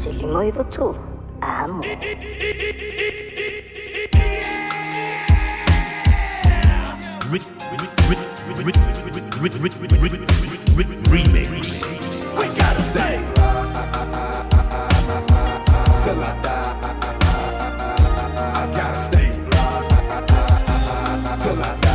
19 93. Amo. Remix. We gotta stay till I die. I gotta stay till I die.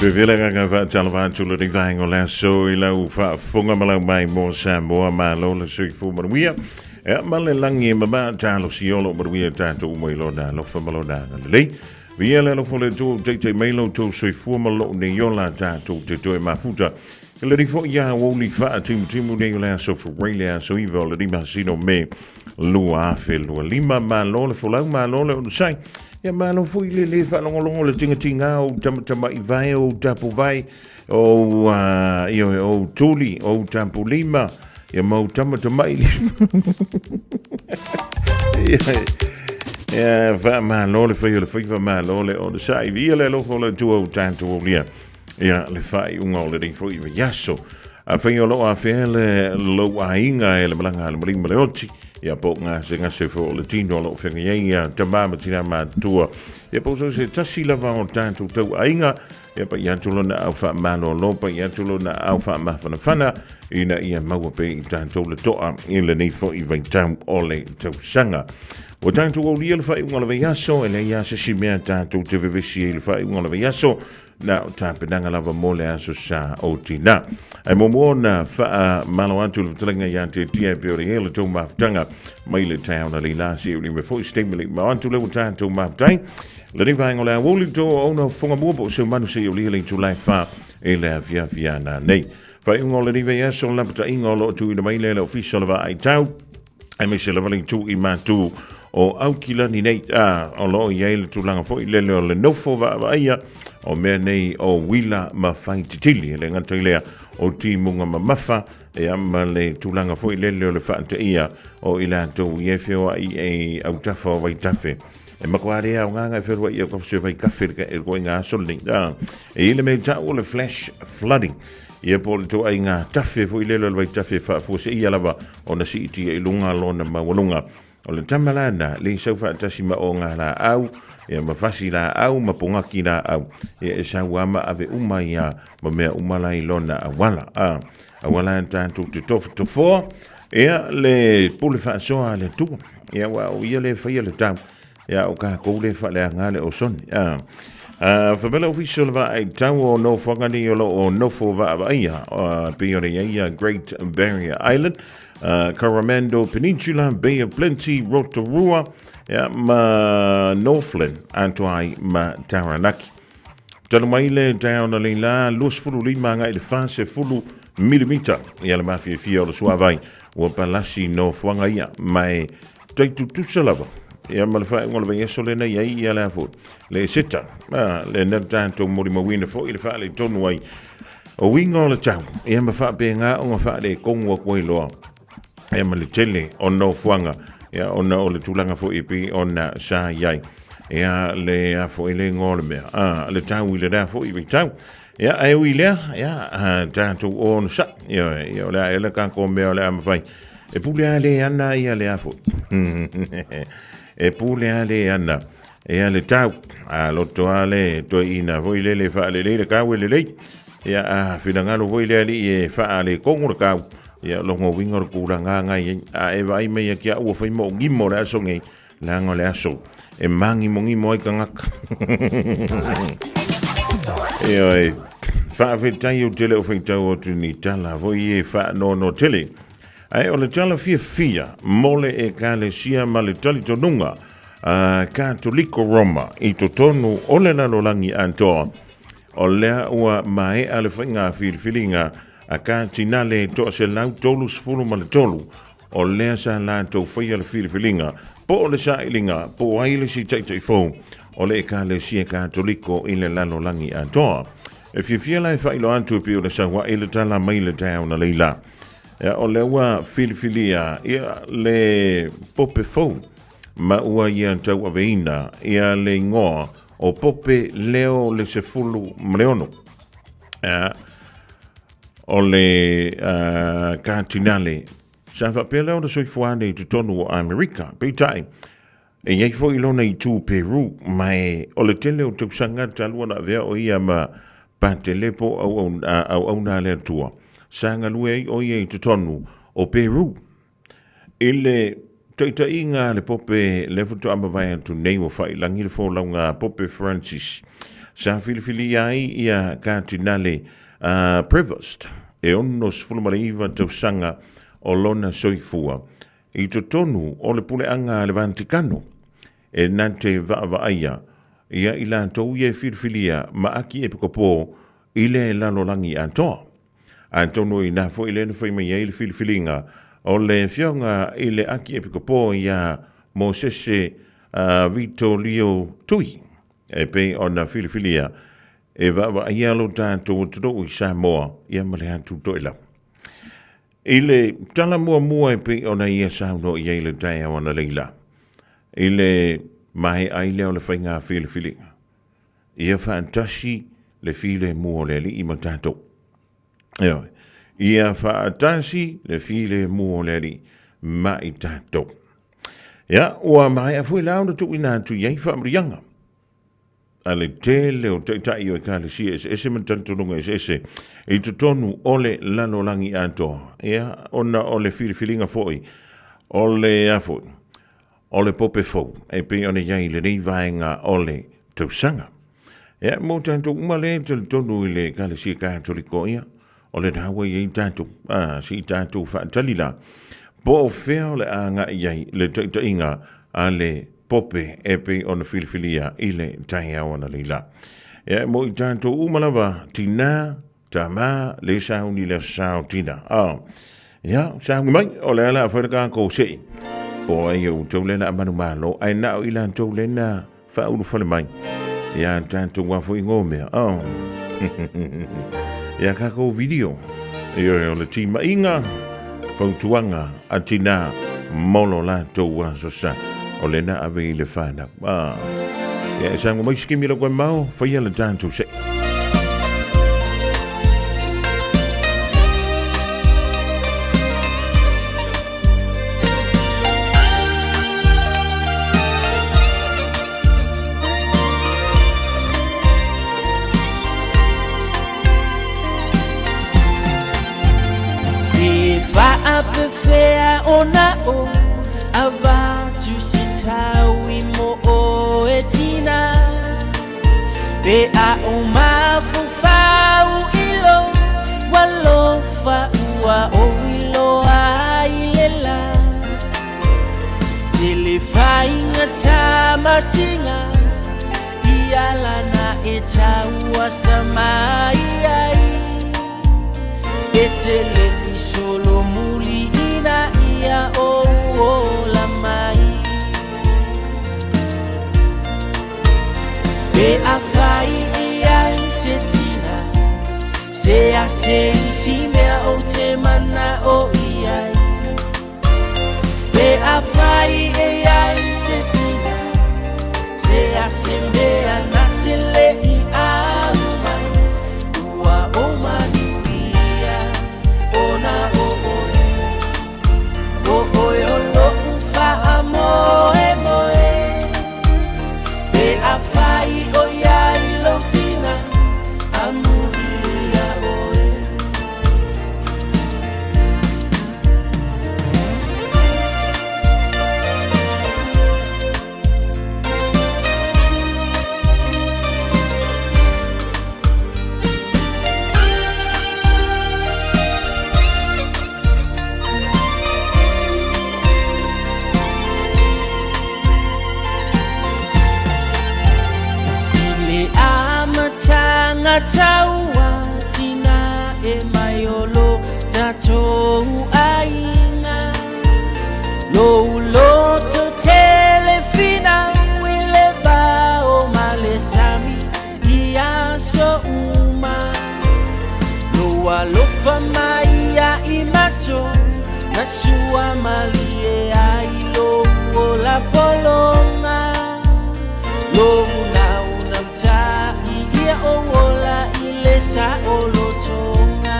Vela gaga faatalofa atu lenei vaega o le aso i lau faafofoga ma lau mai mo Samoa malo le soifua manuia. Ea ma le lagi e mamā talosia o loo manuia tatou uma i lona alofa ma lona agalelei. Viia le alofa o le Atua ua taitai mai lo outou soifua ma loo nei ola tatou te toe mafuta. I lenei foi aoauli faatimutimu nei o le aso Faraile le aso 9 o lenei masina o Me 2025. Malo le folau, malo le onosai. Ia malo foi le le faalogologo le tigatigā o ou tamatama'i vae, o ou tapuvae, o ou, ioe, o ou tuli, o ou tapulima, ia ma ou tamatama'i lima. Ia, faamalo le fai o le faiva, malo le onosai. Viia le alofa o le Atua ua tatou aulia. Ia, le faaiuga o lenei foi vaiaso. Afai o loo afea le lou aiga e le malaga a le maliu ma le oti, ia po o gasegase foi o le tino o loo feagai ai ia tama ma tina matutua, ia po o so o se tasi lava o tatou tauaiga, ia pai atu lona au faamalolo, pai atu lona au faamafanafana, ina ia maua pea i tatou le toa i lenei foi vaitau o le tausaga. Ua tatou aulia le faaiuga o le vaiaso, e leai lava se isi mea tatou te vevesi ai i le faaiuga o le vaiaso, Na o tapenaga lava mo le aso sa o tina. Ae muamua ona faamalo atu le fetalaiga ia te tia e pei ona i ai le tou mafutaga mai le taeao na leila se uli me foi se taimi le ma atu le ua tatou mafutai. Lenei vaega o le aoauli to ona fofoga mua po o se manu se uli le itula e fa i le afiafi ana nei. Faaiuga o lenei vaiaso lapataiga o lo o tuuina mai lea le Ofisa o le Vaai Tau aemaise lava le itu i matu o Aukilani nei, a, o lo o i ai le tulaga foi lele o le nofo vaavaaia o mea nei o uila ma faititili, e le gata i lea o timuga mamafa, ia ma le tulaga foi lele o le faateia o i latou i e feoai e autafa o vaitafe. E matua le aoga e feoai i autafa o vaitafe i le ituaiga aso lenei. A, e i ai le mea i tau o le flash flooding, ia po o le ituaiga tafe foi lele o le vaitafe e faafuaseia lava ona siitia i luga lona maualuga. O le tama lana le sau faatasi ma oga laau, ia ma fasi laau ma pogaki laau, ia e sau lava ma ave uma ia ma mea uma la i lona auala. A, auala e tatou te tofotofoa, ia le pule faasoa a le Atua, ia aua o ia le faia le tau, Ia, o tatou le faaleaga le osone. A, a fai mai le Ofisa o le Vaai Tau o nofoaga nei o lo o nofo vaavaaia, pei ona i ai ia Great Barrier Island, Coromandel Peninsula, Bay of Plenty, Rotorua, ia, ma Northland, atoa ai ma Taranaki. Talu mai le taeao na leila 25 agai le 40 milimita ia le mafiafia o le suavai ua palasi nofoaga ia ma e tai tutusa lava ia ma le faaiuga o le vaiaso lena i ai ia le a foi le seta le na tatou molimauina foi le faaletonu ai o uiga o le tau ia ma faapena ona faaletonu atu ai loa ia ma le tele o nofoaga ia ona o le tulaga foi e pei ona sa i ai ia le a foi le igoa o le mea a le tau i le lea foi vaitau ia ae ui lea ia tatou onosai ia ia o le a ela tatou mea o le a mafai e pule a le ana ia le a foi e pule a le ana ia le tau a loto a le toeaina foi lele faalelei le tau e lelei ia a finagalo foi le alii e faaletonu le tau ia lona uiga o le tulaga lena e i ai a e vaai mai ia te au ua fai ma ou gimo le aso nei leaga o le aso e māgimogimo ai tagata ioe faafetai ou te le o faitau atu ni tala foi e faanoanoa tele ae o le tala fiafia mo le Ekalesia ma le talitonuga a Katoliko Roma i totonu o le lalolagi atoa, o lea ua maea le faiga filifiliga a Katinale 133, o lea sa latou faia le filifiliga po o le sailiga po o ai le isi taitai fou o le Ekalesia Katoliko i le lalolagi atoa. E fiafia la e faailoa atu e pei o le saua'i le tala mai le taeao na leila. Ia, o lea ua filifilia ia le Pope fou ma ua ia tauaveina ia le igoa o Pope Leo le XVI. Ia, o le Katinale sa faapea lea ona soifua nei i totonu o Amerika. Peitai, E i ai foi lona itu Peru, ma e o le tele o tausaga talu ona avea o ia ma Patele po o auauna a le Atua, sa galue ai o ia i totonu o Peru. I le taitaiga a le Pope lea faatoa mavae atu nei ua faailagi le folauga a Pope Francis. Sa filifilia ai ia Katinale Prevost e 69 tausaga o lona soifua i totonu o le puleaga a le Vatikano e na te vaavaaia ia i latou ia e filifilia ma Akiepikopo i le lalolagi atoa. Atonu inā foi lea na fai mai ai le filifiliga o le afioga i le Akiepikopo iā Mosese Vitolio Tui e pei ona filifilia e vaavaaia lo tatou atunuu i Samoa ia ma le atu Toelau. I le tala muamua e pei ona ia saunoa i ai le taeao analeila, i le maea ai lea o le faiga filifiliga, ia faatasi le filemu o le Alii ma tatou. Ioe. Ia faatasi le filemu o le Alii ma i tatou. Ia, ua maea foi la ona tuuina atu i ai faamanuiaga a le tele o taitai o ekalesia eseese ma talitonuga eseese i totonu o le lalolagi atoa. Ia, ona o le filifiliga foi o le a foi, o le pope fou e pei ona i ai i lenei vaega o le tausaga. Ia, mo tatou uma lea e talitonu i le Ekalesia Katoliko, ia, o lena ua i ai tatou, a, se i tatou faatali la, po o fea o le a agai i ai le taitaiga a le pope e pei ona filifilia i le taeao analeila. Ia, mo i tatou uma lava, tinā, tama, le sauni le sao tina. A, ia, sauni mai, o le ala a fai le kākou sei. Po ai o tou lena a manu malo, ai na o ila tou lena faaulufale mai. Ia, tatou a foi ngō mea. Oh. Ia kākou video. Ioe, o le timaiga, fautuaga a tinā mo lo latou aso sa. O lena ave i le whānau. Ah. Ia, e sango mai sikimi la koe mau, whaia le tatou se. E whaapewhea ona o avatu se tau i mo o e tina Pe a o mafufau ilo walofa ua o ilo ai le la Tele whainga tamatinga I alana e taua sa mai ai E tele i solo muli ina ia o ola mai Pe a whai i ai se tina Se a se isi mea o te mana o i ai Pe a whai e ai se tina Se a se mea na te le i au mai Ua o manuia ona o oe O oe o lo'u whaamoe moe Pe a whai o ia i lou tina Amuia oe. I le amatanga taua tina e mai o lo tatou aiga Lou loto tele finau i le va o ma le sami i aso uma Lou alofa mai ia i matou na sua malie ai lou ola pologa Lou naunautai ia ou ola i le saolotoga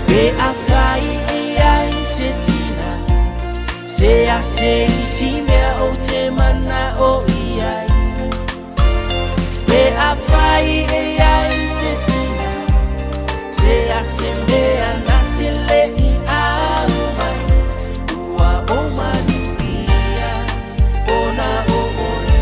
Pe afai i ai se tina Se a se isi mea ou te mana'o i ai Pe afai e ai se tina Se a se mea na te le i au mai Ua o manuia ona o oe.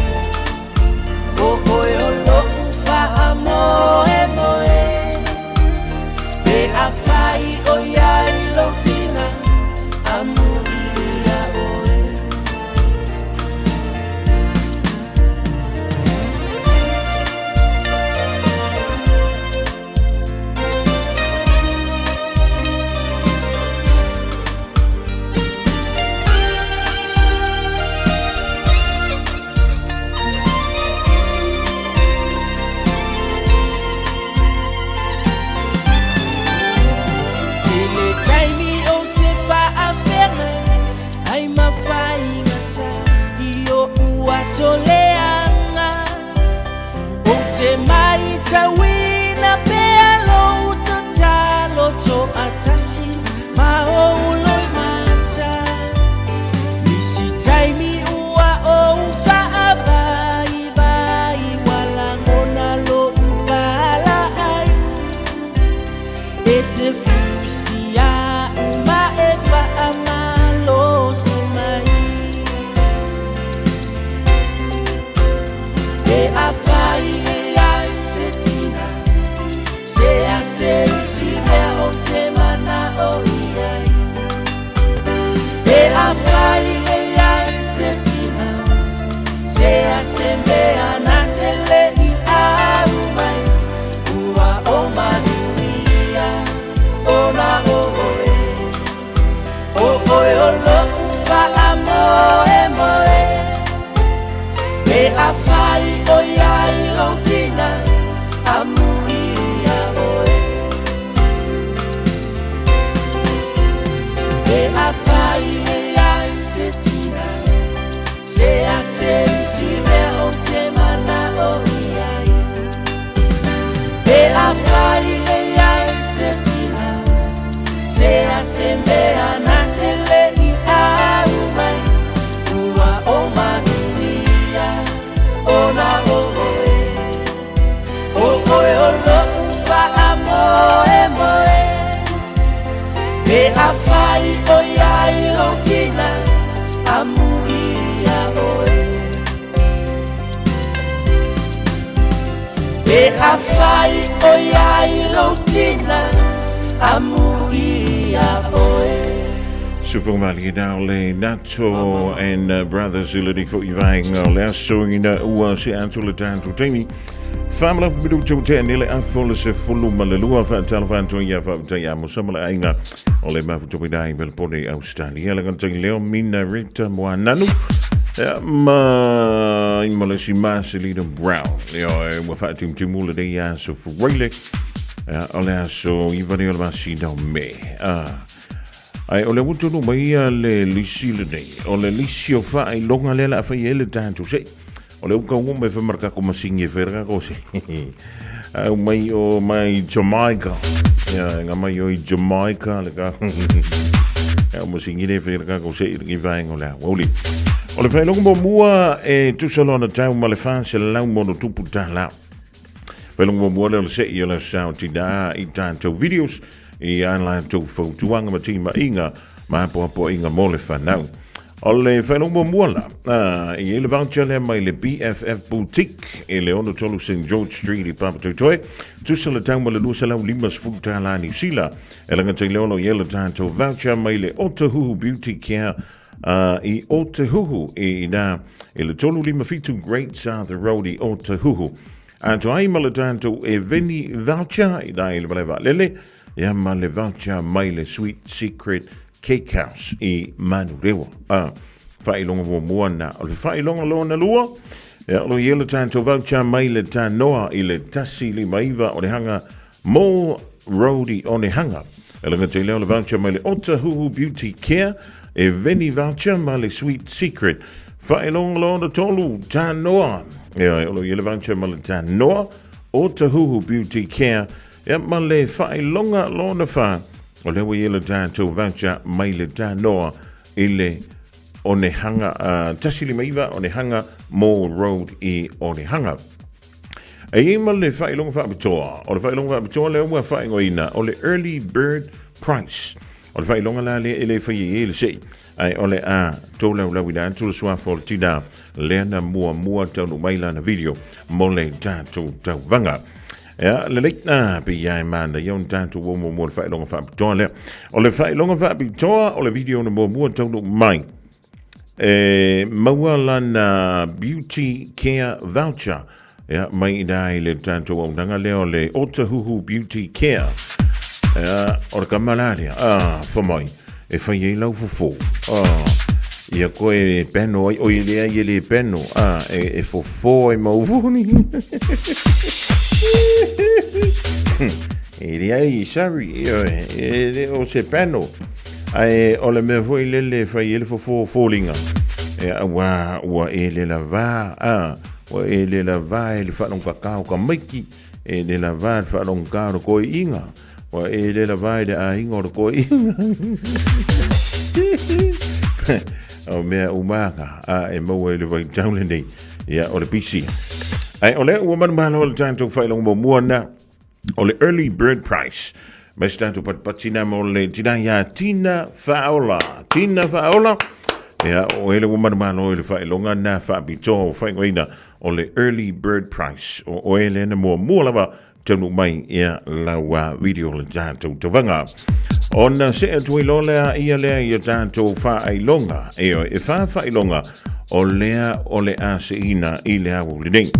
matauina pea lou tatalo toatasi ma ou loimata. Nisi taimi ua ou faavaivai, ua lagona lou palaai. E te fusia ma e faamalosi mai. Pe afai e ai se tina, se a se isi mea o te manao i ai. Pe afai e ai se tina, se a se mea na te le i au mai, ua o manuia ona o oe. O oe o lo'u faamoemoe. Pe afai o iai lou tina, amuia oe. Pe afai e ai se tina, se a se isi mea o te manao i ai. Pe afai e ai se tina, se a se mea na te le i au mai, ua o manuia ona o oe. O oe o lo'u faamoemoe. Pe afai o iai lou tina, amuia oe. Pe afai o iai lou tina, amuia oe. Sufumalina o le Nato and Brothers i le rifo i vaenga o le aso ina ua se atu le tatou taimi. Whamala miru tau te anele afo le se fulu ma le lua whaatalo whaantoa ia whaaptai a mosa ma le aiga o le mafutoina i Melbourne i Australia. Le gata i leo Mina Rita Moananu ma i ma le si Marcelina Brown. Io e ua whaatimtimu le nei aso fuaile o le aso iwa o le masina o Me. Ae o le ua tonu mai ia le lisi lenei, o le lisi o faailoga lea la a fai ai le tatou se'i. O le uka ua mai fai ma le kako masini e fai le kako se. Au mai o mai Jamaica. Ia, nga mai o i Jamaica le ka. Au masini le fai le kako se'i le ki vaenga o le aoauli. O le faailoga muamua e tusa loa na tau ma le 400 ma ono tupu tālā. Faailoga muamua lea o le se'i o le sao tinā i tatou videos i a latou fautuaga ma timaiga ma apoapoaiga mo le fanau. O le faailoga muamua la, i ai le voucher lea mai le BFF Boutique i le 63 St George Street i Papatoetoe, tusa le tau ma le 250 tālā Niu Sila. E le gata i lea o lo o i ai le tatou voucher mai le Otahuhu Beauty Care i Otahuhu i inā i le 357 Great South Road i Otahuhu. Atoa ai ma le tatou Eveni voucher i inā i le malae vaalele, ia ma le voucher mai le Sweet Secret Cake House i Manurewa. A, faailoga muamua na. O le faailoga lona lua, ia o lo i ai le tatou voucher mai le Tanoa i le 159 o le hanga Mall Road i Onehunga. E le gata i lea o le voucher mai le Otahuhu Beauty Care, e Veni voucher ma le Sweet Secret. Faailoga lona tolu, Tanoa. Ia, o lo i ai le voucher ma le Tanoa, Otahuhu Beauty Care, ia ma le faailoga lona fa, o lea ua i ai le tatou voucher mai le Tanoa i le Onehunga, 159 Onehunga Mall Road i Onehunga. E i ai ma le faailoga faapitoa. O le faailoga faapitoa lea ua faaigoaina o le Early Bird Price. O le faailoga la lea e le fai ai le se'i, ae o le a tolaulauina atu le suafa o le tinā lea na muamua taunuu mai lana video mo le tatou tauvaga. Ea, lelei, a, pe ia e manaia ona tatou o muamua le faailoga faapitoa lea. O le faailoga faapitoa o le video na muamua taunuu mai e maua lana Beauty Care Voucher ia, mai ina i le tatou auaunaga lea o le Otahuhu Beauty Care. Ia, o le kama la lea, ah, fa mai, e fai ai lau fofo. Ah, ia koe e peno ai, oi lea i e le peno, ah, e fofo ai maufuni. E leai, sorry, e le o se peno. Ae o le mea foi lele e fai ai le fofo o foliga, e auā ua e le lavā, a, ua e le lavā i le faalogokaka o ka maiki, E le lava le faalogogā o le koiiga, ua e le lava i le aiga o le koiiga. O mea uma a e maua i le vaitau lenei, ia o le pisi. Ae o lea ua manumalo le tatou faailoga muamua na o le early bird price. Ma se tatou patipati na mo le tina ia Tina Faaola. Tina Faaola, ia o ele ua manumalo i le faailoga na faapitoa o faaigoaina o le early bird price. O oe lea na muamua lava taunuu mai ia lau video le tatou tauvaga. Ona see atu ai loa lea ia lea i a tatou faailoga. E oe, e whā faailoga o lea o le a seina i le awo lenei.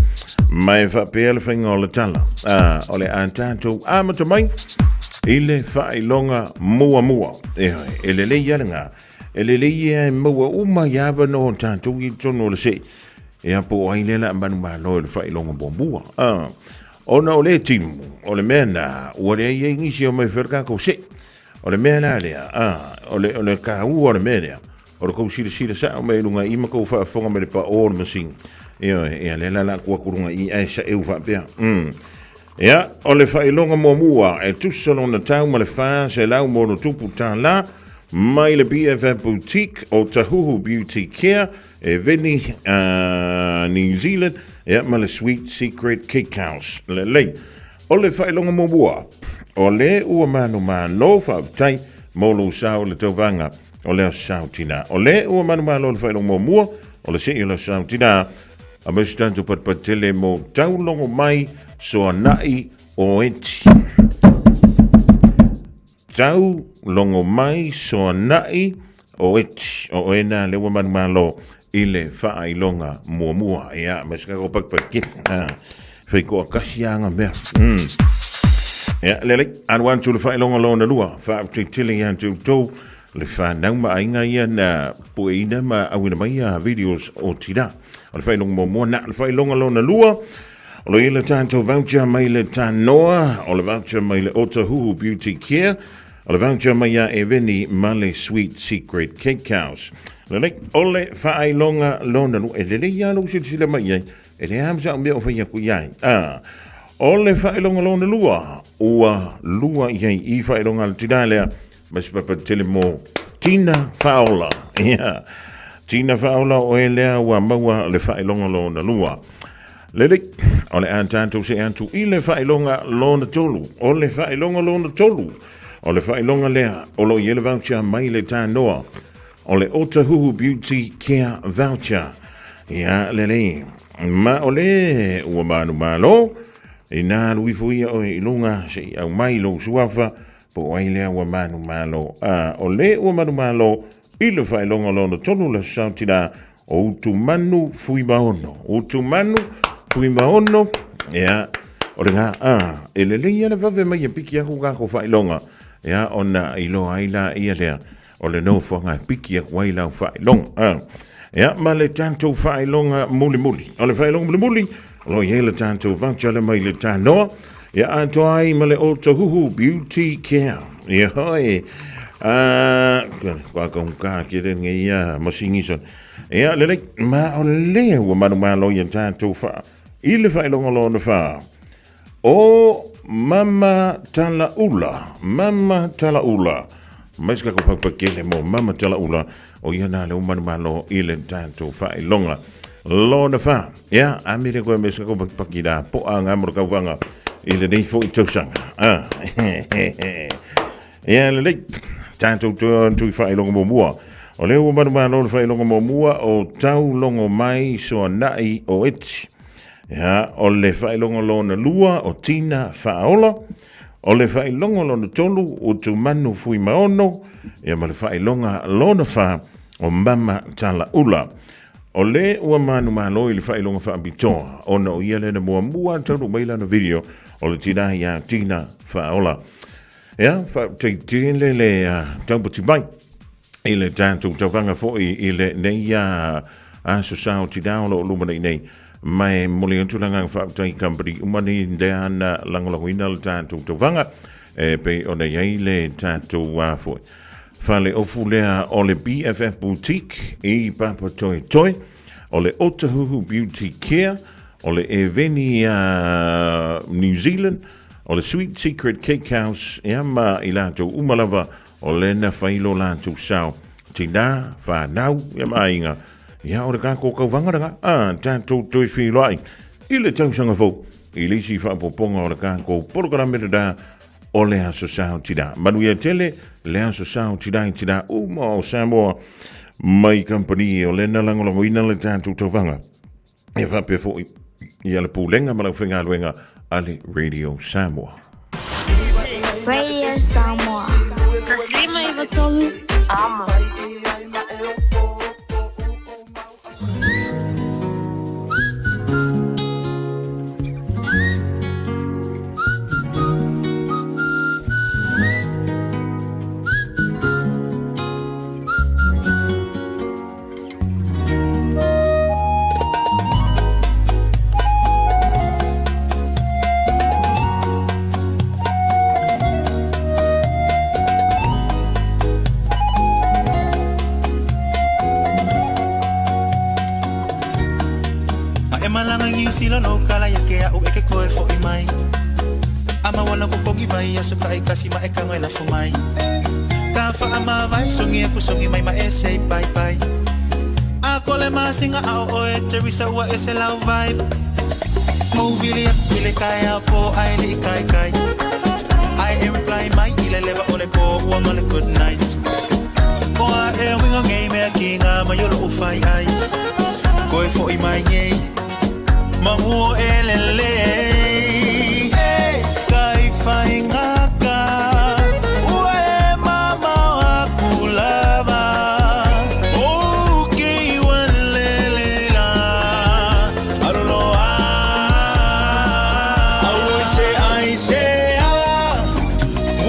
Ma e faapea le whainga o le tala. O le a tatou amata mai i le faailoga muamua. E oe, e lelei ia lena. E lelei ia e maua uma i avanoa o tatou i totonu o le see. Ia po o ai lea o le a manumalo i le faailoga muamua. Ona o lea timu, o le mea na, ua leai ai nisi e omai e fai le tatou see. O le mea la lea, o le, o le taua o le mea lea, o le tou silasila sao mai i luga i i ma tou faafofoga mai le paō o le masini. Ioe, ia lea la o le a tuu atu i luga i i ae saeu faapea. Ia, o le faailoga muamua e tusa lona tau ma le $460 mai le BFF Boutique o Tahuhu Beauty Care e Veni, New Zealand, ia ma le Sweet Secret Cake House. Lelei. O le faailoga muamua, o le ua manumalo, faafetai mo lou sao i le tauvaga o le Aso Sao Tina. O le ua manumalo i le faailoga muamua o le sei o le Aso Sao Tina, a me se tatou patupatu tele mo taulogo mai soanai o eti. Tau logo mai soanai o eti. O oe na le ua manumalo i le faailoga muamua. Ia, me se kako pakipaki. Ah, fai koa kasi anga mea. Ia, lelei, alu atu le faailoga lona lua. Faafetai tele ia te outou le whanau ma aiga ia na pueina ma auina mai ia videos o tina. O le faailoga muamua na le faailoga lona lua. O lo i le tatou voucher mai le Tanoa, o le voucher mai le Otahuhu Beauty Care, o le voucher mai ia Eveni ma le Sweet Secret Cake House. Lelei, o le faailoga lona lua, e lelei lava lou silasila mai i ai, e leai lava ma sau mea o fai atu i ai. Ah, o le faailoga lona lua, ua lua i ai i faailoga a le tina lea, ma se papa tele mo Tina Faaola. Ia, Tina Faaola o oe lea ua maua le faailoga lona lua. Lelei, o le a tatou see atu i le faailoga lona tolu. O le faailoga lona tolu, o le faailoga lea o lo o i ai le voucher mai le Tanoa. O le Otahuhu Beauty Care Voucher. Ia, lelei, ma o le ua manumalo, inā alu ifo ia oe i luga se i aumai lou suafa Po o ai lea ua manumalo? A, o le ua manumalo i le faailoga lona tolu le Aso Saotina o Utumanu Fuimaono. Utumanu Fuimaono, ia, o le gā, a, e lelei ia le vave mai e piki aku kākou faailoga, ia, ona iloa ai la ia lea, o le nofoaga e piki aku ai lau faailoga. A, ia, ma le tatou faailoga mulimuli. O le faailoga mulimuli, o lo o i ai le tatou voucher le mai le Tanoa, ia atoa ai ma le Otahuhu Beauty Care. Ia hoi, a, kua kaungā ke le ngai ia masingi son. Ia, lelei, ma o lea ua manumalo ia tatou wha, i le faailoga lona whā. O Mama Talaula, Mama Talaula. Mai se kako paupakele mo Mama Talaula, o ia nā le umanu malo i le tatou faailoga. Lona whā, ia, a mere koe me se kako pakipaki rā, po a ngā mora kauwanga i le nei fo i tausanga. Ah, ia, lelei, tatou tui faailoga muamua. O le ua manumalo le faailoga muamua o taulogo mai soanai o eti. Ia, o le faailoga lona lua o Tina Faaola, o le faailoga lona tolu o Tumanu Fuimaono, ia ma le faailoga lona fa o Mama Talaula. O le ua manumalo i le faailoga faapitoa, ona o ia lea na muamua taunuu mai lana video o le tina ia Tina Faaola. Ia, faafetai tele le taupati mai i le tatou tauvaga foi i lenei aso sao tina o lo o luma nei nei. Ma e momoli atu le agaga faafetai i kamupani uma nei lea na lagolagoina le tatou tauvaga e pei ona i ai le tatou foi faleofu lea o le BFF Boutique i Papatoetoe, o le Otahuhu Beauty Care, o le Eveni a New Zealand, o le Sweet Secret Cake House, ia ma i latou uma lava o le na fai lo latou sao, tinā, whānau, ia ma aiga, ia o le kākou kauvaga lena, a tātou toe feiloai i le tausaga fou, i le isi faaopoopoga o le kākou polokalame lena o le Aso Sao Tinā. Manuia tele le Aso Sao Tinā i tinā uma o Samoa mai kamupani o lena lagolagoina le tātou tauvaga. E faapea foi ia le pulega ma le aufaigaluega a le Radio Samoa. Radio Samoa. Taslima Ivatolu. Amo. Ma e malanga ngiu sila no kala ya ke au e ke koe fo i mai. Ama wana ko kongi vai aso ka e kasi ma e kango e la fo mai. Ka fa ama vai songi aku songi mai ma e say bye bye. A kole ma singa au o e Teresa ua e se lau vibe. Movili aku ile kai au po ai li kai kai. Ai e reply mai ile leva ole po ua ngole good night. O a e winga ngei mea ki ngā mai o loo whai ai. Koe fo i mai ngei. Manguo e lele. Hey, kai whai ngaka. Ua e mama o aku lava. O ki ua lele la. Aluloa. Au i se ai se a.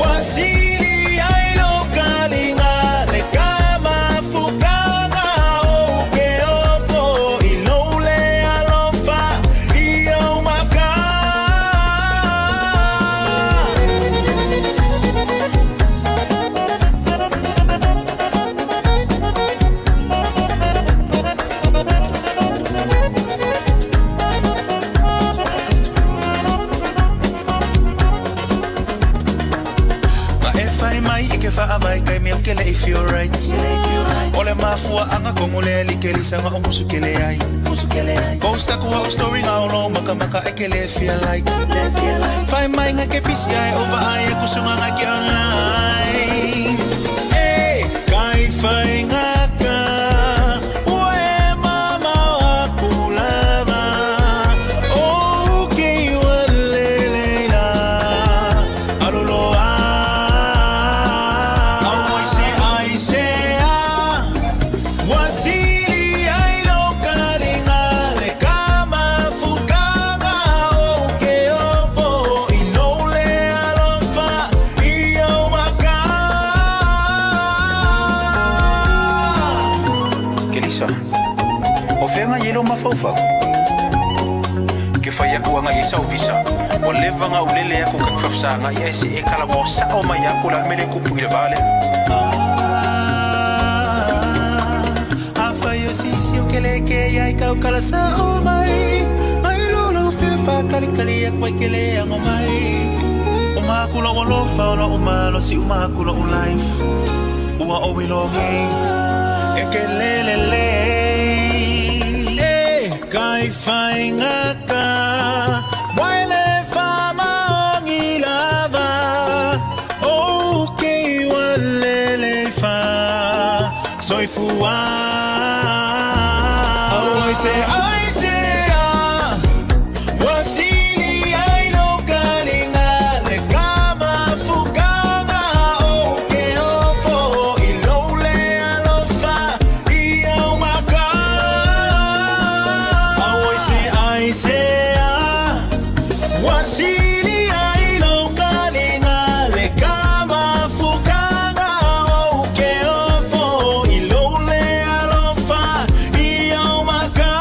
Wasili ai lo kalinga le kama fukanga o ke ofo i lole alofa i au maka. Ma e fai mai i ke whaavai kai mea o ke le i feel right. O le mafua anga kongo le li ke lisanga o musu ke le ai. Post aku o story ngā olo maka maka e ke le feel like. Fai mai ngā ke PCI over ai aku sunga ngā ke online. Hey, kai whai ngā ka. Ua e mama o aku lava. O ke ua lele la. Aluloa. Au ai se ai se a. Wasili ai lo kalinga le kama fukanga o ke ofo i lole alofa i au maka. Kelisa, o fea ngai e lou mafaufau? Ke fai aku anga i sau visa, ua leva nga ulele aku ka kfafsa anga i ese e kala mo sao mai aku la mele kupu i le vale. Afai o sisi o kele ke ia i kau kala sa o mai. Mai lolo fefa kali kali aku ai kele ango mai. O makula o lofa o lo umalo si umakula o life. Ua o wilongi e ke lele le. E kai whainga ka. Waile whamaongi lava. O ke ua lele wha. Soifua. Au ai se ai se a. Wasili ai lo kalinga le kama fukanga o ke ofo i lole alofa i au maka. Au ai se ai se a. Wasili ai lo kalinga le kama fukanga o ke ofo i lole alofa i au maka.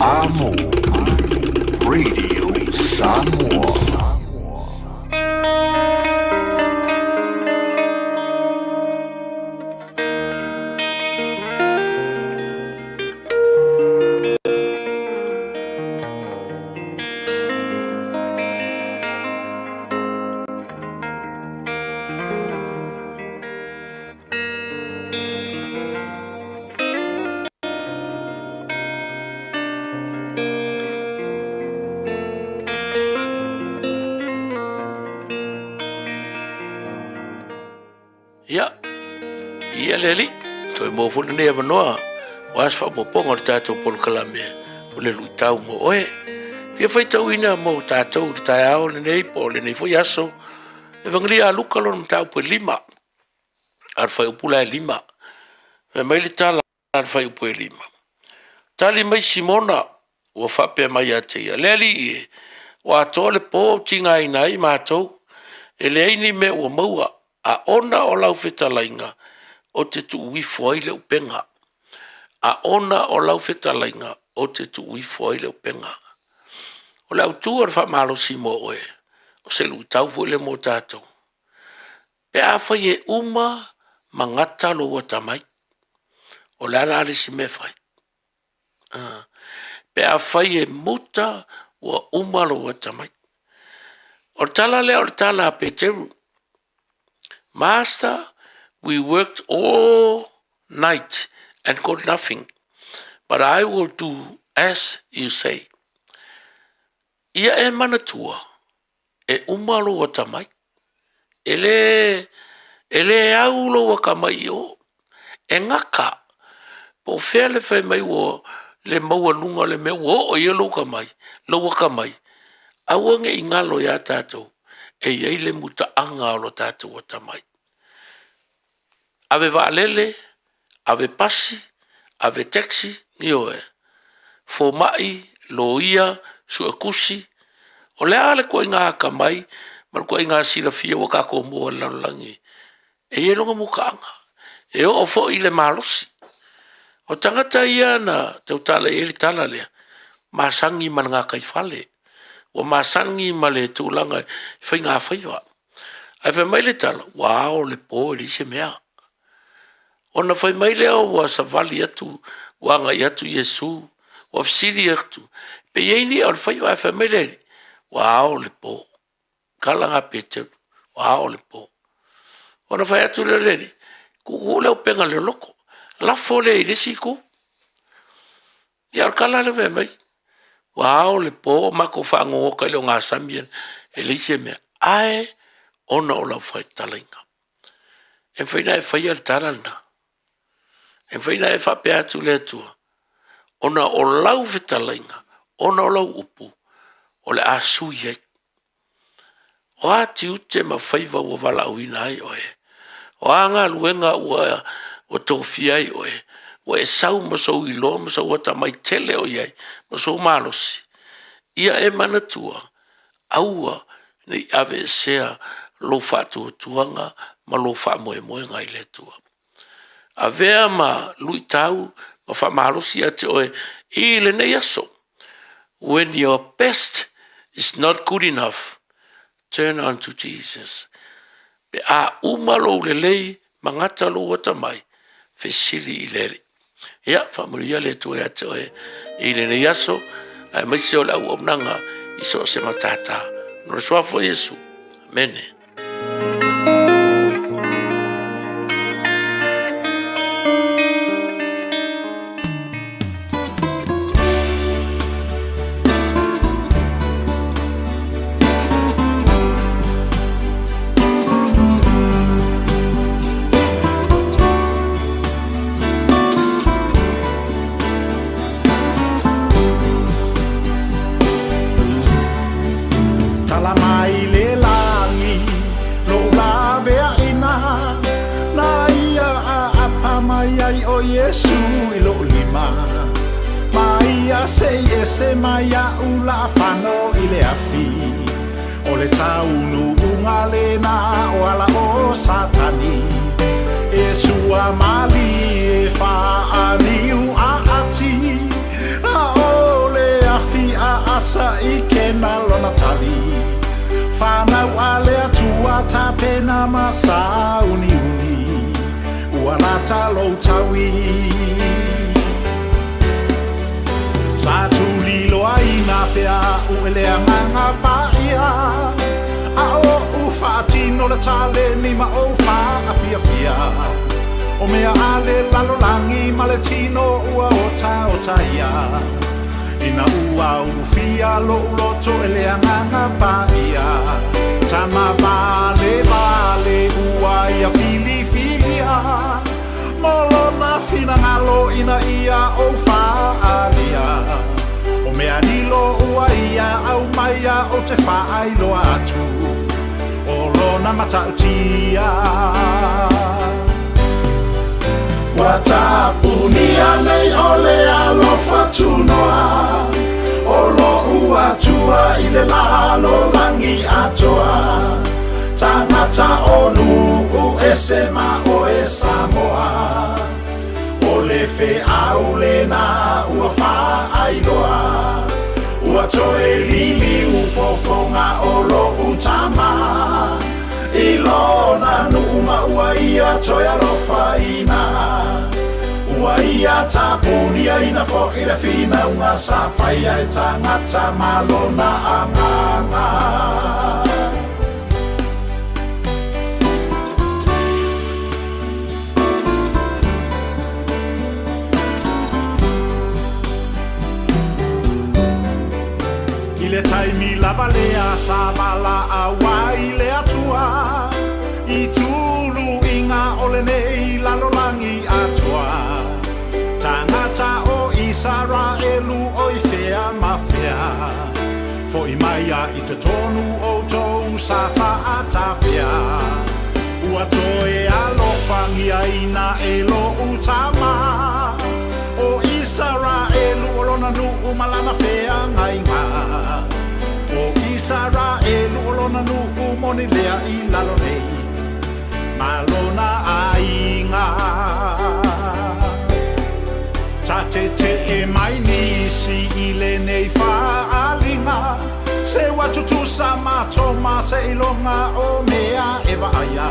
Amo. Radio Samoa. Ia, ia le alii, toe maua foi lenei avanoa aua se faaopoopoga o le tatou polokalame o le luitau mo oe. Fia faitauina mo tatou i le taeao lenei po o lenei foi aso, Evagelia a Luka lona mataupu e 5, a o le fuaiupu la e 5. Fai mai le tala a le fuaiupu e 5, Tali mai Simona ua faapea mai ia te ia, Le Alii e, ua atoa le po o tigaina ai matou, e leai ni mea ua maua, a ona o lau fetalaiga, ou te tuu ifo ai le upega. A ona o lau fetalaiga, ou te tuu ifo ai le upega. O le autu o le faamalosi mo oe, o se luitau foi lea mo tatou. Pe afai e uma ma gata lou atamai, o le a la le isi mea e fai? Pe afai e muta ua uma lou atamai. O le tala lea o le tala a Peteru, Master, we worked all night and got nothing, but I will do as you say. Ia e manatua, e uma lou atamai. E le, e le au lou atamai i o. E gata. Po o fea le fai mai ua le maualuga o le mea ua oo i ai lou atamai, lou atamai, aua ne i galo ia tatou, e i ai le mutaaga o lo tatou atamai. Ave vaalele, ave pasi, ave taxi, ioe, fomai, loia, suetusi, o le a le ituaiga atamai ma le ituaiga silafia ua tatou maua i le lalolagi, e i ai lona mutaaga. E oo foi i le malosi. O tagata ia na tautala i ai le tala lea, masani ma le gataifale, ua masani ma le tulaga i faigafaiva. Ae fai mai le tala, ua ao le po e leai se mea. Ona fai mai lea ua savali atu ua agai atu Iesu ua fesili atu, pe i ai ni i'a o le faiva? Ae fai mai le Alii, ua ao le po. Tala na a Peteru, ua ao le po. Ona fai atu lea o le Alii, tuutuu le upega i le loloto, lafo lea i le isi itu. Ia o le tala lea fai mai, ua ao le po o matou fagogota i le ogasami e leai se mea, ae ona o lau fetalaiga. E mafai ona e faia le tala lena? E mafai ona e faapea atu i le Atua, ona o lau fetalaiga, ona o lau upu, o le a sui ai. O a tiute ma faiva ua valaauina ai oe? O a galuega ua tofia ai oe? Ua e sau ma sou iloa ma sou atamai tele o i ai, ma sou malosi, ia e manatua, aua ne i aveesea lou faatuatuaga ma lou faamoemoega i le Atua. Avea ma luitau ma faamalosi ia te oe i lenei aso. When your best is not good enough, turn unto Jesus. Pe a uma lou lelei ma gata lou atamai, fesili i le Alii. Ia, faamanuia le Atua ia te oe i lenei aso, aemaise o le auaunaga i so o se matata. No le suafa o Iesu. Amene. Tala mai le lagi lou laveaina Na ia aapa mai ai o Iesu i lou lima Ma ia sei ese mai a'u la'afano i le afi O le taunuuga lena o ala o Satani E sua malie faaniu aati A o le asa i kena lona tali. Whanau a le atua tapena ma sa uni uni. Ua lata lou taui. Sa tulilo ai na pea u e le agaga paia. A o u faatino le taleni ma ou faafiafia. O mea a le lalolagi ma le tino ua otaota ia. Ina ua ulufia lo'u loto e le agaga paia. Tama vale vale ua ia filifilia. Mo lona finagalo ina ia ou faaalia. O mea lilo ua ia aumaia ou te faailoa atu. O lona matautia. Ua tapunia nei o le alofa tunoa. O lo'u Atua i le lalolagi atoa. Tagata o nuu ese ma oe Samoa. O le feau lena ua faailoa. Ua toe liliu fofoga o lo'u tama. I lona nuu ma ua ia toe alofaina. Ua ia tapuniaina fo'i le finauga sa faia e tagata ma lona agaga. I le taimi lava lea sa valaau ai le Atua i tuluiga o lenei lalolagi atoa. Tagata o Isaraelu o i fea ma fea. Fo'i mai ia i totonu outou sa faatafea. Ua toe alofagiaina e lo'u tama. O Isaraelu o lona nuu ma lana feagaiga. O Isaraelu o lona nuu moni lea i lalo nei. Ma lona aiga. Sa tete'e mai nisi i lenei faaaliga. Se ua tutusa matou ma seiloga o mea e vaaia.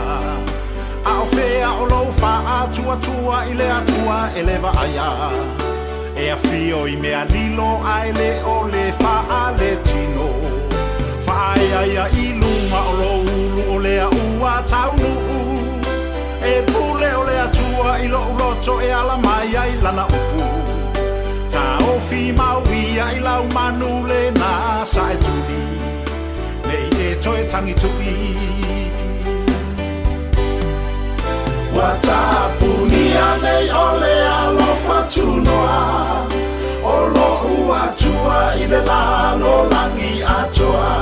A o fea o lou faatuatua i le Atua e le vaaia. E afio i mea lilo ae le o le faaletino. Faaeaea i luga o lou ulu o lea ua taunuu. E pule o le Atua i lo'u loto e ala mai ai lana upu. Taofi mau ia i lau manu lena sa e tuli. Nei e toe tagitu'i. Ua tapunia nei o le alofa tunoa. O lo'u Atua i le lalolagi atoa.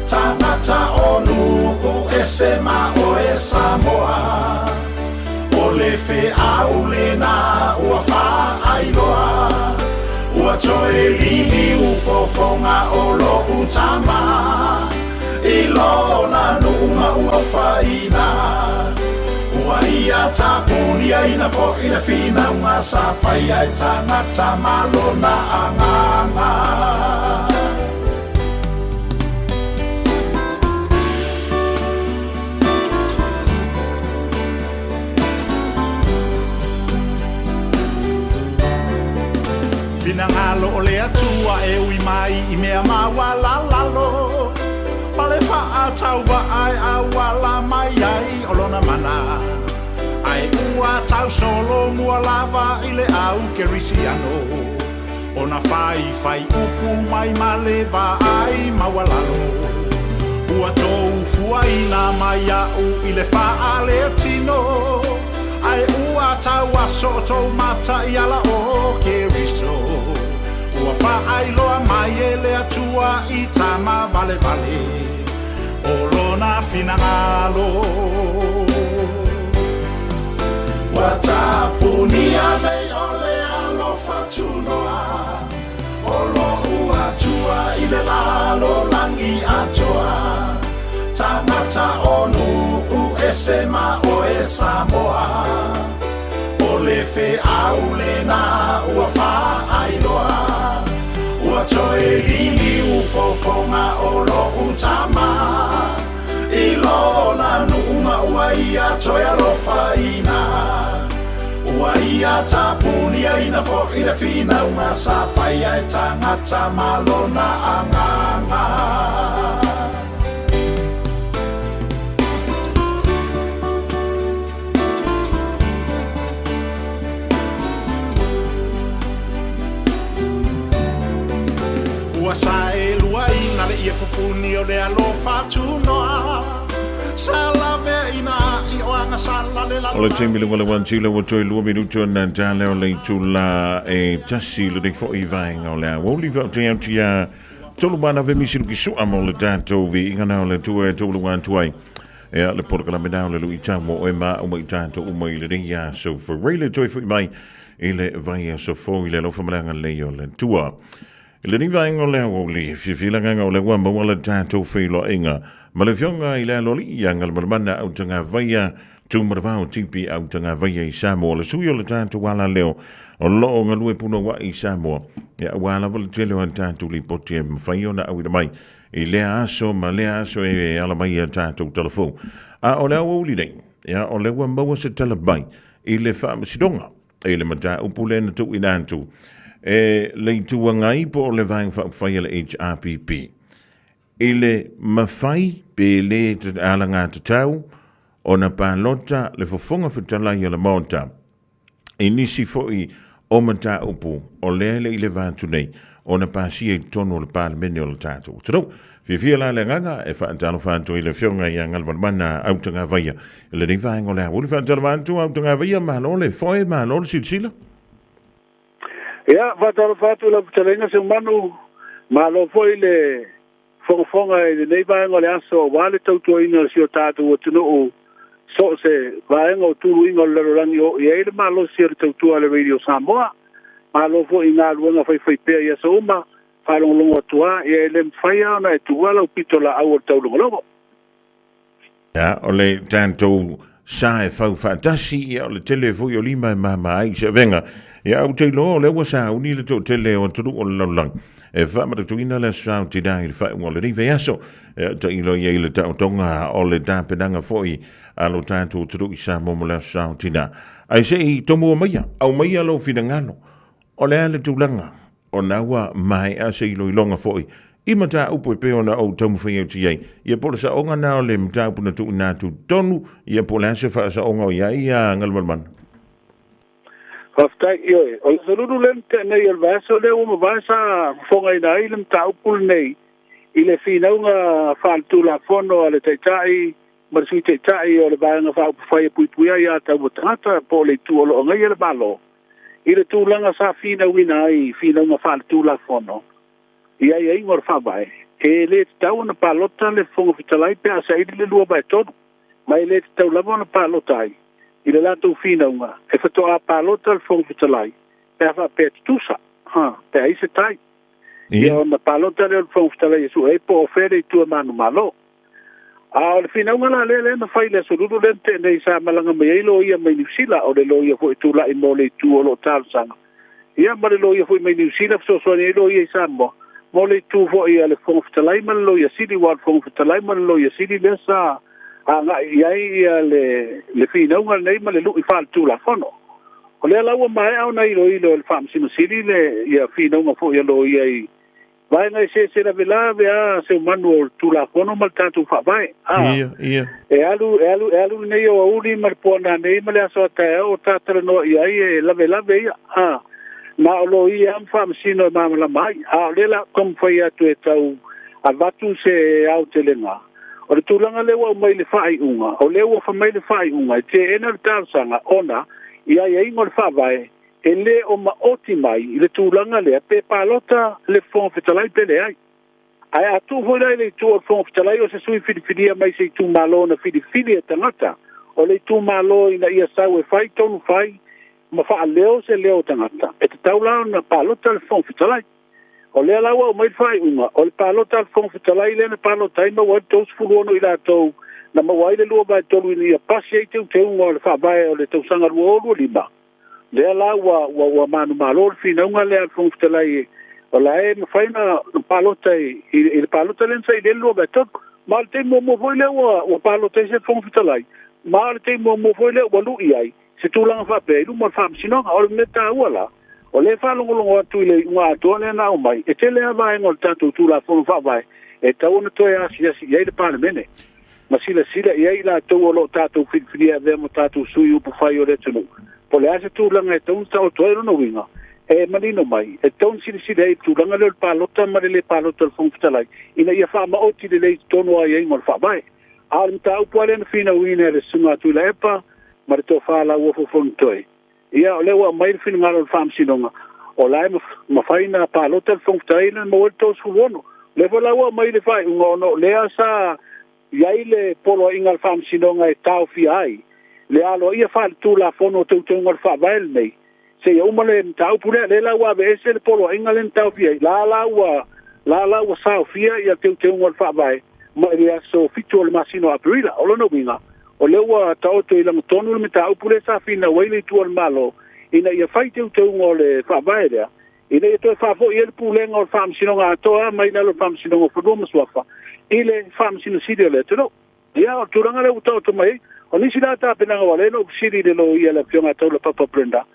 Tagata o nuu ese ma oe Samoa. O le feau lena ua faailoa. Ua toe liliu fofoga o lo'u tama. I lona nuu ma ua faina. Ua ia tapuniaina fo'i le finauga sa faia e tagata ma lona agaga. Finagalo o le Atua e ui mai i mea maualalalo. Ma le faatauva'a e auala mai ai o lona mana. Ae ua tausolomua lava i le au kerisiano. Ona faifai upu mai ma le vaai maualalo. Ua tou fuaina mai a'u i le faaletino. Ae ua tauaso tou mata i ala o Keriso. Ua faailoa mai e le Atua i tama valevale. O lona finagalo. Ua tapunia nei o le alofa tunoa. O lo'u Atua i le lalolagi atoa. Tagata o nuu ese ma oe Samoa. O le feau lena ua faailoa. Ua toe liliu fofoga o lo'u tama i lona nu'u ma ua ia toe alofaina ua ia tapuniaina fo'i le finauga sa faia e tagata ma lona agaga. Ua saeluaina le ia pupuni o le alofa tunoa sa laveaina i o agasala le O le taimi luga le 1 ua toe 2 minutu na tale o le itula e 1 le nei fo'i vaega o le aoauli faafetai atu ia tolu mana ve misi luki sua mo le tatou viiga na o le Atua e tauluga atu ai. Ia le polokalame na o le luitau mo oe ma au ma i tatou uma i lenei aso fou le toe fo'i mai i le vaiaso fou i le alofa ma le agalelei o le Atua. I lenei vaega o le aoauli, e fiafia le agaga o lea ua maua le tatou feiloaiga ma le Afioga i le Aloalii ia Galumalemana Autagavaia Tuumanavao TP Autagavaia i Samoa, le sui o le tatou alaleo o lo o galue punouai i Samoa, ia aua lava le tele o a tatou lipoti e mafai ona auina mai i lea aso ma lea aso e ala mai i a tatou talafou. A o le aoauli nei, ia o lea ua maua se tala mai i le Faamasinoga i le mataupu lea na tuuina atu e le Itu Agai po o le Vaega Faaupufai a le HRPP i le mafai pe le alagatatau ona palota le Fofoga Fetalai o le Maota i nisi foi o mataupu o lea e le i leva atu nei ona pasia i totonu o le Palemene o le tatou atunuu. Fiafia la le agaga e faatalofa atu i le Afioga ia Galumalemana Autagavaia i lenei vaega o le aoauli. Faatalofa atu Autagavaia, malo le foe, malo le silasila. Ia, faatalofa atu i lau fetalaiga Seumanu, malo foi le fogafoga i lenei vaega o le aso aua le tautuaina o si o tatou atunuu so o se vaega o tuluiga o le lalolagi o oo i ai le malosi o le tautua a le Radio Samoa. Malo foi i galuega faifaipea i aso uma, faalogologo atu lava, ia e le mafai lava ona e tuua lau pitolaau o le taulogologo. Ia, o le tatou sa e fau faatasi, ia o le tele foi o lima e mama ai se avega. Ia, ou te iloa o lea ua sauni le toatele o atunuu o le lalolagi e faamanatuina le Aso Sa o Tina i le faaiuga o lenei vaiaso. Ia, tailo i ai le taotoga o le tapenaga foi a lo tatou atunuu i Samoa mo le Aso Sa o Tina. Ae se i tomua maia, aumaia lou finagalo, o le a le tulaga ona ua maea se iloiloga foi i mataupu e pei ona ou taumafai atu i ai. Ia po o le saoga na o le mataupu na tuuina atu i totonu, ia po o le a se faasaoga o i ai ia Galumalemana. Faafetai. Ioe, o le aso lulu lea na tea nei o le vaiaso lea ua mavae sa fofogaina ai le mataupu lenei i le finauga faaletulafono a le Taitai ma le Sui Taitai o le Vaega Faaupufai e Puipuia Aia Taua Tagata po o le Itu o lo o Agaia le Malo i le tulaga sa finauina ai i finauga faaletulafono i aiaiga o le Faavae, e le tatau ona palota le Fofoga Fetalai pe a saili le 2/3, ma e le tatau lava ona palota ai i le latou finauga e faatoa palota le Fofoga Fetalai pe a faapea e tutusa, pe a i ai se tai. Ia ona palota lea o le Fofoga Fetalai e sue ai po o fea le itu e manumalo. A o le finauga la lea lea na fai i le Aso Lulu lea na tea nei sa malaga mai ai loia mai Niu Sila, o le loia foi e tulai mo le itu o lo o talosaga, ia ma le loia foi mai Niu Sila fesoasoani ai loia i Samoa mo le itu foi a le Fofoga Fetalai ma le Loia Sili, aua o le Fofoga Fetalai ma le Loia Sili lea sa agai i ai ia le le finauga lenei ma le lu'i faaletulafono. O lea la ua maea ona iloilo e le Faamasino Sili le ia finauga foi a loia i Vaega eseese lavelave a Seumanu o le Tulafono ma le tatou Faavae. A, Ia, ia. e alu, e alu, e alu lenei aoauli ma le po nanei ma le aso a taeao o ta talanoa i ai e lavelave ia. A, na o loia lava ma faamasino e malamalama ai. A o lea la taumafai atu e tau avatu se aotelega, o le tulaga lea ua aumai i le faaiuga, o lea ua fai mai le faaiuga e teena le talosaga ona i aiaiga o le Faavae, e le o maoti mai i le tulaga lea pe palota le Fofoga Fetalai pe leai. Ae a tuu foi la i le itu o le Fofoga Fetalai o se sui filifilia mai se itumalo na filifili e tagata o le itumalo ina ia sau e fai tonu fai ma faaleo se leo o tagata, e tatau la ona palota le Fofoga Fetalai. O lea la ua aumai le faaiuga, o le palota a le Fofoga Fetalai lea na palota ai maua ai le 36 i latou na maua ai le 2/3 ina ia pasi ai teuteuga o le Faavae o le tausaga 2025. Lea la ua ua ua manumalo le finauga lea a le Fofoga Fetalai O la e mafai na palota i le palota le sa i le lua vaetolu. Ma o le taimi muamua foi lea ua palota ai se Fofoga Fetalai, ma o le taimi muamua foi lea ua lu'i ai se tulaga faapea i luma o le Faamasinoga. O le mea taua la, o lea e faalogologo atu i le iuga atoa lea na aumai, e tele lava vaega o le tatou Tulafono Faavae e tatau ona toe asiasi i ai le Palemene ma silasila i ai i latou o lo o tatou filifilia e avea ma tatou sui upufai o le atunuu, po o le a se tulaga e tatau ona taoto ai. Lona uiga, e manino mai, e tatau ona silasila i ai i le tulaga lea o le palota ma le lē palota o le Fofoga Fetalai, ina ia faamaoti lelei i totonu o aiaiga o le Faavae. A o le mataupu lava lea na finauina e le Susuga a Tuilaepa ma le Tofa Lauofo Fonotoe, ia o lea ua aumai le finagalo o le Faamasinoga, o la e mafai ona palota le Fofoga Fetalai na maua ai le 36. O lea foi la ua aumai le faaiuga ona o lea sa i ai le poloaiga a le Faamasinoga e taofia ai le aloaia faaletulafono o teuteuga o le Faavae lenei seia uma le mataupu lea. Lea la ua aveese le poloaiga lea na taofia ai, la ua saofia ia teuteuga o le Faavae mai le aso 7 o le masina o Aperila. O lona uiga, o lea ua taoto i lagatonu le mataupu lea sa finau ai le itu o le Malo ina ia fai teuteuga o le Faavae lea, ina ia toe faafoi ai le pulega o le Faamasinoga atoa mai lalo o le Faamasinoga o Fanua ma Suafa i le Faamasino Sili o le atunuu. Ia, o le tulaga lea ua taoto mai ai. O nisi la tapenaga ua lea na ou fesili i le loia le Afioga ia Taulapapa Brenda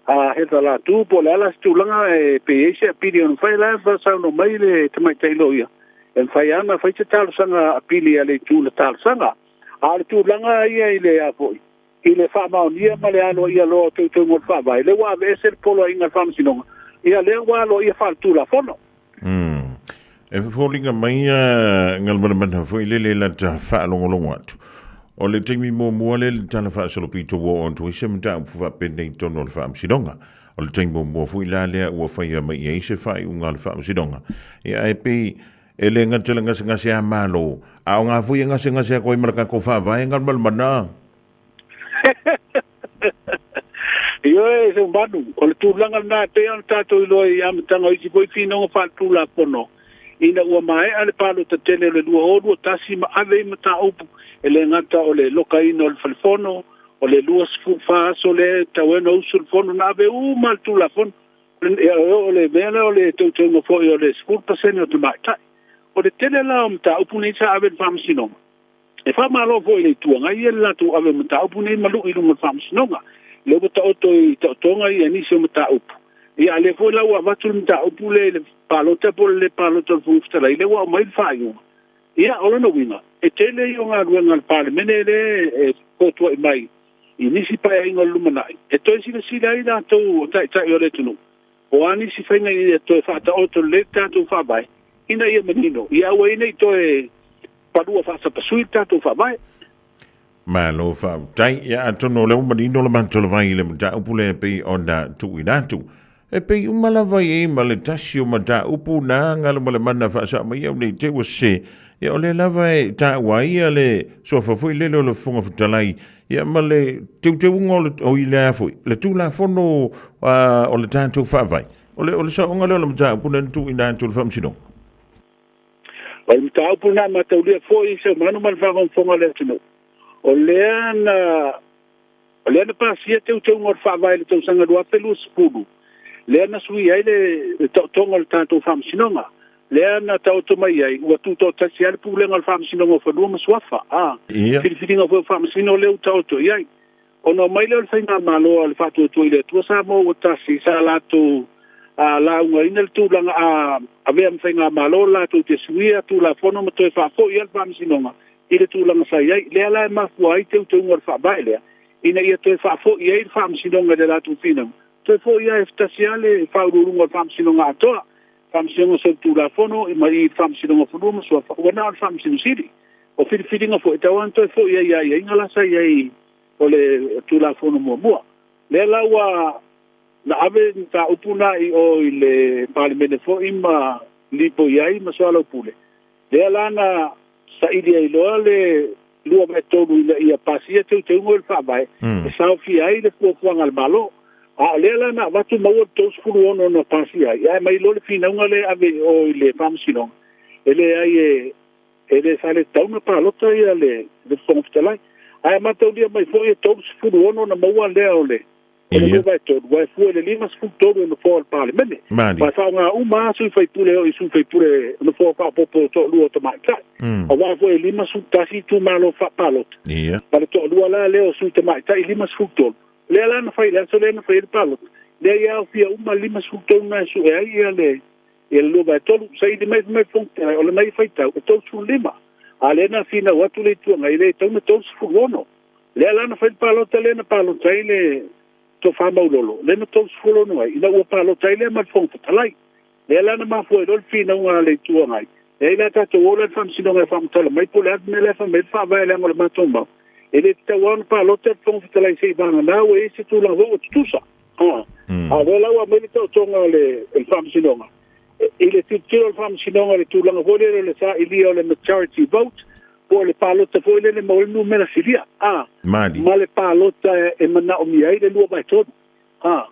a Heather Latu, po o le a la se tulaga e pe i ai se apili ona fai. La e saunoa mai le tamaitai loia, e mafai lava ona fai se talosaga apili a le itu na talosaga. A o le tulaga ia i le a foi i le faamaonia ma le aloaia loa o teuteuga o le Faavae, lea ua aveese le poloaiga a le Faamasinoga, ia lea ua aloaia faaletulafono. E foliga mai ia galumalemana foi lele lata faalogologo atu. O le taimi muamua lea le tala faasolopito ua oo atu ai se mataupu faapenei i totonu o le Faamasinoga. O le taimi muamua foi la lea ua faia mai i ai se faaiuga a le Faamasinoga. Ia ae pei e le gata le gasegase a Malo, a o ngā foi e gasegase atu ai ma le tatou Faavae galumalemana. Ioe, Seumanu, o le tulaga lena e pei ona tatou iloa i amataga o isi foi finauga faaletulafono, ina ua maea le palota tele o le 2021 ma ave ai mataupu e le gata o le lokaina o le falefono, o le 24 aso lea e tatau ai ona usu le fono, na ave uma le Tulafono. O le mea lea o le teuteuga foi o le 10% o tamaitai. O le tele la o mataupu nei sa ave i le Faamasinoga, E faamalo foi i le Itu Agai ia le latou ave o mataupu nei ma lu'i i luma o le Faamasinoga. Lea ua taoto i taotoga ia nisi o mataupu, ia a lea foi la ua avatu le mataupu lea i le palota po o le lē palota o le Fofoga Fetalai, lea ua aumai le faaiuga. Ia, o lona uiga, e tele ia o galuega a le Palemene lea e fotua'i mai i nisi paeaiga o le lumanai, e toe silasila ai latou o taitai o le atunuu, o a nisi faiga ina ia toe faataoto lelei le tatou Faavae, ina ia manino, ia aua ai ne i toe palua faasapasui le tatou Faavae. Malo faafetai. Ia atonu o lea ua manino le matou vai i le mataupu lea e pei ona tuuina atu. E pei uma lava i ai ma le tasi o mataupu na galumalemana faasao mai au nei te ua sese. Ia o lea lava e taua ai ia le suafa foi lele o le Fofoga Fetalai ia ma le teuteuga o le, o i le a foi, le Tulafono o le tatou Faavae. O le saoga lea o le mataupu na tuuina atu i le Faamasinoga. O le mataupu lena e mataulia foi i Seumanu ma le faafogafoga a le atunuu, o lea na o lea na pasia teuteuga o le Faavae i le tausaga 2020, lea na suia ai le taotoga o le tatou Faamasinoga, lea na taoto mai ai ua tutoatasi ai le Pulega o le Faamasinoga o Fanua ma Suafa. A filifiliga foi o Faamasino lea ua taoto i ai. Ona omai lea o le Faigamalo a le Faatuatua i le Atua Samoa ua tasi, sa latou laugaina le tulaga a avea ma Faigamalo latou te suia Tulafono ma toe faafoi ai le Faamasinoga i le tulaga sa i ai. Lea la e mafua ai teuteuga o le Faavae lea, ina ia toe faafoi ai le Faamasinoga i le latou finauga, toe foi lava e tasi lava le faauluuluga o le Faamasinoga atoa, Faamasinoga Solitulafono ma i le Faamasinoga o Fanua ma Suafa, ua na o le Faamasino Sili. O filifiliga foi, e tatau lava ona toe foi ai i aiaiga la sa i ai o le Tulafono muamua. Lea la ua na ave mataupu na i o i le Palemene foi ma lipoi ai ma soalaupule. Lea la na saili ai loa le 2/3 ina ia pasia teuteuga o le Faavae e saofia ai le fuafuaga a le Malo. A o lea la na avatu maua le 36 na pasia ai, ae mai loa le finauga lea e ave i o i le Faamasinoga, e leai e le sa le tatau ona palota ia le Fofoga Fetalai. Ae mataulia mai foi e 36 na maua lea o le O le 2/3, ua e fua i le 53 o nofoa o le Palemene. Mali. Ma e faaaoga uma lava sui faipule o i sui faipule nofoa faaopoopo toalua o tamaitai. Aua foi e 51 itumalo faapalota. Ma le toalua la lea o sui tamaitai 53. Lea la na fai i le aso lea na fai ai le palota, lea ia aofia uma le 53 na e sue ai ia le 2/3. Saili mai fai mai le Fofoga Fetalai, o lana ia faitau e 35. A lea na finau atu le Itu Agai, le tatau na 36. Lea la na fai le palota lea na palota ai le Tofa Maulolo, lea na 36 ai, ina ua palota ai lea ma le Fofoga Fetalai. Lea la na mafua ai loa le finauga a le Itu Agai, e ai la tatou o la i le Faamasinoga e faamatala mai po o le a le mea la e fai mai ai le Faavae leaga o le matou mau, e le tatau lava ona palota le Fofoga Fetalai se i vagana ua i ai se tulaga foi ua tutusa. A o lea la ua aumai le taotoga o le Faamasinoga, i le tilotilo a le Faamasinoga i le tulaga foi lele o le sailia o le majority vote, po o le palota foi lele maua ai le numera silia, a, ma le palota e manaomia ai le 2/3. A,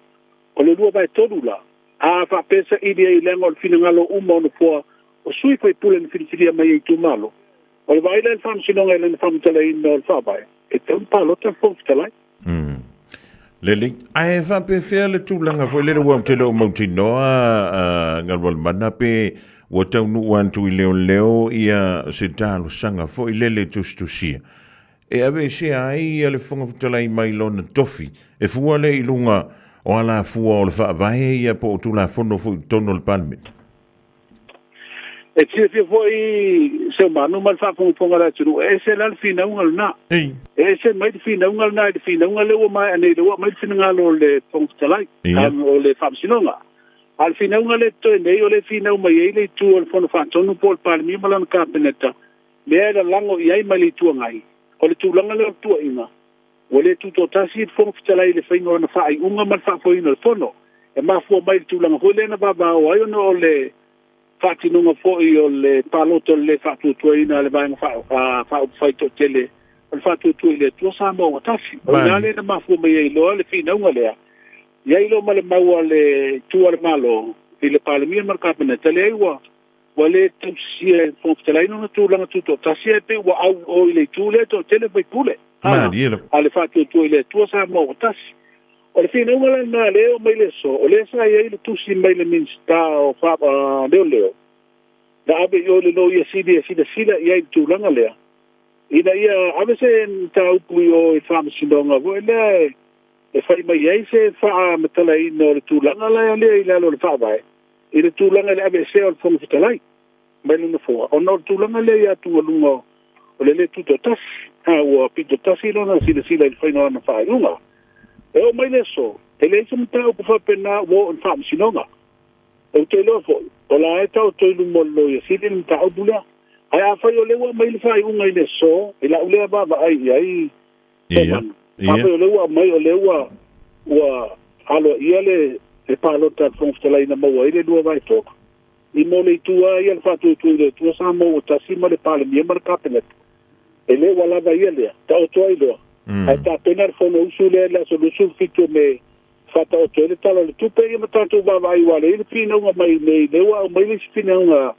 o le 2/3 la, a faapea saili ai leaga o le finagalo uma o nofoa o sui faipule na filifilia mai e itumalo, o le vaai la i le Faamasinoga i lana faamatalaina o le Faavae, e tatau ona palota le Fofoga Fetalai. Lelei. Ae faapefea le tulaga foi lele ua ou te le o mautinoa Galumalemana pe ua taunuu atu i leoleo ia se talosaga foi lele tusitusia e aveesea ai ia le Fofoga Fetalai mai lona tofi e fua lea i luga o alafua o le Faavae ia po o Tulafono foi i totonu o le Palemene. E silafia foi Seumanu ma le faafogafoga a le atunuu, e ese la le finauga lena. E ese mai le finauga lena i le finauga lea ua maea nei, lea ua aumai le finagalo o le Fofoga Fetalai, o le Faamasinoga. A o le finauga lea e totoe nei, o lea e finau mai ai le itu o le Fono Faatonu po o le Palemia ma lana Kapeneta, lea e lalago i ai mai le Itu Agai, o le tulaga lea o le tuuaiga, ua le tutoatasi le Fofoga Fetalai i le faiga o ana faaiuga ma le faafoeina o le Fono. E mafua mai i le tulaga foi lea na vavao ai ona o le faatinoga foi o le palota o le le faatuatuaina a le Vaega Faaupufai Toatele o le Faatuatua i le Atua Samoa ua Tasi. O i ina lea na mafua mai ai loa le finauga lea, i ai loa ma le mau a le Itu a le Malo i le Palemia ma le Kapeneta, leai ua ua le tausisia e le Fofoga Fetalai lona tulaga tutoatasi ae pei ua au i o i le itu lea e toatele faipule a le Faatuatua i le Atua Samoa ua Tasi. O le finauga la lena lea e oo mai le aso, o lea sa i ai le tusi mai le Minisita o Leoleo na ave i o i le Loia Sili e silasila i ai i le tulaga lea, ina ia ave se mataupu i o i le Faamasinoga foi lea e fai mai ai se faamatalaina o le tulaga lea i lalo o le Faavae i le tulaga i le aveesea o le Fofoga Fetalai mai le Nofoa, ona o le tulaga lea i atugaluga o le le tutoatasi, a ua pitotasi lona silasila i le faiga o ana faaiuga. E oo mai le aso, e leai se mataupu faapena ua oo i le Faamasinoga. Ou te iloa foi, o la e taoto i luma o le Loia Sili le mataupu lea. Ae afai o lea ua aumai le faaiuga i le aso, i lau lea vaavaai i ai, Tomanu, afai o lea ua aumai o lea ua ua aloaia le le palota a le Fofoga Fetalai na maua ai le 2/3, i mo le itu lava ia le faatuatua i le Atua Samoa ua tasi ma le Palemia ma le Kapeneta, e le ua lava ia lea, taoto ai loa, ae tapena le Fonousu lea i le aso 27 o Me faataoto ai le Tala o le Tupe, ia ma tatou vaavaai aua lea e i ai le finauga mai nei, lea ua aumai le isi finauga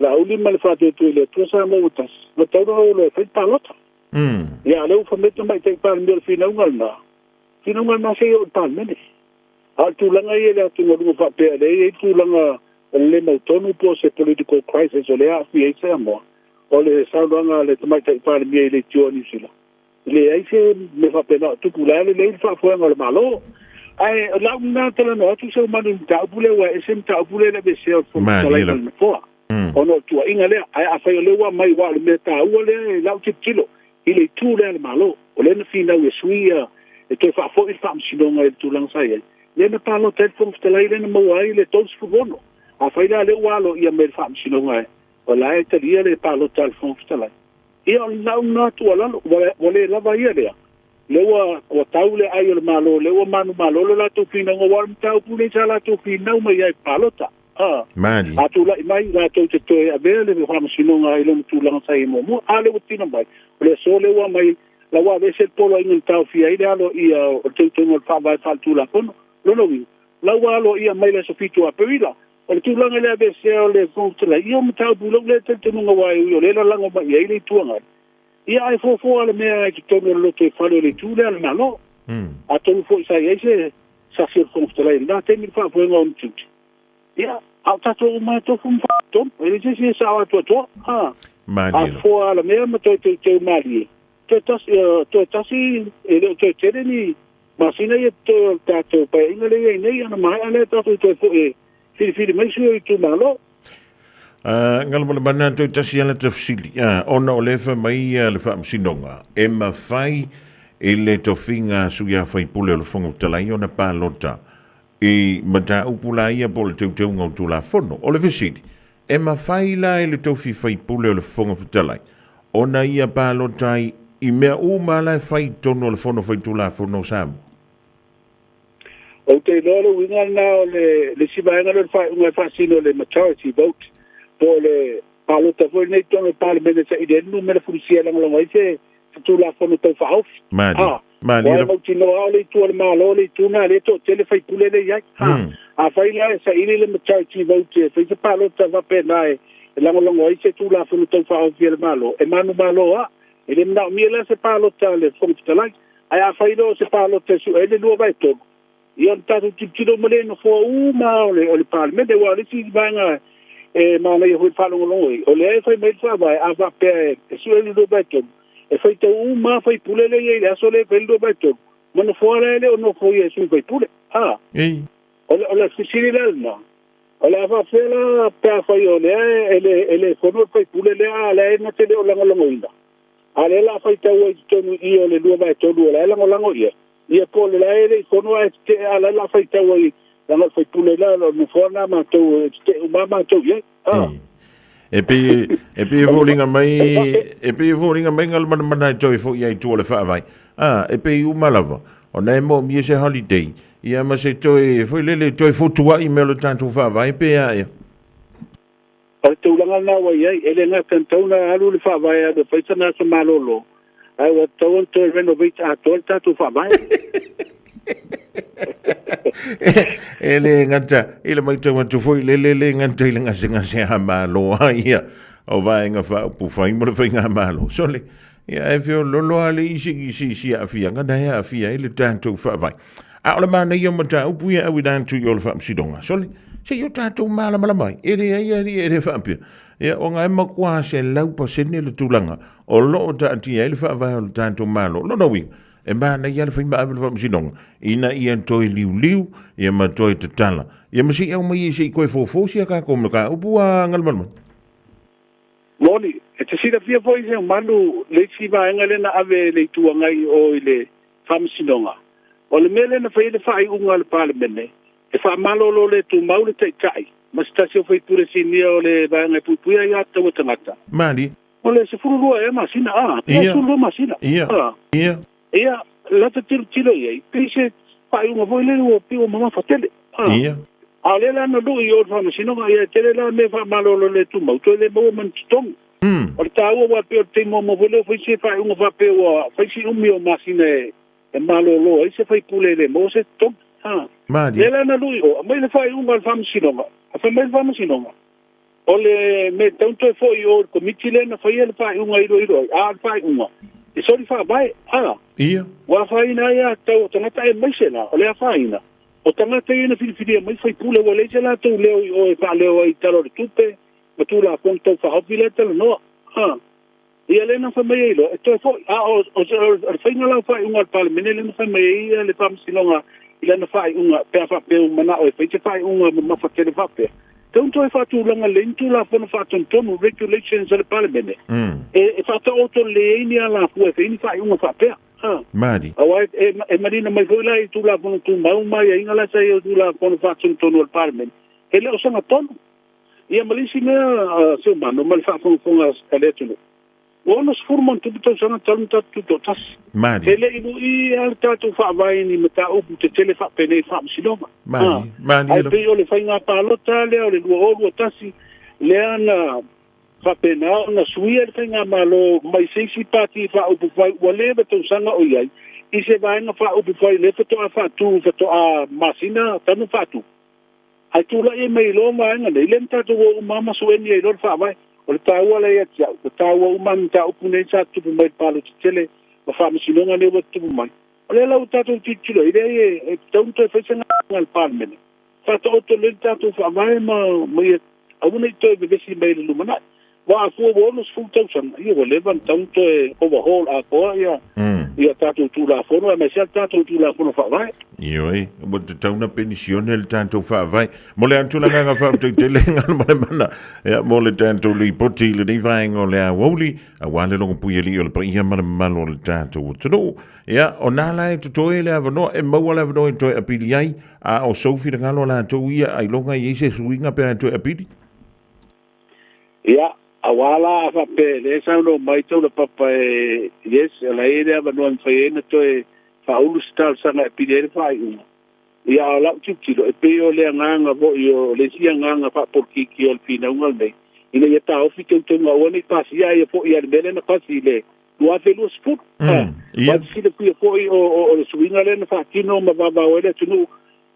Laauli ma le faatuatua i le Atua Samoa ua tasi, ua tatau ona o loa e fai le palota. Ia, a o lea ua fai mai le Tamaitai Palemia o le finauga lena, finauga lena se i oo i le Palemene. A o le tulaga ia i le atugaluga faapea, lea e i ai le tulaga o le le mautonu po o se political crisis o lea e aafia ai Samoa, o le saunoaga a le Tamaitai Palemia i le Itu a Niu Sila, e leai se mea faapena o tupu, o la e lelei le faafoega o le Malo. Ae o lau lena talanoa atu Seumanu i le mataupu lea, ua ese le mataupu lea i le aveesea o le Fofoga Fetalai ma le Nofoa, ona o le tuuaiga lea. Ae afai o lea ua aumai, aua o le mea taua lea i lau tilotilo i le itu lea a le Malo, o lea na finau e sui ia e toe faafoi le faamasinoga i le tulaga sa i ai, lea na palota ai le Fofoga Fetalai lea na maua ai le 36. Afai la o lea ua aloaia mai e le faamasinoga o la e talia le palota a le Fofoga Fetalai, ia o le lau lena tuualalo, ua le lava ia lea, lea ua tau le ai o le Malo, lea ua manumalo le latou finauga, aua o le mataupu lenei sa latou finau mai ai i le palota. A tulai mai latou te toe avea le faamasinoga i lona tulaga sa i ai muamua. A lea ua tino mai, o le aso lea ua aumai, la ua aveese le poloaiga na taofia ai le aloaia o le teuteuga o le Faavae Faaletulafono. Lona uiga, la ua aloaia mai le aso 7 o Aperila. O le tulaga i le aveesea o le Fofoga Fetalai, ia o mataupu i lou lea talitonuga aua e ui o lea e lalago mai i ai le Itu Agai, ia ae fuafua le mea i totonu o le lotoifale o le Itu lea a le Malo. Atonu foi sa i ai se sasi o le Fofoga Fetalai i lena taimi i le faafoega o ona tiute. Ia, a o tatou uma e tofu ma faatonu, e leai se isi e sao atoatoa. A fofoa alamea ma toe teuteu malie, toe tasi, toe tasi, e le o toe tele ni masina ia totoe o le tatou Paeaiga lea e i ai nei, ona maea lea tatou toe foi e filifili mai sui o itumalo. Galumalemana toe tasi lava ta fesili, ona o lea e fai mai le Faamasinoga, e mafai i le tofiga a sui usufono o le Fofoga Fetalai ona palota i mataupu la ia po o le teuteuga o Tulafono. O le fesili, e mafai la e le tofi faipule o le Fofoga Fetalai ona ia palota ai i mea uma la e fai i totonu o le Fono Faitulafono o Samoa? Ou te iloa le uiga lena o le le isi vaega lea o le faaiuga e faasino le majority vote po o le palota foi lenei i totonu o le Palemene e saili ai le numera fulisia e lagolago ai se Tulafono Tau Faaofi. Malie. Malie. Aua e mautinoa o le itu a le Malo le itu lena lea e toatele faipule lea e i ai. Afai la e saili le majority vote e fai se palota faapena e lagolago ai se Tulafono Tau Faaofi a le Malo, e manumalo lava. E le manaomia la se palota a le Fofoga Fetalai. Ae afai loa o se palota e sue ai le 2/3, ia ona tatou tilotilo uma lea i nofoa uma lava o le Palemene. Aua o le isi vaega e manaia foi le faalogologo i ai, o lea e fai mai le Faavae, a faapea e sue le 2/3, e faitau uma lava faipule lea e i ai i le aso lea e fai ai le 2/3, ma nofoa la e le o nofoia e sui faipule. A, o le fesili la lena, o le a faapefea la pe afai o lea e le fono le faipule lea, a o lea e na te le o lagolagoina? A o lea o le a faitau ai i totonu i i o le 2/3 o la e lagolago ia, ia po o le la e le i fono ae tetee a o la e o le a faitau ai leaga o le faipule la o le nofoa lena a matou e tetee uma lava matou i ai. A. E pei e pei e foliga mai e pei e foliga mai Galumalemana e toe foi ai i tua o le faavae. A, e pei uma lava ona e moomia se holiday ia ma se toe foi lele toe fotuai mea o le tatou faavae pe a ea. O le tulaga lena ua i ai, e le gata ina tatau ona alu le faavae e alu e fai sana aso malolo, ae ua tatau ona toe renovate atoa le tatou faavae. E le gata i le matau atu foi lele le gata i le gasegase a Malo a ia o Vaega Faaupufai mo le Faigamalo. Sole, ia e feololo lava le isi i si aafiaga na e aafia ai le tatou faavae. A o le manaia o mataupu ia auina atu i o le Faamasinoga. Sole, se i o tatou malamalama ai. E leai alii e le faapea. Ia, ona e matua 100% le tulaga o lo o taatia ai le faavae o le tatou Malo. Lona uiga, e manaia le fai ma ave le Faamasinoga ina ia toe liuliu ia ma toe tatala. Ia ma se i aumai ai se i toe fofo si a tatou mataupu a Galumalemana. Moni, e te silafia foi Seumanu le isi vaega lea na ave e le Itu Agai i o i le Faamasinoga. O le mea lea na fai ai le faaiuga a le Palemene, e faamalolo le tumau le Taitai ma se tasi o faipule sinia o le Vaega e Puipuia Aia Tatau a Tagata. Mali. O le 12 ea masina, a, pe 12 masina. Ia. Ia. Ia, lata tilotilo i ai, pei se faaiuga foi lele ua pei ua mamafa tele. Ia. A o lea la na lui i o i le Faamasinoga, ia e tele la mea faamalolo le tumau, toe le maua ma ni totogi. O le taua aua pei o le taimi muamua foi lea ua fai se faaiuga faapea ua fai si umi o masina e malolo ai se faipule e le maua se totogi. Malie. Lea la na lui i o, aumai le faaiuga a le Faamasinoga, a fai mai le Faamasinoga, o le mea e tatau ona toe foi i o i le Komiti lea na faia le faaiuga e iloilo ai, a o le faaiuga, e soli faavae. Ia. Ua afaina ai a tatau o tagata aemaise la, o le afaina, o tagata ia na filifilia mai faipule ua leai se latou leo i o e faaleo ai i Tala o le Tupe ma Tulafono Tau Faaofi lea e talanoa. A. Ia lea na fai mai ai loa, e toe foi. A o, o, o le faiga la o faaiuga a le Palemene lea na fai mai ai le Faamasinoga i lana faaiuga pe a faapea ua manao e fai se faaiuga mamafa tele faapea, tatau ona toe faatulaga lelei ni Tulafono Faatonutonu, Regulations a le Palemene, e faataoto lelei ai ni alafua e fai ai ni faaiuga faapea. Mali. Aua e manino mai foi la i Tulafono Tumau ma aiaiga la sa i ai o Tulafono Faatonutonu a le Palemene, e le o sagatonu. Ia ma le isi mea, Seumanu, ma le faafogafoga a le atunuu, ua 60+ tausaga talu ona tatou tutoatasi. Mali. E le i lui lava le tatou faavae i ni mataupu tetele faapenei i le Faamasinoga. Mali. Mali. Ae pei o le faiga palota lea o le 2021 lea na faapena ona suia le faigamalo mai se isi pati faaupufai ua leva tausaga o i ai i se vaega faaupufai lea faatoa faatu faatoa masina talu faatu. Ae tulai ai mai loa vaega nei, lea na tatou o uma lava ma sueni ai loa le faavae. O le taua lea ia te au, ua taua uma lava mataupu nei sa tutupu mai i le palota tele ma faamasinoga nei ua tutupu mai. O lea la ua tatou tilotilo ai, e leai e tatau ona toe fai se galuega a le Palemene, faataoto lelei le tatou Faavae ma ia aua ne i toe vevesi mai i le lumanai. Aua a fua ua 60 tausaga, ia ua leva ona tatau ona toe overhaul atoa ia ia tatou Tulafono aemaise lava le tatou Tulafono Faavae. Ioe, ua tatau ona penisione le tatou Faavae. Mo le atu le agaga faafetai tele Galumalemana ia, mo le tatou lipoti i lenei vaega o le aoauli, aua le logopui alii o le paia ma le mamalu o le tatou atunuu. Ia, o nā la e totoe le avanoa, e maua le avanoa e toe apili ai, a o sou finagalo a latou ia, ailoga e i ai se suiga pe a e toe apili? Ia, aua la a faapea lea e saunoa mai Taulapapa e yes, o la e i ai le avanoa e mafai ai ona toe faaulu se talosaga e apili ai le faaiuga. Ia, a o lau tilotilo, e pei o le agaga foi o le isi agaga faapolokiki o le finauga lenei, ina ia taofi teuteuga aua ne i pasia ia foi a le mea lea na pasi i le 2020. Ia. Aua e silafia foi o le suiga lea na faatino ma vavao ai le atunuu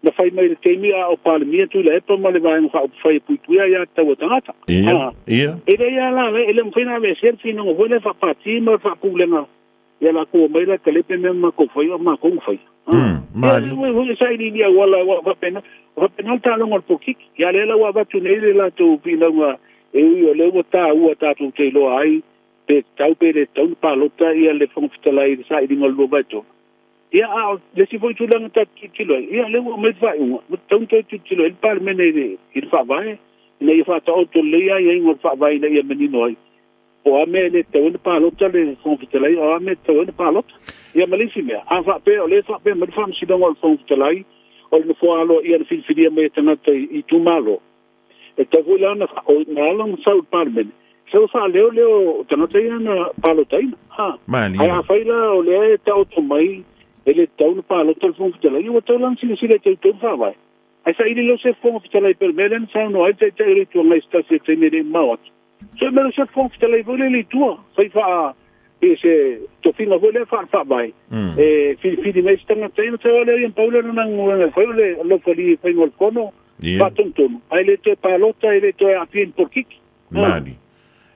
na fai mai i le taimi a o Palemia Tuilaepa ma le Vaega Faaupufai e Puipuia Aia Tatau a Tagata. Ia, ia. E leai lava la, e le mafai ona aveesea le finauga foi lea faapati ma le faapulega ia latou omai la talepe mea ma matou faia o matou na faia. Mali. Ia, e sailiili auala aua faapena, faapena le taaloga o le polokiki. Ia lea la ua avatu nei le latou finauga e ui o lea ua taua tatou te iloa ai pe tatau pe le tatau ona palota ia le Fofoga Fetalai i le sailiga o le 2/3. Ia, a o le isi foi tulaga tatou te tilotilo ai, ia, o lea ua aumai le faaiuga, ua tatau ona toe tilotilo ai le Palemene i le, i le Faavae, ina ia faataoto lelei aiaiga o le Faavae ina ia manino ai, po o a mea e le tatau ai ona palota le Fofoga Fetalai, a o a mea e tatau ai ona palota. Ia, ma le isi mea, a faapea o lea e faapea mai le Faamasinoga o le Fofoga Fetalai, o le nofoa aloaia na filifilia mai e tagata i itumalo, E tatau foi la ona na ala ona sau i le Palemene, sau e faaleo leo o tagata ia na palotaina. Ha. Malie. Ae afai la o lea e taoto mai e le tatau ona palota le Fofoga Fetalai, ia ua tatau la ona silasila e teuteu le Faavae. Ae saili leo se Fofoga Fetalai pei o le mea lea na saunoa ai le Taitai o le Itu Agai i se tasi o taimi e le i mamao atu. Sue mai leo se Fofoga Fetalai foi lele i tua, fai faa pe se tofiga foi lea faale-faavae e filifili mai se tagata ia ona sau lava lea ia na pau lea o lona galuega e fai o le laufali i faiga o le fono faatonutonu, ae le toe palota, e le toe aafia i ni polokiki. Mali.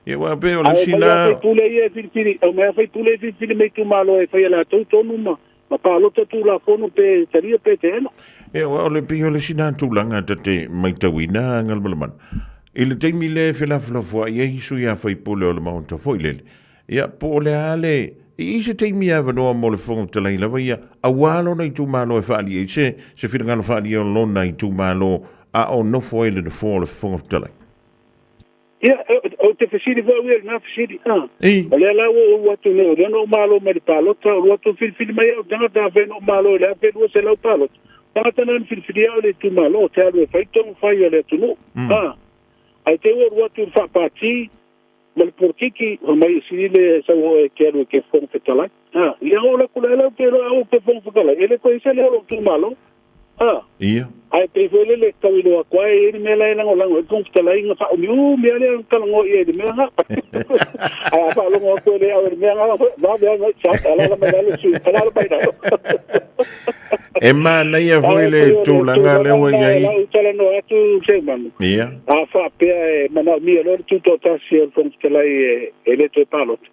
Ia aua pei o le Ae isi omai lava na... faipule ia e filifili, omai lava faipule ia e filifili mai itumalo e fai e latou tonu ma palota tulafono pe talia pe teena. Ia aua o le pei o le isi na tulaga ta te maitauina Galumalemana. I le taimi lea e felafolafoai ai sui a faipule o le Maota foi lele, Ia, po o le a le... I se taimi avanoa mo le Fofoga Fetalai lava ia, aua lona itumalo e faaalia ai se, se finagalo faaalia o lona itumalo a o nofo ai le nofoa o le Fofoga Fetalai. Ia, ou te fesili foi au ia i lena fesili. A, Ei. o lea la ua ou atu nei, o lea na ou malo mai i le palota, o lua atu filifili mai au tagata afai na ou malo i le 1200 palota. Tagata na na filifilia au i le itumalo, ou te alu e fai tonu fai a le atunuu. A, ae te i ua alu atu i le faapati, Ma le polokiki, fai mai e sili le sau o oe e te alu e te Fofoga Fetalai. Ha, ia oo la kula ela ou te iloa au ou te Fofoga Fetalai, e le toe i se leo o lou itumalo. Ha. Ia. Ae pei foi lele tau iloa atu ai e i ai le mea la e lagolago ai le Fofoga Fetalai na faaumiumi lava lea ona talanoa i ai i le mea na. Ae a faalogo atu e le au i le mea na, vave lava ona i alaala mai lalo le sui, alaala mai lalo. E manaia foi le tulaga lea ua i ai. Lau talanoa atu Seumanu. Ia. A faapea e manaomia loa le tutoatasi o le Fofoga Fetalai e le toe palota.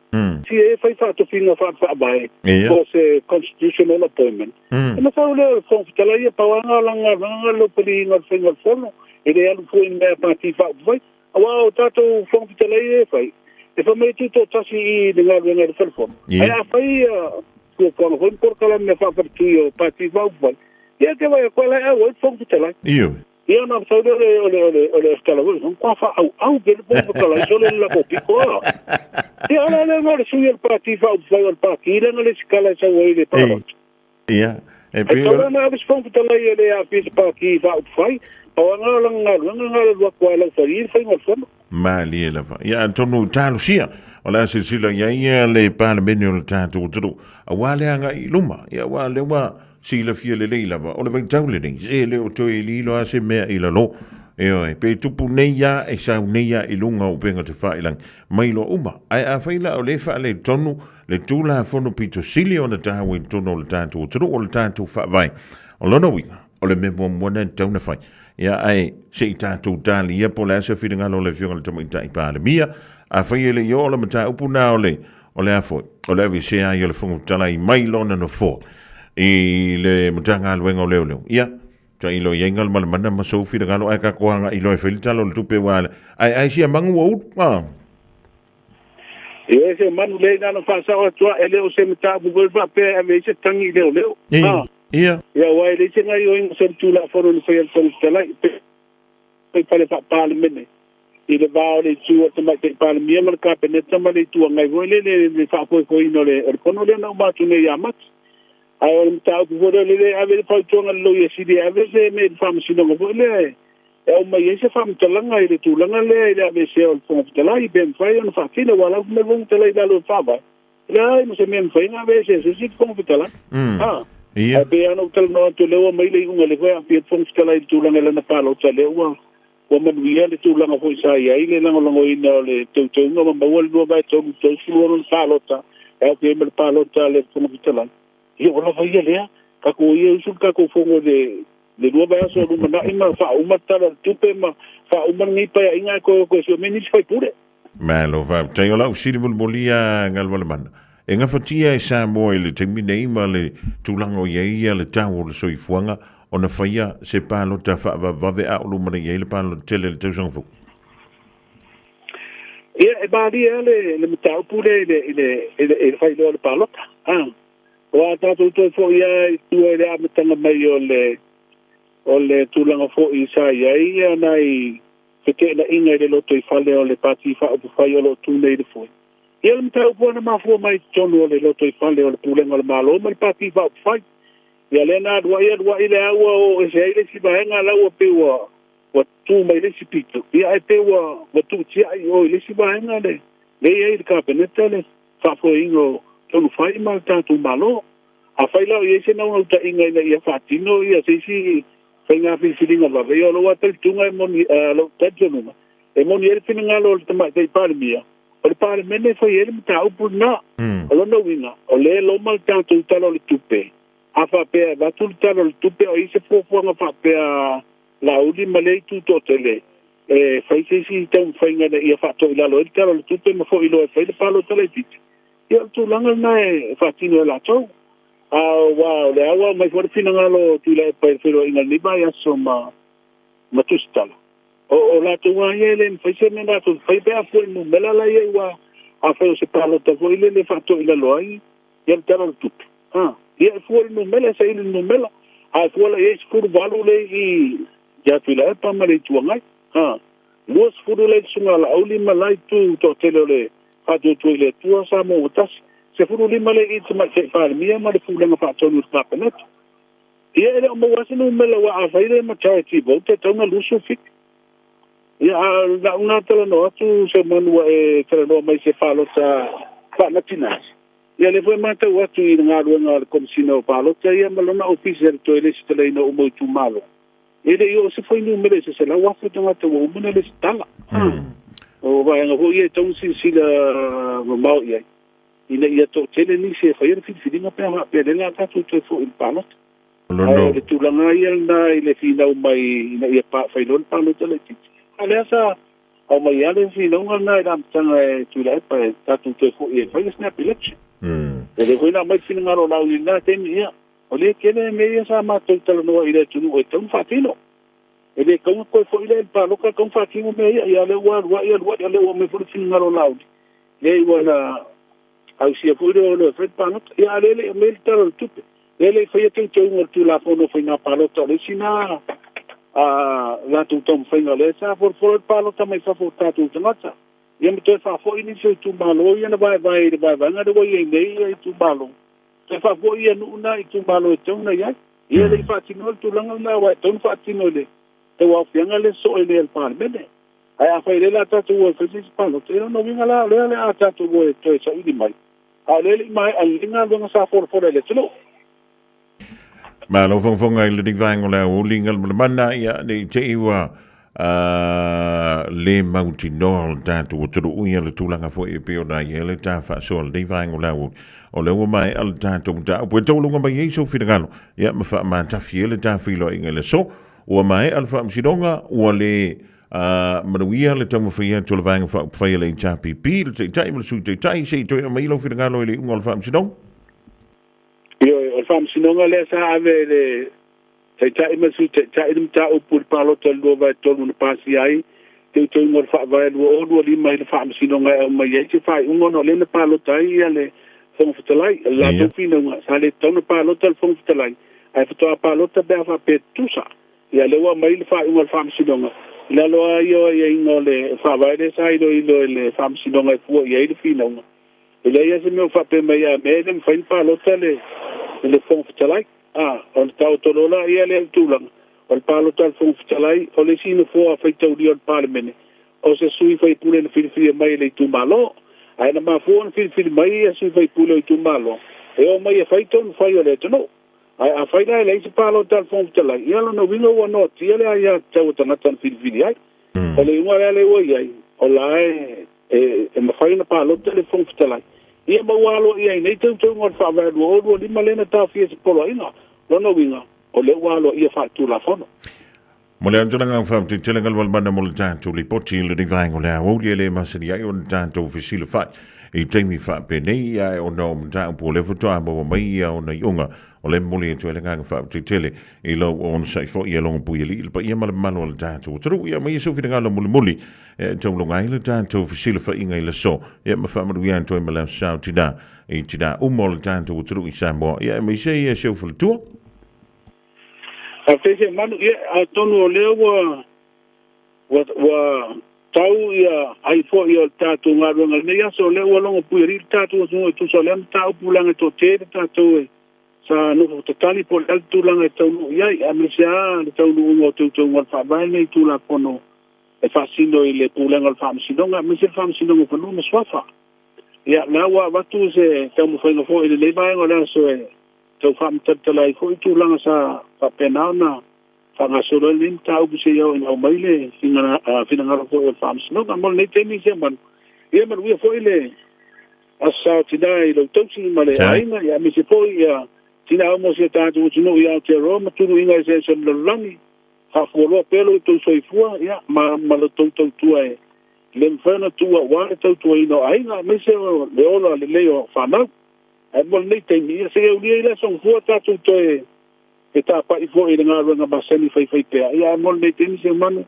Si e fai faatofiga faale-faavae po o se constitutional appointment. Ona sau lea o le Fofoga Fetalai ia pau lava lana galuega le laupaliina o le faiga o le fono. E le alu fua i ni mea pati faaupufai. Aua o tatou Fofoga Fetalai ia e fai, e fai mai e tutoatasi i le galuega i le fale fono. Ae a fai fuafuaga foi ma polokalame faafaletui o Pati Faaupufai, ia te vaai atu lava la e auai le Fofoga Fetalai. Ioe. Ia ona sau lea o le, o le, o le tala foi, matua faaauau pea le Fofoga Fetalai sole le latou pito a. Ia o le a lea o le sui o le Pati Faaupufai o le Pati lea na lesitala e sau ai i le palota. Ia, e E pei tatau o... ona ave se Fofoga Fetalai e le aafia i se Pati Faaupufai, pau lava lena o lana galuega na o le alu atu lava e laufali le faiga o le fono. Malie lava. Ia, atonu talosia o le a silasila i ai le Palemene o le tatou atunuu, aua le agai i luma. Ia, aua o lea ua silafia lelei lava, o le vaitau lenei, se le o toe lilo lava se mea i lalo. Ioe, pe tupu nei lava, e sau nei lava i luga o upega tafailagi, mai loa uma. Ae afai la o lea e faaletonu le Tulafono pito sili ona taua i totonu o le tatou atunuu, o le tatou Faavae, o lona uiga, o le mea muamua lena e tatau ona fai. Ia, ae se i tatou talia po o le a se finagalo o le Afioga i le Tamaitai Palemia. Afai e le i oo le mataupu lena o le, o le a foi, o le aveesea ai o le Fofoga Fetalai mai lona nofoa. i le Matagaluega o Leoleo. Ia, tailo i ai Galumalemana ma sou finagalo ae tatou agai loa e fai le Tala o le Tupe aua ae ai sia manu ua ulu. A. Ia, se manu lea ina na faasao atu e le o se mataupu foi faapea e ave ai se tagi i leoleo. Ia. Ia. Ia, aua e leai se gaioiga solitulafono na faia e le Fofoga Fetalai. Pe fale faa-Palemene i le va o le itu o le Tamaitai Palemia ma le Kapeneta ma le Itu Agai foi lele i le faafoefoeina o le fono lea na uma atu nei ia Mati. Ae o le mataupu foi lea o lele e ave le fautuaga i le Loia Sili e ave se mea i le Faamasinoga foi lea e aumai ai se faamatalaga i le tulaga lea i le aveesea o le Fofoga Fetalai pe mafai ona faatino aua o la e fai mai le Fofoga Fetalai i lalo o le Faavae e leai ma se mea e mafai ona aveesea e se isi le Fofoga Fetalai. Ia. Ae pei lava ona ou talanoa atu o lea ua aumai le iuga lea foi e aafia le Fofoga Fetalai i le tulaga i lana palota lea ua Ua manuia le tulaga foi sa i ai le lagolagoina o le teuteuga ma maua le 2/3 36 palota e aofia ai ma le palota a le Fofoga Fetalai. Ia ua lava ia lea. Tatou o ia e usu le tatou fono i le le lua vaiaso o lumanai ma faauma le Tala o le Tupe ma faauma lenei Paeaiga ae toe o toe sue mai nisi faipule. Malo faafetai. O lau fesili mulimuli ia Galumalemana, e gafatia e Samoa i le taimi nei ma le tulaga o i ai ia le tau o le soifuaga ona faia se palota faavavevave a o lumanai ai le palota tele i le tausaga fou? Ia, e malie lava le, le mataupu lea i le, i le, i le, i le failoa o le palota. Ah, aua a tatou toe foi lava i tua i le amataga mai o le, o le tulaga foi sa i ai ia nai feteenaiga i le lotoifale o le Pati Faaupufai o lo o tu nei i le foe. Ia o le mataupu lava na mafua mai i totonu o le lotoifale o le Pulega o le Malo ma le Pati Faaupufai. Ia lea na alu ai alu ai lea ua oo ese ai le isi vaega la ua pei ua ua tu mai le isi pito. Ia ae pei ua ua tuutiai i o i le isi vaega le le i ai i le Kapeneta le faafoeina o tonu fai ma le tatou Malo. Afai la o i ai se naunautaiga ina ia faatino ia se isi faiga filifiliga vave, ia o lou lava talitonuga e moni, lou talitonuga, e moni ai le finagalo o le Tamaitai Palemia, o le Palemene e fai ai le mataupu lena. O lona uiga, o lea e loma le tatou Tala o le Tupe, a faapea e avatu le Tala o le Tupe o i ai se fuafuaga faapea Laauli ma lea itu toatele, e fai se isi taumafaiga ina ia faatoilalo ai le Tala o le Tupe ma foi loa e fai le palota laitiiti. Ia o le tulaga lena e faatino e latou. Aua o lea ua aumai foi le finagalo o Tuilaepa i le feiloaiga i lenei vaiaso ma ma Tusitala, o o latou lava ia e le mafai se mea latou te faia pe a fua i numera la i ai aua afai o se palota foi lele e faatoilalo ai ia le Tala o le Tupe, a, ia e fua i le numera e saili i le numera, a e fua la i ai 18 lea i ia Tuilaepa ma le Itu Agai, a, 20 la i le Susuga a Laauli ma la itu toatele o le Faatuatua i le Atua Samoa ua Tasi, 15 lea i Tamaitai Palemia ma le Pulega Faatonu o le Kapeneta. Ia e le o maua lava se numera aua afai le majority vote e tatau ona 27. Ia a o lau na talanoa atu Seumanu ua e talanoa mai i se palota faanatinati, ia lea foi e matau atu i le galuega a le Komesina o Palota ia ma lona ofisa i le toe lesitalaina uma o itumalo. E le i oo se fuainumera i se 100,000 tagata ua uma ona lesitala. O vaega foi ia e tatau ona silasila mamao i ai, ina ia toatele nisi e faia le filifiliga pe a faapea o lea o le a tatou toe foi i le palota. Ae o le tulaga lava ia lena i le finau mai ina ia fai loa le palota laitiiti. A o lea sa aumai lava le finauga lena i le amataga e Tuilaepa e tatou toe foi e fai le snap election. O lea foi na aumai le finagalo o Laauli i lena taimi, ia, O lea tele mea ia sa matou talanoa i le atunuu e tatau ona faatino. E le tatau ona toe foi lea i le palota, e tatau ona faatino mea ia. Ia lea ua alu ai alu ai, a lea ua aumai foi le finagalo o Laauli, leai ua na ausia foi le o loa e fai le palota. Ia a o lea e le i aumaia le Tala o le Tupe, lea e le i faia teuteuga o le Tulafono o Faiga Palota, o le isi lena a latou taumafaiga o lea sa folafola le palota mai fafo o tatou tagata. Ia ma toe faafoi nisi o itumalo ia na vaevae i le vaevaega lea ua i ai nei itumalo. Toe faafoi ia nuu na i itumalo e tatau ona i ai. Ia e le i faatinoa le tulaga lena aua e tatau ona faatino i le tauaofiaga lea soo nei a le Palemene. Ae afai o lea o le a tatou o e fai se isi palota, ia o lona uiga la o lea o le a tatou o e toe saili mai, a o lea e le i maea lelei galuega sa folafola e le atunuu. Malo fogafoga i lenei vaega o le aoauli Galumalemana, ia ne i te i ua le mautinoa o le tatou atunuu ia le tulaga foi e pei ona i ai le ta faasoa lenei vaega o le aoauli. O lea ua maea le tatou mataupu e tauluga mai ai sou finagalo ia ma faamatafi ai le ta feiloaiga i le aso. Ua maea le faamasinoga, ua le manuia le taumafai atu o le Vaega Faaupufai a le HRPP, le Taitai ma le Sui Taitai, se i toe aumai lau finagalo i le iuga o le faamasinoga. Ioe, o le Faamasinoga lea sa ave i le Taitai ma le Sui Taitai le mataupu i le palota i le 2/3 na pasia ai teuteuga o le Faavae 2025 i le Faamasinoga e aumai ai se faaiuga ona o lea na palota ai ia le Fofoga Fetalai. O le latou finauga, sa le tatau ona palota le Fofoga Fetalai, ae faatoa palota pe a faapea e tutusa. Ia lea ua aumai le faaiuga a le Faamasinoga, i lalo lava ia o aiaiga o le Faavae lea sa iloilo e le Faamasinoga e fua i ai le finauga. E leai lava se mea o faapea mai a mea e le mafai ona palota le le Fofoga Fetalai. A, ona taoto loa laia lea i le tulaga, o le palota a le Fofoga Fetalai, o le isi nofoa faitaulia o le Palemene, o se sui faipule na filifilia mai e le itumalo. Ae na mafua ona filifili mai ia sui faipule o itumalo, e omai e fai tonu fai o le atunuu. Ae afai la e leai se palota a le Fofoga Fetalai, ia lona uiga ua noatia le aiatatau a tagata na filifili ai. O le iuga la lea ua i ai, o la e e mafai ona palota le Fofoga Fetalai, ia ma ua aloaia ai nei teuteuga o le Faavae 2025 lea na taofia e se poloaiga. Lona uiga, o lea ua aloaia faaletulafono. Mo le aotelega faafetai tele Galumalemana mo le tatou lipoti i lenei vaega o le aoauli e le masani ai ona tatou fesilafai i taimi faapenei ae ona o mataupu o lea faatoa maua mai ia ona iuga o lea e momoli atu ai le agaga faafetai tele i lou onosai foi e Logompuialii i le paia ma le mamalu o le tatou atunuu. Ia aumaia sou finagalo mulimuli e taulaga ai le tatou fesilafaiga i le aso, ia ma faamanuia atu ai ma le aso sao tina i tina uma o le tatou atunuu i Samoa, ia aemaise ia si ou faletua. Faafetai Seumanu, ia atonu o lea ua ua ua tau ia ai foi o le tatou galuega i lenei aso, o lea ua logo puialii le tatou atunuu e tusa o lea mataupu leaga e toatele tatou e sa nofo tatali po o le a le tulaga e taunuu i ai, aemaise lava le taunuuga o teuteuga o le Faavae lenei Tulafono e faasino i le Pulega o le Faamasinoga, aemaise le Faamasinoga o Fanua ma Suafa. Ia, la ua avatu se taumafaiga foi i lenei vaega o le aso e tau faamatalatala ai foi tulaga sa faapena ona faagasolo ai lenei mataupu seia oo ina aumai le finagalo foi o le Faamasinoga. Mo lenei taimi, Seumanu, ia manuia foi le Aso Sa Tina i lou tausi ma le aiga, ia aemaise foi ia tina uma o si o tatou atunuu i Aotearoa ma tuluiga eseese o le lalolagi. Faafualoa pea lo outou soifua ia ma ma lo outou tautua e le mafai ona tuua aua le tautuaina o aiga aemaise o le ola lelei o fanau. Ae mo lenei taimi, ia seia aulia i le aso gafua tatou toe fetapai foi i le galuega masani faifaipea. Ia ae mo lenei taimi, Seumanu,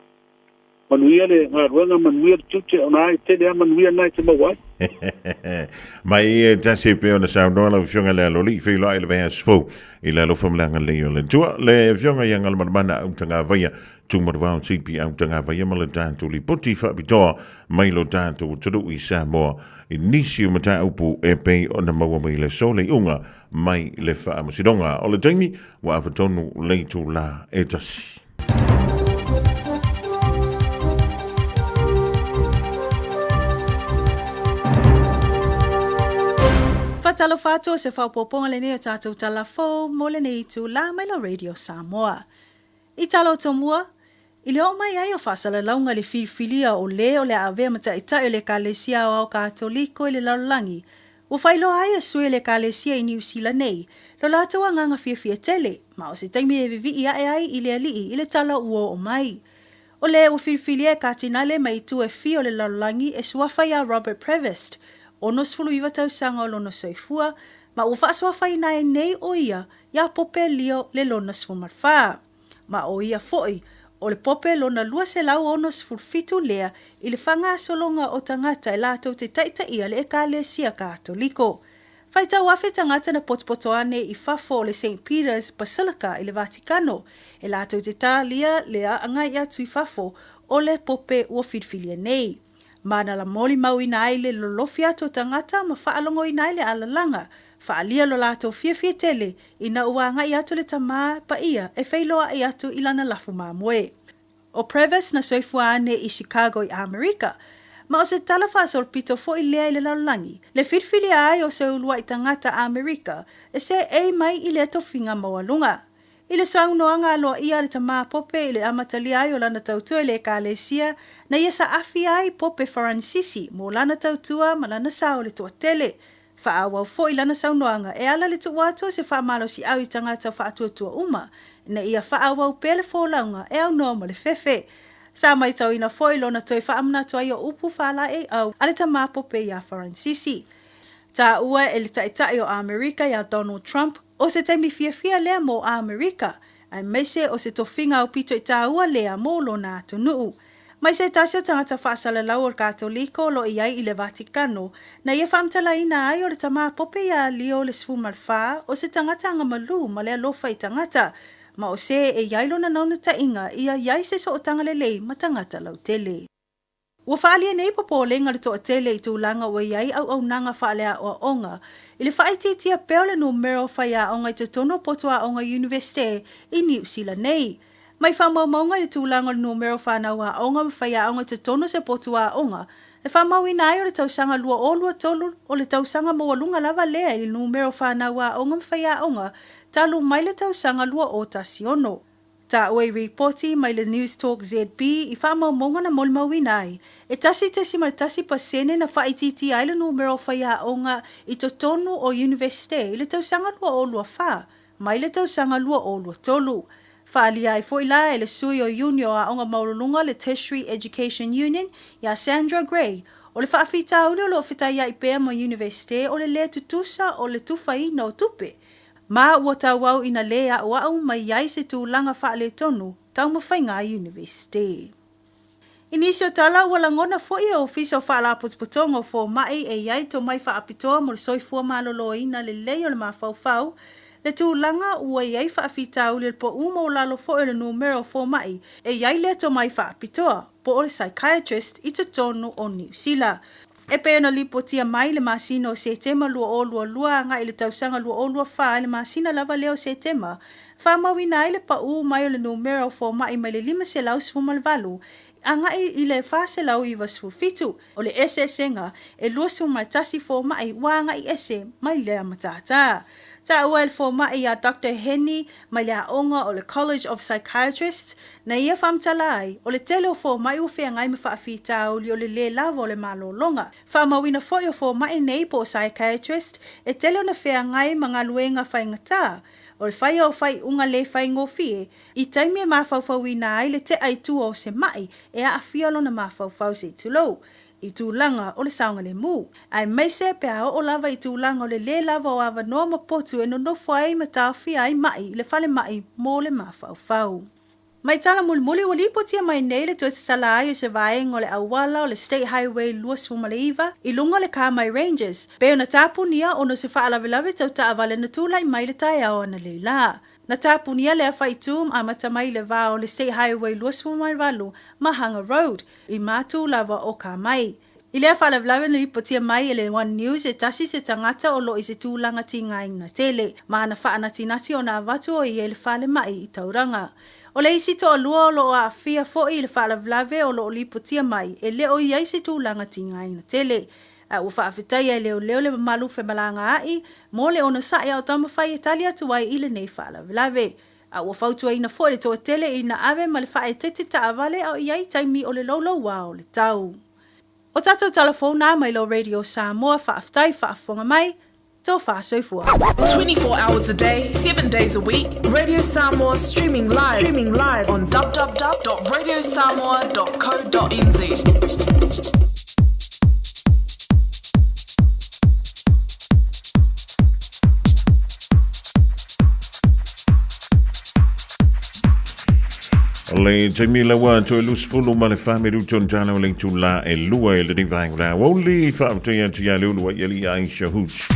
Manuia le galuega, manuia le tiute, ona e tele lava manuia na e te maua ai. Mai e tasi e pei ona saunoa lau Afioga i le Aloalii feiloai i le vaiaso fou i le alofa ma le agalelei o le Atua. Le Afioga ia Galumalemana Autagavaia, Tumaravao TP Autagavaia ma le tatou lipoti faapitoa mai lo tatou atunuu i Samoa i nisi o mataupu e pei ona maua mai le aso le iuga mai le Faamasinoga. O le taimi ua afa tonu le itula e tasi. Faatalofa atu o se faaopoopoga lenei o tatou tala fou mo lenei itula mai la Radio Samoa. I tala o tomua, i le oo mai ai o faasalalauga i le filifilia o lē o le a avea ma taitai o le Ekalesia Aoao Katoliko i le lalolagi, Ua faailoa ai e sui o le Ekalesia i Niu Sila nei lo latou agaga fiafia tele, ma o se taimi e vivii aʻe ai i le Alii i le tala ua oo mai. O le ua filifilia e Katinale mai itu e fia o le lalolagi e suafa iā Robert Prevost, 69 tausaga o lona soifua, ma ua faasuafaina ai nei ʻo ia iā Pope Leo le lona 14. Ma ʻo ia foi, o le Pope lona 267 lea i le faagasologa o tagata e latou te taitaia le Ekalesia Katoliko. Faitau afe tagata na potopoto ane i fafo o le Saint Peter's Basilica i le Vatikano e latou te tālia le agai atu i fafo o le Pope ua filifilia nei. Ma na molimauina ai le lolofi atu o tagata ma faalogoina ai le alalaga, faaalia lo latou fiafia tele ina ua agai atu le Tamā Paia e feiloai atu i lana lafu mamoe. ʻO Prevost na soifua ane i Chicago i ʻAmerika, ma o se tala faasolopito foi lea i le lalolagi, le filifilia ai o se uluai tagata ʻAmerika e seei mai i lea tofiga maualuga. I le saunoaga aloaia a le Tamā Pope i le amatalia ai o lana tautua i le Ekalesia, na ia saafi ai Pope Faranisisi mo lana tautua ma lana sao i le toatele. Faaauau foi lana saunoaga e ala le tuu atu o se faamalosiau i tagata faatuatua uma ina ia faaauau pea le folauga e aunoa ma le fefe. Sa maitauina foi lona toe faamanatu ai o upu faalaeiau a le Tamā Pope iā Faranisisi. Taua e le Taitai o Amerika iā Donald Trump. O se taimi fiafia lea mo Amerika, aemaise o se tofiga aupito i tāua lea mo lona atunuu. Mai se tasi o tagata faasalalau o le Katoliko o lo o i ai i le Vatikano, na ia faamatalaina ai o le tama pope iā Leo le 14 o se tagata agamalū ma le alofa i tagata, ma o se e i ai lona naunataiga ia i ai se sootaga lelei ma tagata lautele. Ua faaalia nei popolega le toatele i tulaga ua i ai auaunaga faaleaoaoga i le faaitiitia pea o le numera o faiaoga i totonu o potu aoga Iunivesite i Niu Sila nei. Mai faamaumauga i le tulaga o le numera o fanau aoga ma faiaoga i totonu o se potu aoga, e faamauina ai o le tausaga 2023 o le tausaga maualuga lava lea i le numera o fanau aoga ma faiaoga talu mai le tausaga 2016. Taua i ripoti mai le Newstalk ZB i faamaumauga na molimauina ai, e 1.1% na faaitiitia ai le numera o faiaoga i totonu o Iunivesite i le tausaga 2024 mai le tausaga 2023. Faaalia ai foi la e le sui o Iuni o Aoga Maualuluga le Tertiary Education Union iā Sandra Gray, o le faafitauli o lo o fetaiai pea ma Iunivesite o le lē tutusa o le tufaina o tupe Ma ua tauau ina lē aʻoaʻo mai ai se tulaga faaletonu taumafaiga a Iunivesite. I nisi o tala, ua lagona foi e Ofisa o Faalapotopotoga o Fomai e i ai tomai faapitoa mo le soifua maloloina lelei o le mafaufau, le tulaga ua i ai faafitauli o le pau maualalo foi o le numera o fomai e i ai lea tomai faapitoa, po o le psychiatrist i totonu o Niu Sila. E pei ona lipotia mai i le masina o Setema 2022 agai i le tausaga 2024 i le masina lava lea o Setema, faamauina ai le paū mai o le numera o fomai mai le 518 agai i le 497, o le eseesega e 21 fomai ua agai ese mai lea matata. Taua e le fomai ia Doctor Heni mai le aoga o le College of Psychiatrists, na ia faamatala ai, o le tele o fomai ua feagai ma faafitauli o le lē lava o le malologa. Faamauina foi o fomai nei po o psychiatrist e tele ona feagai ma galuega faigata, o le faia o faaiuga lē faigofie, i taimi e mafaufauina ai le tea i tua o se maʻi e aafia lona mafaufau se i tulou, i tulaga o le saogalemu, aemaise pe a oo lava i tulaga o le lē lava o avanoa ma potu e nonofo ai ma taofia ai maʻi i le falemai mo le mafaufau. Mai tala mulimuli ua lipotia mai nei le toe tatala ai o se vaega o le auala o le State Highway 29 i luga o le Kamai Ranges, pei ona tapunia ona o se faalavelave tau taavale na tulai mai le taeao analeila. Na tapunia lea faitū ma amata mai i le vā o le State Highway 28 ma Hanga Road, i mātū lava o Kamai. I lea faalavelave na lipotia mai e le One News e tasi se tagata o lo o i se tulaga tigaina tele, ma ana faanatinati ona avatu o ia i le falemai i Tauranga. O le isi toalua o lo o aafia foi i le faalavelave o lo o lipotia mai e le o i ai se tulaga tigaina tele. A ua faafetaia e leoleo le mamalu femalagaai mo le onosai a o taumafai e tali atu ai i lenei faalavelave. A ua fautuaina foi le toatele ina ave ma le faaeteete taavale a o i ai taimi o le loulouā o le tau. O tatou tala fou na mai lou Radio Samoa faafetai faafofoga mai, tofa soifua. 24 hours a day, 7 days a week, Radio Samoa streaming live, streaming live on www.radiosamoa.co.nz. O le taimi laua toe 24 minute on tala o le itula e lua e lenei vaega o le aoauli. Faafetai atu ia Leulu ai ali Aisha Hooch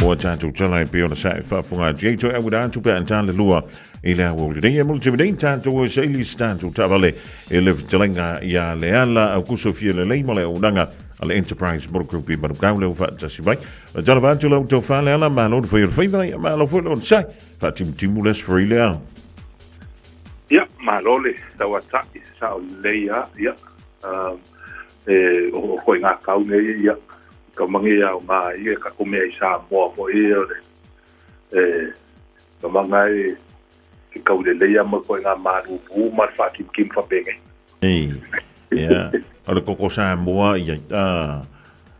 mo a tatou tala e pei ona sa e faafofoga atu ai toe auina atu pe a tala lua i le aoauli nei. E mo le taimi nei tatou e saili se tatou taavale e le fetalaiga ia Leala Aukuso Fialelei ma le auaunaga a le Enterprise Motor Group i Manukau le ua faatasi mai. Talofa atu lau tofa Leala, malo le fai o le faiva, ia malo foi le onosai. Faatimutimu le Aso Faraile ao. Ia, malo le tauata'i, sao lelei lava, ia, e o koe ngā kau nei, ia, ka mange ia o ngā ia, ka kome ai Samoa foi ia o le, e, ka manga e, ke kau lelei a ma koe ngā mālūlū ma le whaatimutimu whapengei. Ei, ia, o le koko Samoa, ia, a,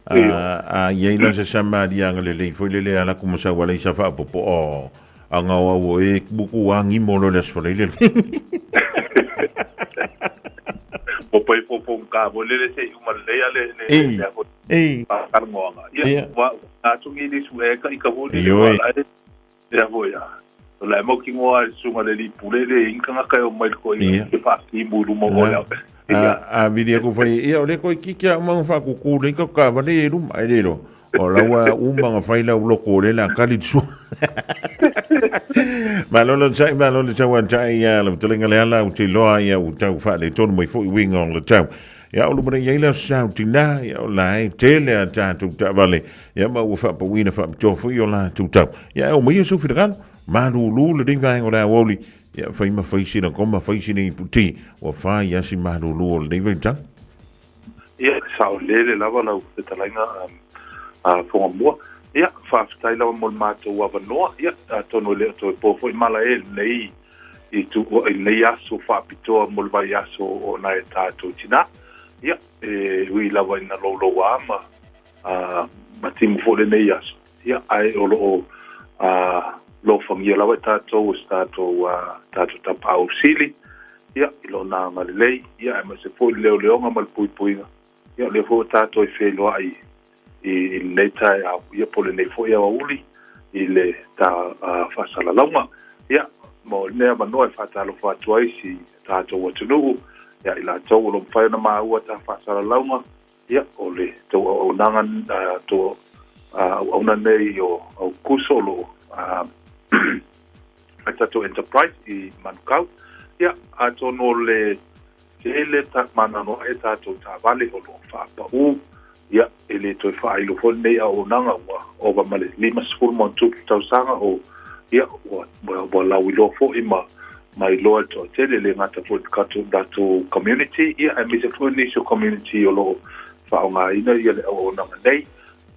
a, a, ia ila se Samarianga lelei foi lele ala kuma sa wala isa whaapopo, o, A ngao au e buku a ngimo lo le aso le. Po pai po po ka mo le le se uma le ya le le le a Ei. Pa ka mo anga. Ia wa a tungi ni su e ka i ka ho le wa la. Ia foi a. O le mau ki ngoa i sunga le li pule le inga ngaka e o mai ko i ke fa ki mu lu mo le. A a vili aku fai ia o le ko ki kia uma fa ku ku le ka ka vale lu mai le lo. O la ua uma nga fai la ulo ko le la kali tsu. Malo lo chai malo le chau chai ia le telenga le ala u te loa ia u tau fa le tonu mai foi winga o le tau. Ia o lumana i ai le aso sau tinā, ia o la e tele a tātou taavale, ia ma ua faapauina faapitoa foi o latou tau. Ia e o mai sou finagalo, malūlū lenei vaega o le aoauli, ia fai ma fai sina koma, fai sina ipu ti, ua fai a si malūlū o lenei vaitau. Ia, saolele lava lau fetalaiga a Fogamua. Ia, faafetai lava mo le matou avanoa. Ia, atonu e le o toe po foi mala e lenei i tu i lenei aso faapitoa mo le vaiaso o nai a tatou tinā. Ia, e ui lava ina louloua ma ma timu foi lenei aso. Ia, ae o lo o lofagia lava e tatou e se tatou tatou Tapaau Sili, ia, i lona agalelei, ia, aemaise foi le leoleoga ma le puipuiga. Ia, o lea foi ua tatou e feiloai i lenei taeao, ia po o lenei foi aoauli i le ta faasalalauga. Ia, mo lenei avanoa e faatalofa atu ai si tatou atunuu, ia i latou o lo o mafai ona maua ta faasalalauga, ia, o le tou auaunaga, tou auauna nei o Aukuso o lo o a tatou enterprise i Manukau. Ia, atonu o le tele ta mananoa e tatou taavale o lo o faapaū, ia, e le toe faailo foi lenei auaunaga ua ova ma le 50 ma ona tupu tausaga o, ia, ua, ua, ua lauiloa foi ma ma iloa e le toatele, e le gata foi i le tatou, tatou community, ia, aemaise foi nisi o community o lo o faaaogaina ia le auaunaga nei.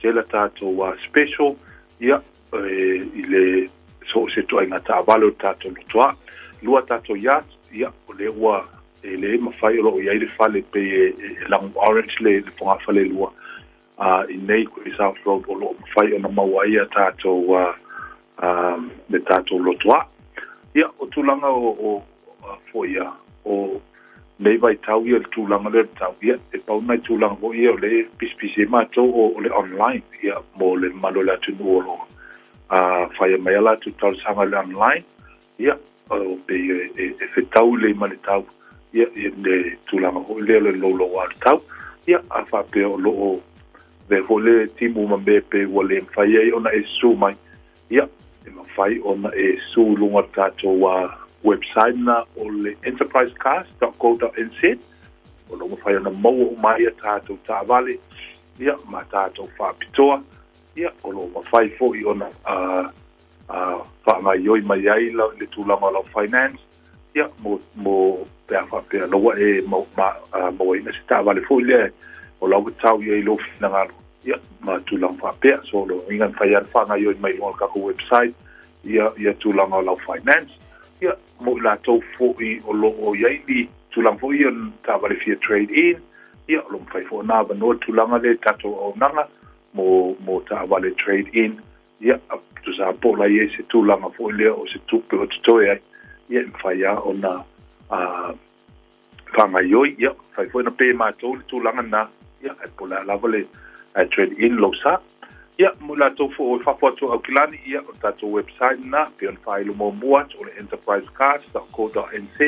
Tele tatou special, ia, e, i le so o se ituaiga taavale o le tatou lotoa. Lua tatou yacht, ia, o lea ua e le mafai o lo o i ai le fale pei e, e, e lagu orange le, le fogafale lua i nei Queen South Road o lo o mafai ona maua ai a tatou le tatou lotoa. Ia, o tulaga o, o, o foi ia, o nei vaitau ia le tulaga lea o le tau, ia, e pau nai tulaga foi ia o le pisipisi ai matou o, o le online, ia, mo le mamalu o le atunuu o lo o faia mai a latou talosaga i le online, ia, o pei e, e, e fetau lelei ma le tau, ia, ia le tulaga foi lea o le louloua o le tau, ia, a faapea o lo o avea foi le timu ma mea pe ua le mafai ai ona e susu mai, ia, e mafai ona e susu i luga o le tatou website na o le enterprisecars.co.nz, o lo o mafai ona maua uma ai a tatou taavale, ia, ma tatou faapitoa, ia, o lo o mafai foi ona faagaoioi mai ai le tulaga o lau finance, ia, mo, mo, pe a faapea loa e mauaina se taavale foi lea o la ua tau i ai lou finagalo, ia, ma tulaga faapea. So, o lona uiga e mafai lava ona faagaoioi mai i luga o le tatou website, ia, ia tulaga o lau finance. Ia, mo i latou foi o lo o i ai ni tulaga foi ia taavale fia trade in, ia, o lo o mafai foi ona avanoa le tulaga lea i tatou auaunaga mo, mo taavale trade in, ia, tusa po o la i ai se tulaga foi lea o se tupe o totoe ai, ia, e mafai lava ona faagaoioi, ia, mafai foi ona pay e matou le tulaga lena, ia, ae po o le a lava le trade in lou sa. Ia, mo i latou foi o i fafo atu o Aukilani, ia, o le tatou website lena, pei ona faailo muamua atu, o le enterprisecars.co.nz,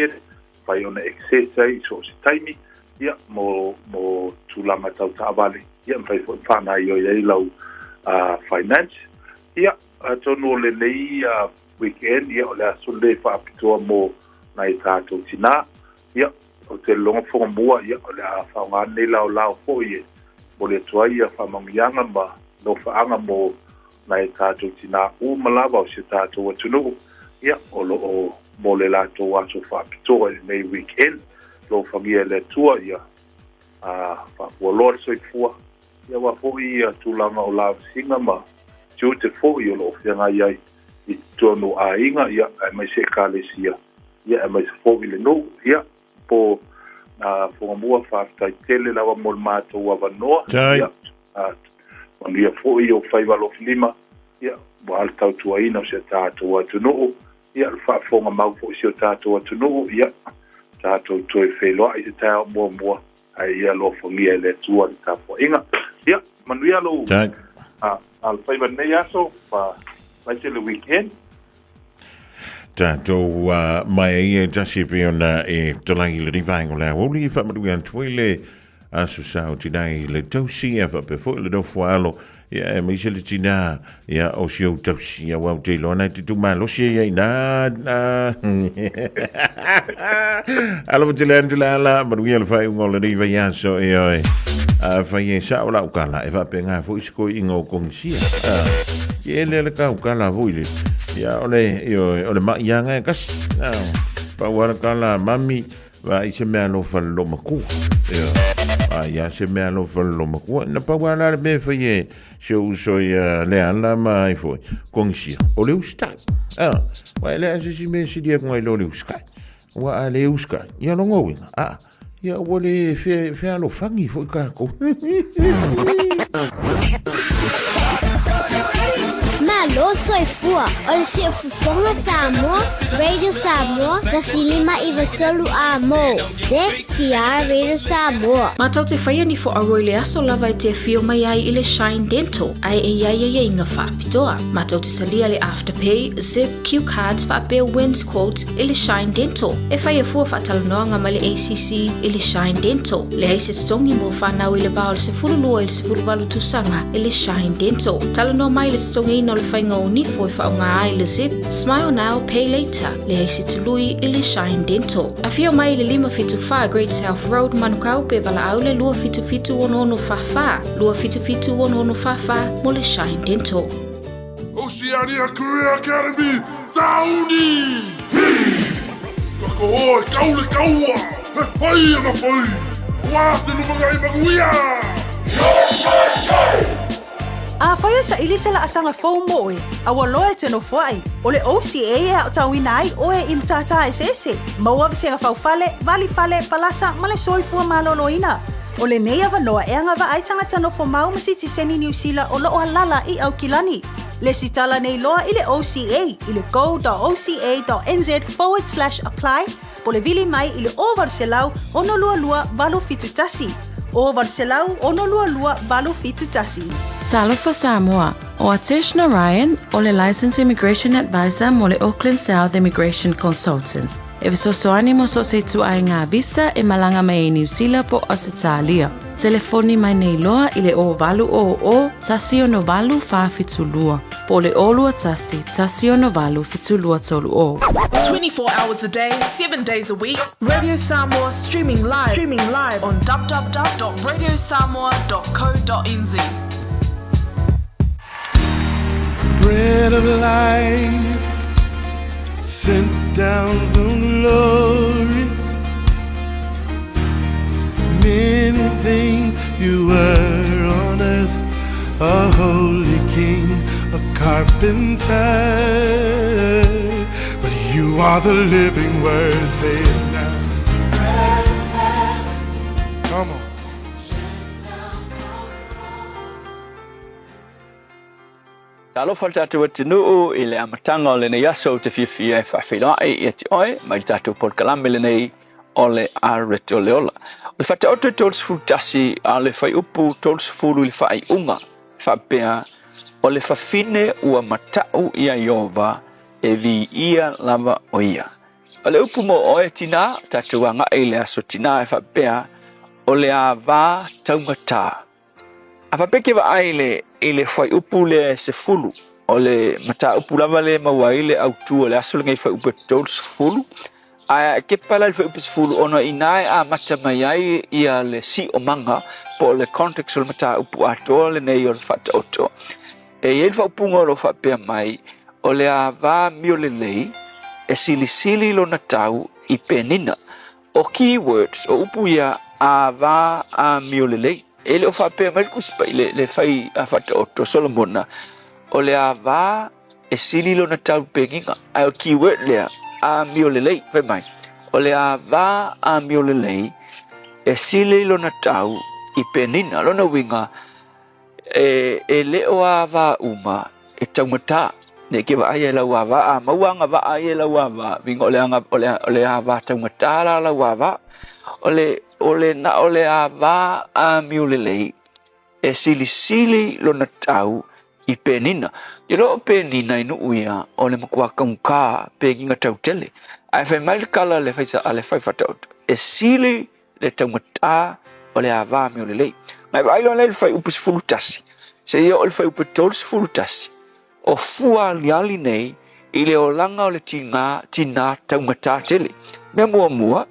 mafai ona access ai i so o se taimi, ia, mo, mo tulaga tau taavale, ia, mafai foi ona faagaoioi ai lau finance. Ia, atonu o lenei weekend, ia, o le aso lenei faapitoa mo nai tatou tinā. Ia, ou te lologa fogamua, ia, o le a faaaoga lenei laolao foi e momoli atu ai ia faamanuiaga ma nofaaga mo nai tatou tinā uma lava o si o tatou atunuu, ia, o lo o mo le latou aso faapitoa i lenei weekend. Alofagia e le Atua ia faafualoa le soifua, ia aua foi ia tulaga o lavasiga ma tiute foi o lo o feagai ai i totonu o aiga, ia, aemaise Ekalesia, ia, aemaise foi le nuu. Ia, po Fogamua, faafetai tele lava mo le matou avanoa. Ia, manuia foi o faiva alofilima, ia, aua le tautuaina o si o tatou atunuu, ia, le faafofoga mau foi o si o tatou atunuu, ia, tatou toe feiloai i se taeao muamua, ae ia alofagia e le Atua le tapuaiga. Ia, manuia lou alofaiva i lenei aso, aemaise le weekend. tatou mai ai e tasi e pei ona e talai i lenei vaega o le aoauli, faamanuia atu foi le aso sa o tinā i le tausi, ia faapea foi le nofo a alo, ia aemaise le tinā, ia o si ou tausi, ia aua ou te iloa na e te tumalosi ai ai na, na. Alofa tele atu le ala, manuia le faaiuga o lenei vaiaso, ioe. Afai e sao lau tala, e faapena foi se toeaiina o Konisia. Ke ele le kau tala foi le. Ia o le, ioe, o le maiaga e kasi. Pau lava le tala a mami, Vaai se mea alofa i le loomatua. Ioe. Vaai lava se mea alofa i le loomatua. Na pau lava la le mea e fai e si ou uso ia Leala ma ai foi, Konisia, o le usitai. Ah, aua e leai se isi mea e sili atu nai lo le usitai. Aua a le usitai, ia lona uiga, ah, ia ua le fealofani foi tatou. Malo soifua o le Siufofoga Samoa, Radio Samoa, 159 Amo, ZTR Radio Samoa. Matou te faia ni fo'auro i le aso lava e te afio mai ai i le Shine Dental ae e i ai aiaiga faapitoa. Matou te talia le Afterpay, Zip, Cue Cards faapea Wins Quote i le Shine Dental. E faia fua faatalanoaga ma le ACC i le Shine Dental. Leai se totogi mo fanau i le va o le 12 i le 18 tausaga i le Shine Dental. Talanoa mai i le totogiina o le faiga o nifo e faaaoga ai le Zip, Smile Now, Pay Later. Leai se tului i le Shine Dental. Afio mai i le 574 Great South Road, Manukau, pe valaau le 277 6644, 277 6644 mo le Shine Dental. Oceania Career Academy, Sauni! Hi! Ka koho e kau le kaua, he whai ana whai, wā te lumangai manuia! Afai e saili se laasaga fou mo oe, a ua loa e te nofoai, o le OCA e aotauina ai oe i matata eseese, maua vasega faufale, valifale, palasa ma le soifua maloloina. O lenei avanoa e agavaa ai tagata nofo mau ma sitiseni Niu Sila o loo alala i Aukilani. Lesitala nei loa i le OCA i le go.oca.nz/apply po le vili mai i le 0800 622 871. 0800 622 871. Talofa Samoa, ʻO Atesh Narayan, ʻo le Licensed Immigration Advisor mo le Auckland South Immigration Consultants. E fesoasoani mo so o se ituaiga visa e malaga mai ai Niu Sila po o Ausetalia. Telefoni mai nei loa i le 0800 168 472 po o le 021 168 7230. 24 hours a day, 7 days a week, Radio Samoa streaming live, streaming live on www.radiosamoa.co.nz. Bread of life sent down from glory. Many things you were on earth, a holy king, a carpenter. But you are the living word, say it now. Come on. Talofa le tatou atunuu i le amataga o lenei aso ou te fiafia e faafeiloai ia te oe mai le tatou polokalame lenei o le Areto le Ola. O le Faataoto 31 a o le fuaiupu 30 i le faaiuga e faapea, O le fafine ua mata'u iā Ieova e viia lava ʻo ia. O le upu mo oe tinā, tatou agai i le aso tinā e faapea, o le ava taugatā. A faapea ke vaai i le, i le fuaiupu lea e 10, o le mataupu lava lea e maua ai le autu o le aso lenei fuaiupu e 30, ae a e kepa la i le fuaiupu 10, ona inā e amata mai ai ia le siomaga po o le context o le mataupu atoa lenei o le Faataoto. E i ai le faaupuga o lo o faapea mai, o le ava mio lelei e silisili lona tau i penina. O keywords, o upu ia, ava amio lelei. E le o faapea mai le Tusi Paia, le, le fai a Faataoto Solomona, o le ava e sili lona tau penina. Ae o keyword lea, amio lelei, fai mai, o le ava amio lelei e sili lona tau i penina. Lona uiga, E, e le o ava uma e taugata. Nei ke vaai e lau ava, a maua agavaa ia e lau ava, uiga o le aga, o le, o le ava taugata la lau ava. O le, o le na o le ava amio lelei, e silisili lona tau i Penina. Iloa o Penina i nuu ia o le matua taugata pegiga tautele. Ae fai mai le tala a le fai a le fai faataoto, e sili le taugata o le ava amio lelei. Na e vaai loa lea i le fuaiupu 11 seia oo i le fuaiupu 31, o fua aliali nei i le olaga o le tiga, tina taugata tele. Mea muamua,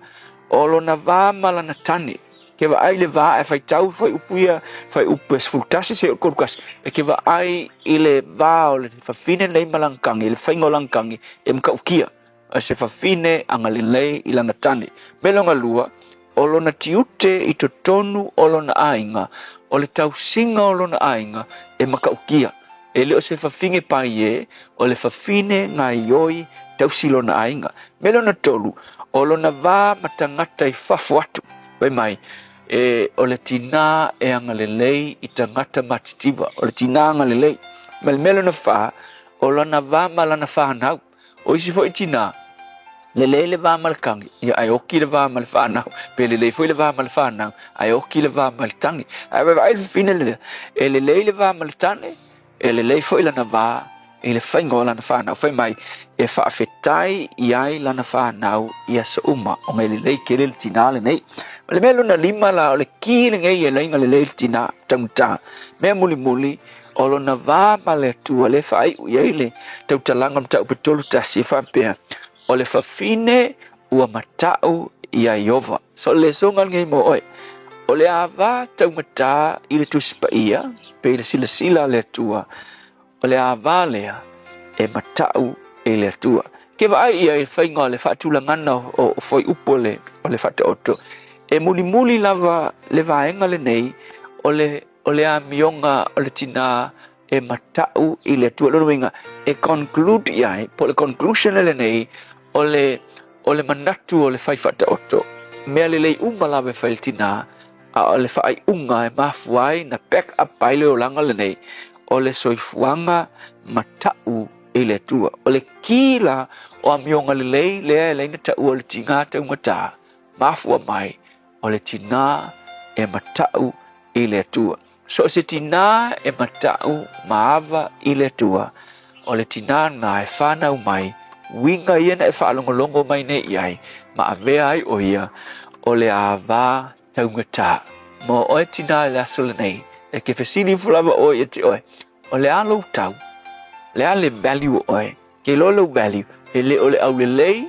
o lona va ma lana tane. Ke vaai i le va ae faitau fuaiupu ia, fuaiupu e 11 seia oo i le 31, e ke vaai i le va o le fafine nei ma lana tane, le faiga o lana tane e matautia. O se fafine agalelei i lana tane. Mea lona lua, o lona tiute i totonu o lona aiga, o le tausiga o lona aiga e matautia. E le o se fafine paie, o le fafine gaioi tausi lona aiga. Mea lona tolu, o lona va ma tagata i fafo atu. Fai mai, e, o le tinā e agalelei i tagata matitiva, o le tinā agalelei. Ma le mea lona fa, o lona va ma lana whanau. O isi foi tinā, lelei le va ma le tagi, ia ae oki le va ma le whanau, pe lelei foi le va ma le whanau, ae oki le va ma le tagi. Ae vaevae le fafine lea, e lelei le va ma le tane, e lelei foi lana va i le faiga o lana whanau. Fai mai, e faafetai i ai lana whanau i aso uma, ona e lelei tele le tinā lenei. Ma le mea lona lima la, o le ki lenei e laina lelei le tinā taugata. Mea mulimuli, O lona va ma le Atua lea e faaiu i ai le tautalaga o le mataupu 31 e faapea, O le fafine ua matau iā Ieova. So o le lesoga lenei mo oe. O le ava taugata i le Tusi Paia, pe i le silasila a le Atua, o le ava lea e matau i le Atua. Ke vaai ia i le faiga o le faatulagana o fuaiupu o le, o le Faataoto, e mulimuli lava le vaega lenei o le o le amioga o le tinā e matau i le Atua. Lona uiga, e conclude i ai, po o le conclusion lenei, o le, o le manatu o le fai faataoto. Mea lelei uma lava e fai le tinā, a o le faaiuga e mafua ai na back up ai le olaga lenei, o le soifuaga matau i le Atua. O le ki la o amioga lelei lea e laina taua o le tinā taugata, mafua mai o le tinā e matau i le Atua. So o se tinā e matau ma ava i le Atua, o le tinā na e whānau mai, uiga ia na e whaalongolongo mai nei i ai, ma avea ai o ia, o le ava taugata. Mo oe tinā i le aso lenei, e ke fesili ifo lava oe ia te oe, o le a lou tau, le a le value o oe, Ke iloa lou value, e le o le aulelei,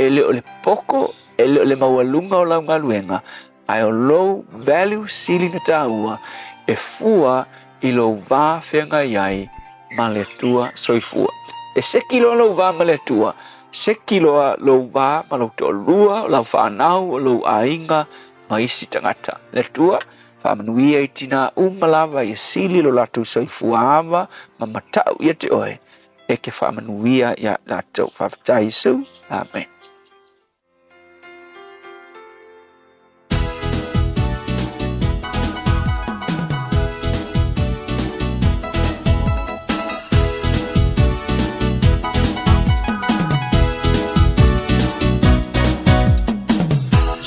e le o le poko, e le o le maualuga o lau galuega, ae o lou value sili na tāua e fua i lou va feagai ai ma le Atua soifua. E seki loa lou va ma le Atua, seki loa lou va ma lou toalua, o lau whanau, o lou aiga, ma isi tagata. Le Atua, faamanuia i tinā uma lava ia sili lo latou soifua ava ma matau ia te oe. E ke faamanuia iā latou. Faafetai Iesu. Amen.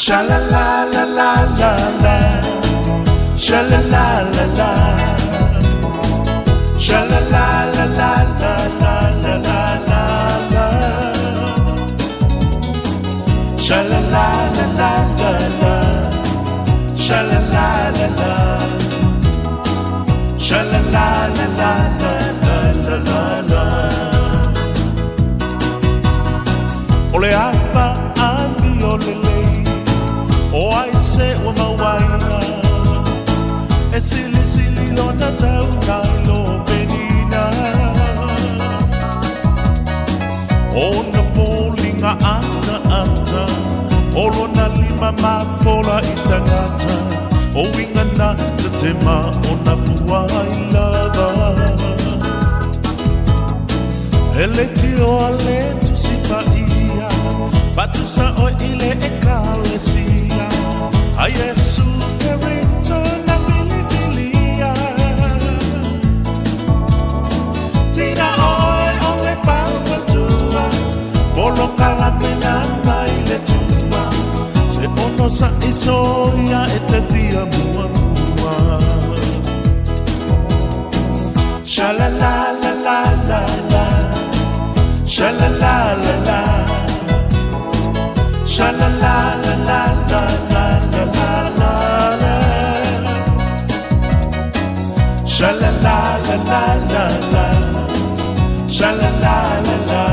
Sha la la la la la la. Sha la la la la. Sha la la la la la la la la la la. Sha la la la la la la. Sha la la la la. Sha la la la la la la la la la. O le apa amio lelei o ai se ua mauaina e silisili lona tau nai lo penina O na foliga ataata o lona lima mafola i tagata o uiga na tetema o na fua ai lava E leitioa le Tusi Paia, faatusa oe i le Ekalesia a Iesu Kerito na filifilia. Tina oe o le faufautua, polokalame na mai le Atua, se ono sa'i soia e te fia muamua. Sha la la la la la la. Sha la la la la. Sha la la la la la la la la la la. Sha la la la la la la. Sha la la la la.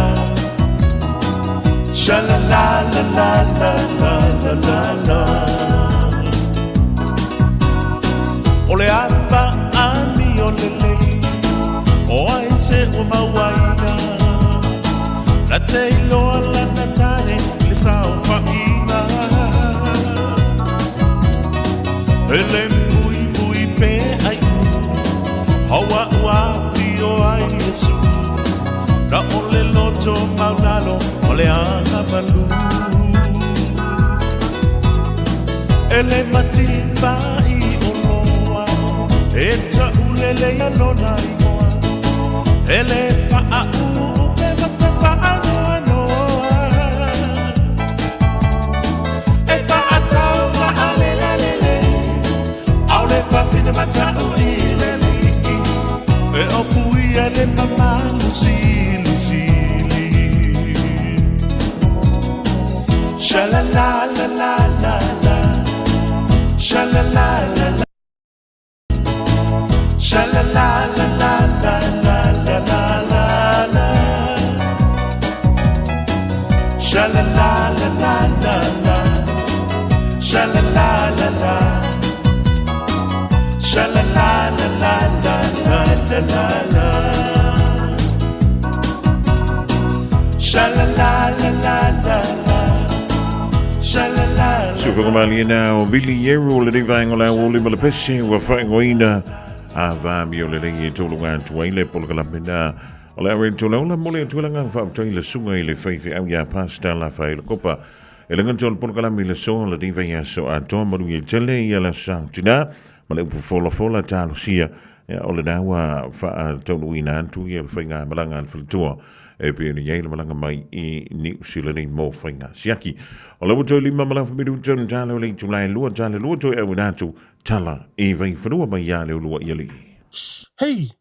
Sha la la la la la la la la la. O le ava ami o lelei O ai se ua mauaina Na te iloa lana tane I le saofaiga E le muimui pe ai Haua ua afio ai Iesu Na o le loto maulalo O le aga malu E le mativa'i oloa E ta'ulele ia lona igoa E le fa'a'u'u pe ma te fa'anoanoa E fa'atau ma'alelalele A'ole fafine mata'u i le li'i E ofuia le mamalu silisili Sha la la la la la la Sha la la la la Sha la la la la la la la la la la Sha la la la la la la Sha la la la la Sha la la la la la la la la la Sha la la la la la la Sha la la la Suwhakamalie nā o Vili Ieru o le nei vaenga o le au o lima le pese ua whaingoina a vāmi o le lengi e tōlu ngā tua i le polokalame nā o le awe tōlaula mo le atuelanga whaaptai le sunga i le whaiwhi au ia pasta la whai le kopa e lenga tō le polokalame i le soa le nei vai aso a toa maru i tele i ala sa tina ma le upu folafola talosia ia o lena ua faataunuuina atu ia le faigamalaga a le faletua e pei ona i ai le malaga mai i Niu Sila nei mo faiga siaki. O le ua toe lima ma le afa minuta ona tala o le itula e lua tala lua toe auina atu tala i Vaifanua mai ia Leuluai Alii. Shh! Hei!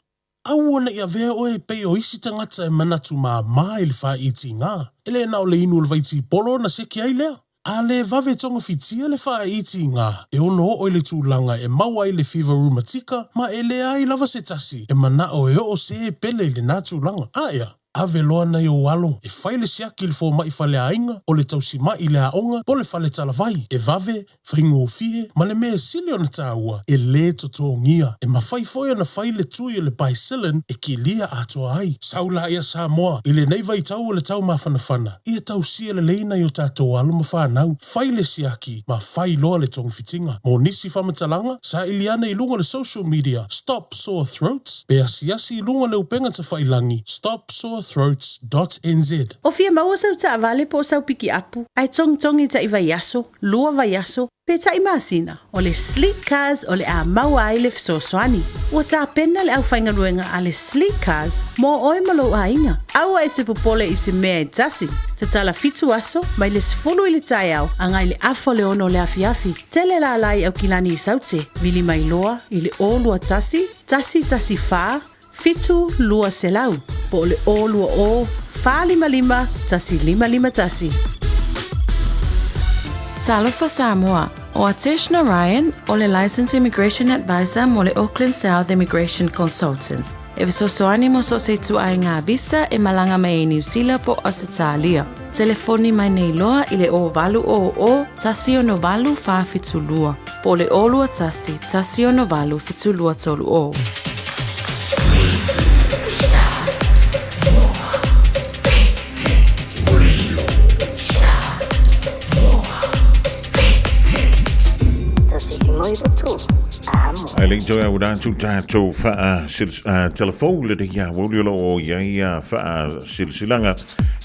Aua ne i avea oe e pei o isi tagata e manatu māmā i le fāitiga. E le na o le inu o le vaitipolo ona seke ai lea. A le vave togafitia le faaitiga, e ono oo i le tulaga e maua ai le fiva rumatika ma e leai lava se tasi e manao e oo se e pele i lena tulaga. Aea, ave loa nai ou alo e fai le siaki i le fomai faleaiga, o le tausima'i i le aoga, po o le fale talavai, e vave, faigofie, ma le mea e sili ona taua, e lē totogia. E mafai foi ona fai le tui o le Bicillin e kilia atoa ai. Sau laia Samoa, i lenei vaitau o le tau mafanafana, ia tausia lelei nai o tatou alo ma fanau, fai le siaki ma fai loa le togafitiga. Mo nisi faamatalaga, saili ane i luga o le social media Stop Sore Throats pe asiasi i luga o le upega tafailangi stopsorethroats dot nz. O fia maua sau taavale po o sau pikiapu, ae togitogi taʻi vaiaso, lua vaiaso, pe taʻi masina, o le Sleek Cars o le a maua ai le fesoasoani. Ua tapena le aufaigaluega a le Sleek Cars mo oe ma lou aiga. Aua e te popole i se mea e tasi. Tatala fitu aso, mai le 10 i le taeao agai le afa o le ono o le afiafi. Tele lala i Aukilani i Saute, vili mai loa i le 021 114 7200 po o le 020 455 1551. Talofa Samoa, ʻO Atesh Narayan, ʻo le Licensed Immigration Advisor mo le Auckland South Immigration Consultants, e fesoasoani mo so o se ituaiga visa e malaga mai ai Niu Sila po o Ausetalia. Telefoni mai nei loa i le 0800 168 472 po o le 021 168 7230. Ai le toe au rātu tātou whaa telefou le te ia wauli o loo ia ia whaa silsilanga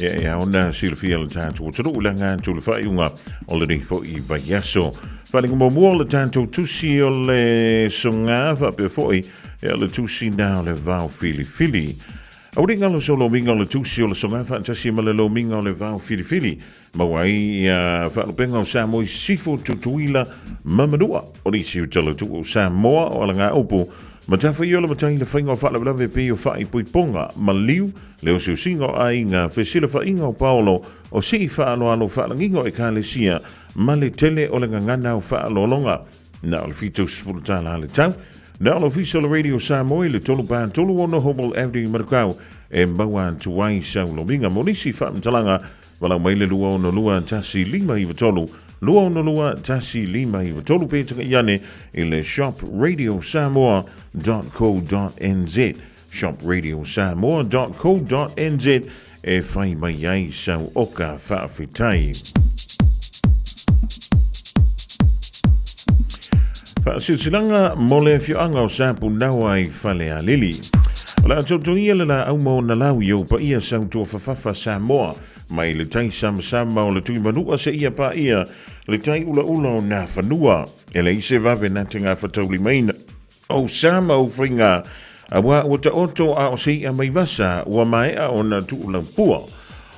ia ia ona silfia le tātou o tunu langa atu le whaiunga o le nei foi vaiaso. Whalinga mua le tātou tusi o le songa whapea foi ia le tusi nā o le vao filifili. Auri ngalo so lo minga o le tusi o le songa whaatasi ma le lo minga o le vao filifili. Maua ai ia faalupega o Samoa i Sisifo, Tutuila ma Manua. O nisi o tala tuu o Samoa o ala ngā upu Matafaioi le matai le faiga o faalavelave pei o faaipoipoga, maliu, le osiosiga o aiga, fesilafaiga o paolo, o sii faaaloalo faalagiga o ekalesia, ma le tele o le gagana o faaaloaloga. Na o le $70 le tau. Na o le Ofisa o le Radio Samoa i le 3 4 3 6 Hobble Avenue i Manukau e maua atu ai sau lomiga. Mo nisi faamatalaga, valaau mai le 262 1593, 262 1593 pe tagai ane i le shopradiosamoa.co.nz shopradiosamoa.co.nz e fai mai ai sau oka faafetai. Faasilasilaga mo le afioaga o Sapunaoa i Falealili. O le a tautogia le laau ma ona lau i ou paia sautuafafafa Samoa mai le tai samasama o le Tuimanua seia paia le tai ulaula o Nafanua. E leai se vave na te gafataulimaina Ou sa ma ou faiga, auā ua taoto a o se iʻa mai vasa ua maea ona tuulaupua.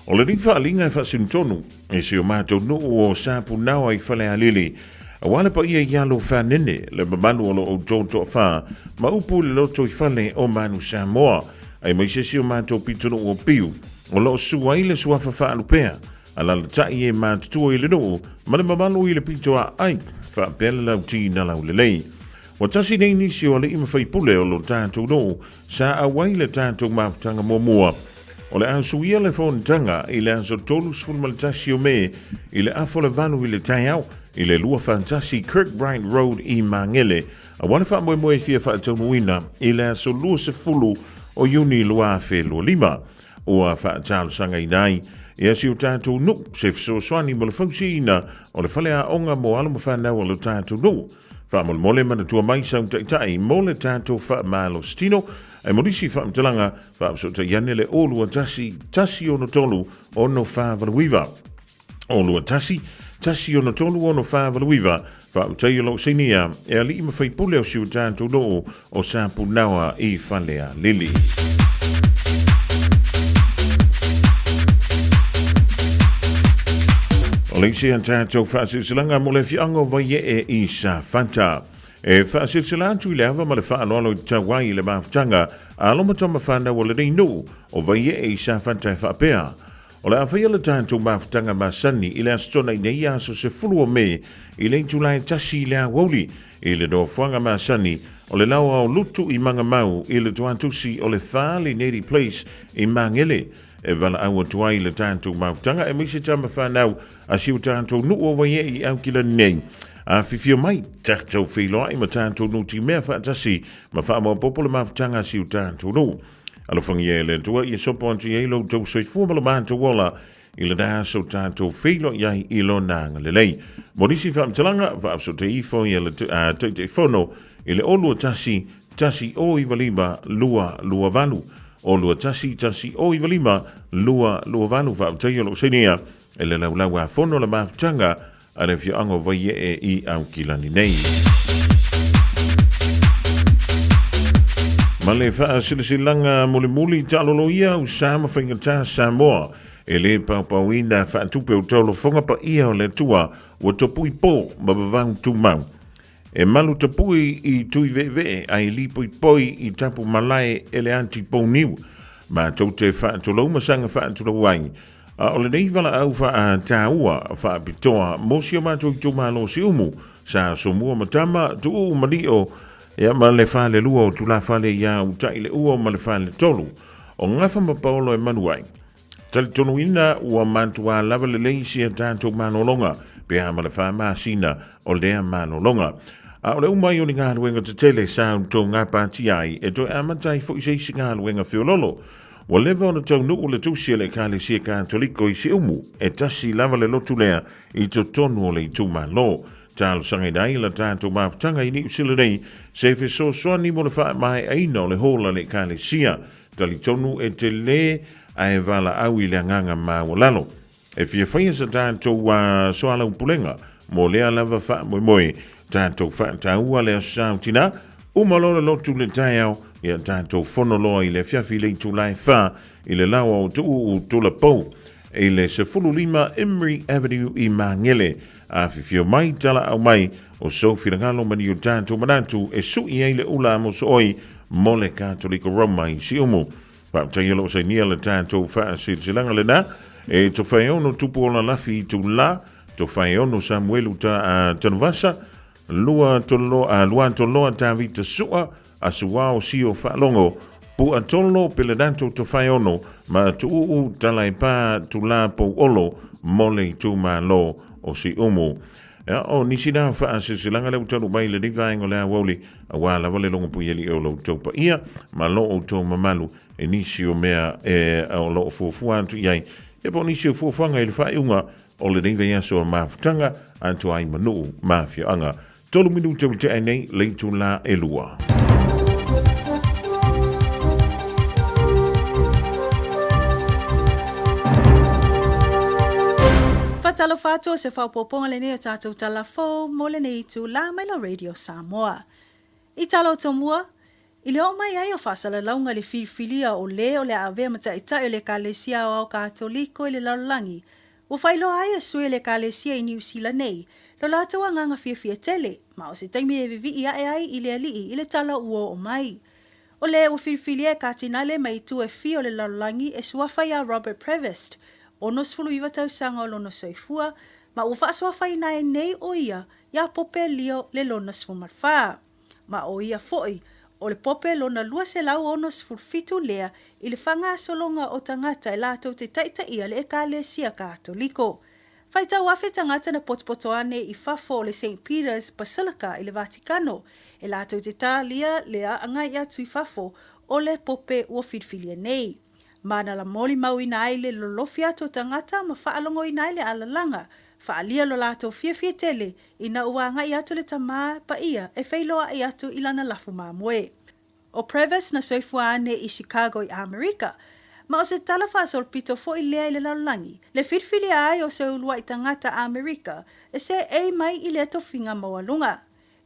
O lenei faaaliga e faasinotonu i si o matou nuu o Sapunaoa i Falealili, auā le paia i alo fanene, le mamalu o lo outou toafa ma upu i le lotoifale o Manu Samoa, aemaise si o matou pitonuu o Piu, o lo o susu ai le suafa faalupea, alalatai e matutua i le nuu ma le mamalu i le pito aai, faapea le lauti na laulelei. Ua tasi nei nisi o alii ma faipule o lo tatou nuu sa auai le tatou mafutaga muamua. O le a suia le fonotaga i le aso 31 o Me i le afa o le 8 i le taeao i le 21 Kirkbride Road i Magele, aua le faamoemoe e fia faataunuuina i le aso 20 o Iuni 2025. Ua faatalosagaina ai e si o tatou nuu se fesoasoani mo le fausiaina o le faleaoga mo alo ma fanau a lo tatou nuu. Faamolemole manatua mai sau taitai mo le tatou faamalositino ae mo nisi faamatalaga faafesootai ane le 021 163 6489. 021 163 6489 Faautai o lou sainia e alii ma faipule o si o tatou nuu o Sapunaoa i Falealili. O le isi a tatou faasilasilaga mo le afioaga o Vaiee i Safata. E faasilasila atu i le ava ma le faaaloalo i tau ai i le mafutaga a alo ma tama fanau o lenei nuu o Vaiee i Safata e faapea, O le a faia le tatou mafutaga masani i le Aso Toonai nei aso 10 o Me i le itula e 1 i le aoauli i le nofoaga masani o le laoa o Lutu i Magamau i le toatusi o le Fale Neri Place i Magele e valaau atu ai le tatou mafutaga aemaise tama fanau a si o tatou nuu o Vaiee i Aukilani nei. Afifio mai, tatou feiloai ma tatou nutimea faatasi ma faamaopoopo le mafutaga a si o tatou nuu. Alofagia e le Atua ia sopo atu i ai lo outou soifua ma lo matou ola i lena aso tatou feiloai ai i lona agalelei. Mo nisi faamatalaga, faasote ifo ia le Taitaifono i le 021 195 228. 021 195 228. Faafetai o lou sainia e le laulau a fono le mafutaga a le afioaga o Vaiee i Aukilani nei. Ma le faasilasilaga mulimuli taaloloia au sa ma faigata Samoa e le paopaoina faatupe o taulafoga paia o le Atua ua topui po ma vavau tumau. E malu tapui i Tuiveevee ae lipoipoi i tapu malae e le ati pouniu. Matou te faatulou ma saga faatulou ai. A o lenei valaau faataua faapitoa mo si o matou itumalo Siumu, sa Asomua ma Tama, Tuuu ma Lio, ia ma le falelua o Tulafale ia Uta'i le Ua ma le faletolu o Gafa ma Paolo e manu ai. Talitonuina ua matuā lava lelei si a tatou malologa pe a ma le 4 masina o lea malologa. A o le uma ai o ni galuega tetele sa outou gapatia ai e toe amata ai foi se isi galuega feololo. Ua leva ona taunuu le tusi a le Ekalesia Katoliko i Siumu, e tasi lava le lotu lea i totonu o le itumalo. Talosagaina ai la tatou mafutaga i Niu Sila nei se fesoasoani mo le faamaeaina o le hall a le Ekalesia. Talitonu e telē ae valaau i le agaga maualalo. E fia faia sa tatou soalaupulega mo lea lava faamoemoe. Tatou faataua le Aso Sa o Tinā, uma loa le lotu i le taeao, ia tatou fono loa i le afiafi i le itula e 4 i le laoa o Tuuu Tulapou. i le 15 Imrie Avenue i Māngere. Afifio mai, talaau mai, o sou finagalo ma ni o tatou manatu e sui ai le ula a mosooi mo le Katoliko Roma i Siumu. Faafetai o lo o sainia le tatou faasilasilaga lena e Tofaeono Tupuola Lafi Itula, Tofaeono Samuelu ta, Tanuvasa, Lua Toloa, Lua Toloa Tavita Sua, Asuao Sio Faalogo, Pua Tolo Peledato Tofaeono ma Tuuu Talaepa Tula Pouolo mo le itumalo o Siumu. Ia, o nisi na faasilasilaga lea ua taunuu mai i lenei vaega o le aoauli, aua lava le logopuialii o lo outou paia ma lo outou mamalu i nisi o mea e, o lo o fuafua atu i ai, ia po o nisi o fuafuaga i le faaiuga o lenei vaiaso a mafutaga a tuai ma nuu ma afioaga. 3 minute ua tea nei le itula e 2. Faatalofa atu o se faaopoopoga lenei o tatou tala fou mo lenei itula mai le Radio Samoa. I tala o tomua, i le oo mai ai o faasalalauga i le filifilia o lē o le a avea ma taitai o le Ekalesia Aoao Katoliko i le lalolagi, Ua faailoa ai e sui o le Ekalesia i Niu Sila nei lo latou agaga fiafia tele, ma o se taimi e vivii aʻe ai i le Alii i le tala ua oo mai. O le ua filifilia e Katinale mai itu e fia o le lalolagi e suafa iā Robert Prevost, 69 tausaga o lona soifua, ma ua faasuafaina ai nei ʻo ia iā Pope Leo le lona 14. Ma ʻo ia foi, o le Pope lona 267 lea i le faagasologa o tagata e latou te taitaia le Ekalesia Katoliko. Faitau afe tagata na potopoto ane i fafo o le Saint Peter's Basilica i le Vatikano e latou te tālia le agai atu i fafo o le Pope ua filifilia nei. Ma na molimauina ai le lolofi atu o tagata ma faalogoina ai le alalaga, faaalia lo latou fiafia tele ina ua agai atu le Tamā Paia e feiloai atu i lana lafu mamoe. ʻO Prevost na soifua ane i Chicago i ʻAmerika, ma o se tala faasolopito foi lea i le lalolagi, le filifilia ai o se uluai tagata ʻAmerika e seei mai i lea tofiga maualuga.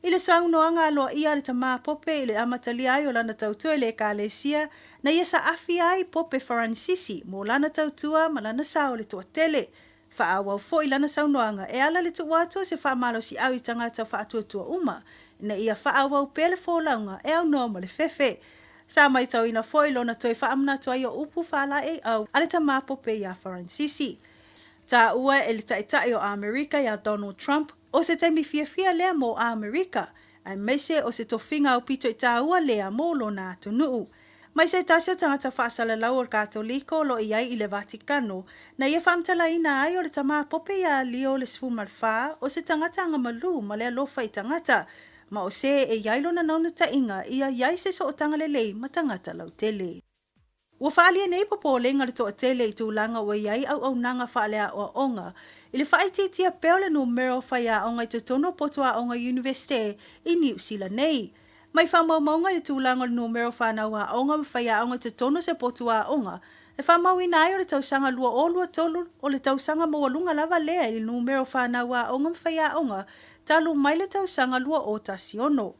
I le saunoaga aloaia a le Tamā Pope i le amatalia ai o lana tautua i le Ekalesia, na ia saafi ai Pope Faranisisi mo lana tautua ma lana sao i le toatele. Faaauau foi lana saunoaga e ala le tuu atu o se faamalosiau i tagata faatuatua uma ina ia faaauau pea le folauga e aunoa ma le fefe. Sa maitauina foi lona toe faamanatu ai o upu faalaeiau a le Tamā Pope iā Faranisisi. Taua e le Taitai o Amerika iā Donald Trump, O se taimi fiafia lea mo Amerika, aemaise o se tofiga aupito i tāua lea mo lona atunuu. Mai se tasi o tagata faasalalau o le Katoliko o lo o i ai i le Vatikano, na ia faamatalaina ai o le tamā pope iā Leo le 14 o se tagata agamalū ma le alofa i tagata, ma o se e i ai lona naunataiga ia i ai se sootaga lelei ma tagata lautele. Ua faaalia nei popolega le toatele i tulaga ua i ai auaunaga faaleaoaoga i le faaitiitia pea o le numera o faiaoga i totonu o potu aoga Iunivesite i Niu Sila nei. Mai faamaumauga i le tulaga o le numera o fanau aoga ma faiaoga i totonu o se potu aoga e faamauina ai o le tausaga 2023 o le tausaga maualuga lava lea i le numera o fanau aoga ma faiaoga talu mai le tausaga 2016.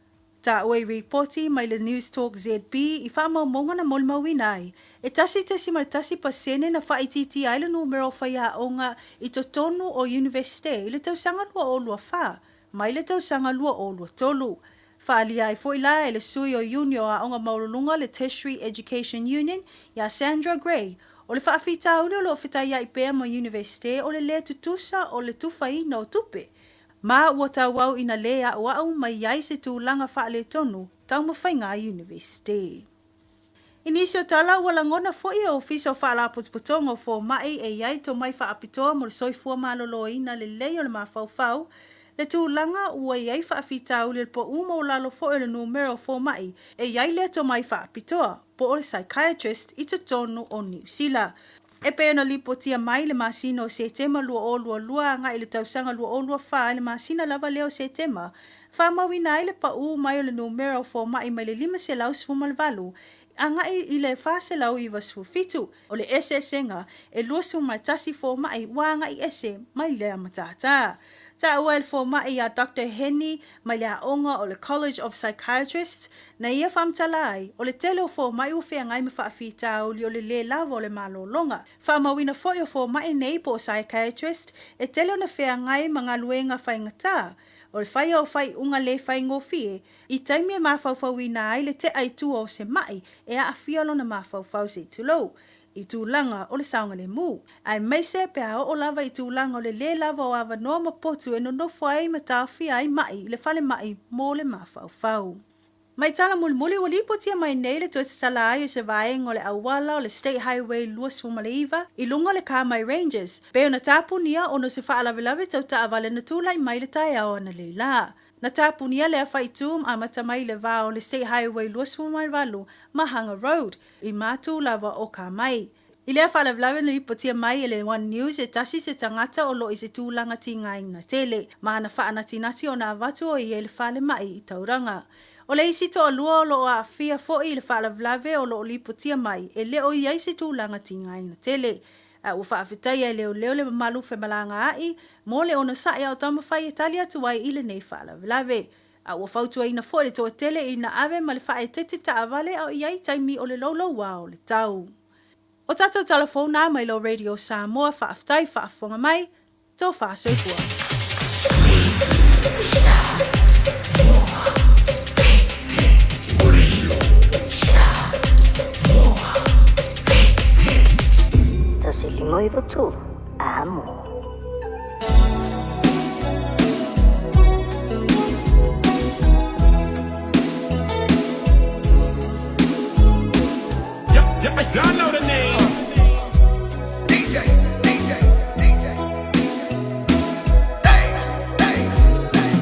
Taua i ripoti mai le Newstalk ZB i faamaumauga na molimauina ai, e 1.1 pasene na faaitiitia ai le numera o faiaoga i totonu o Iunivesite i le tausaga 2024 mai le tausaga 2023. Faaalia ai foi la e le sui o Iuni o Aoga Maualuluga le Tertiary Education Union iā Sandra Gray, o le faafitauli o lo o fetaiai pea ma Iunivesite o le lē tutusa o le tufaina o tupe Ma ua tauau ina lē aʻoaʻo mai ai se tulaga faaletonu taumafaiga a Iunivesite. I nisi o tala, ua lagona foi e Ofisa o Faalapotopotoga o Fomai e i ai tomai faapitoa mo le soifua maloloina lelei o le mafaufau, le tulaga ua i ai faafitauli o le pau maualalo foi o le numera o fomai e i ai lea tomai faapitoa, po o le psychiatrist i totonu o Niu Sila. E pei ona lipotia mai i le masina o Setema 2022 agai i le tausaga 2024 i le masina lava lea o Setema, faamauina ai le paū mai o le numera o fomai mai le 518 agai i le 497, o le eseesega e 21 fomai ua agai ese mai lea matata. Taua e le fomai ia Doctor Heni mai le aoga o le College of Psychiatrists, na ia faamatala ai, o le tele o fomai ua feagai ma faafitauli o le lē lava o le malologa. Faamauina foi o fomai nei po o psychiatrist e tele ona feagai ma galuega faigata, o le faia o faaiuga lē faigofie, i taimi e mafaufauina ai le tea i tua o se maʻi e aafia lona mafaufau se i tulou, i tulaga o le saogalemu, aemaise pe a oo lava i tulaga o le lē lava o avanoa ma potu e nonofo ai ma taofia ai maʻi i le falemai mo le mafaufau. Mai tala mulimuli ua lipotia mai nei le toe tatala ai o se vaega o le auala o le State Highway 29 i luga o le Kamai Ranges, pei ona tapunia ona o se faalavelave tau taavale na tulai mai i le taeao analeila. Na tapunia lea faitū amata mai i le va o le State Highway 28 ma Hanga Road, i mātū lava o Kamai. I lea faalavelave na lipotia mai e le One News e tasi se tagata o lo o i se tulaga tigaina tele, ma ana faanatinati ona avatu o ia i le falemai i Tauranga. O le isi toalua o lo o aafia foi i le faalavelave o lo o lipotia mai e le o i ai se tulaga tigaina tele. A ua faafetaia e leoleo le mamalu femalagaai mo le onosai a o taumafai e tali atu ai i lenei faalavelave. A ua fautuaina foi le toatele ina ave ma le faaeteete taavale a o i ai taimi o le loulouā o le tau. O tatou tala fou na mai lou Radio Samoa faafetai faafofoga mai, tofa soifua. 153 Amo. Y'all know the name. DJ, DJ, DJ. Hey, hey, Hey.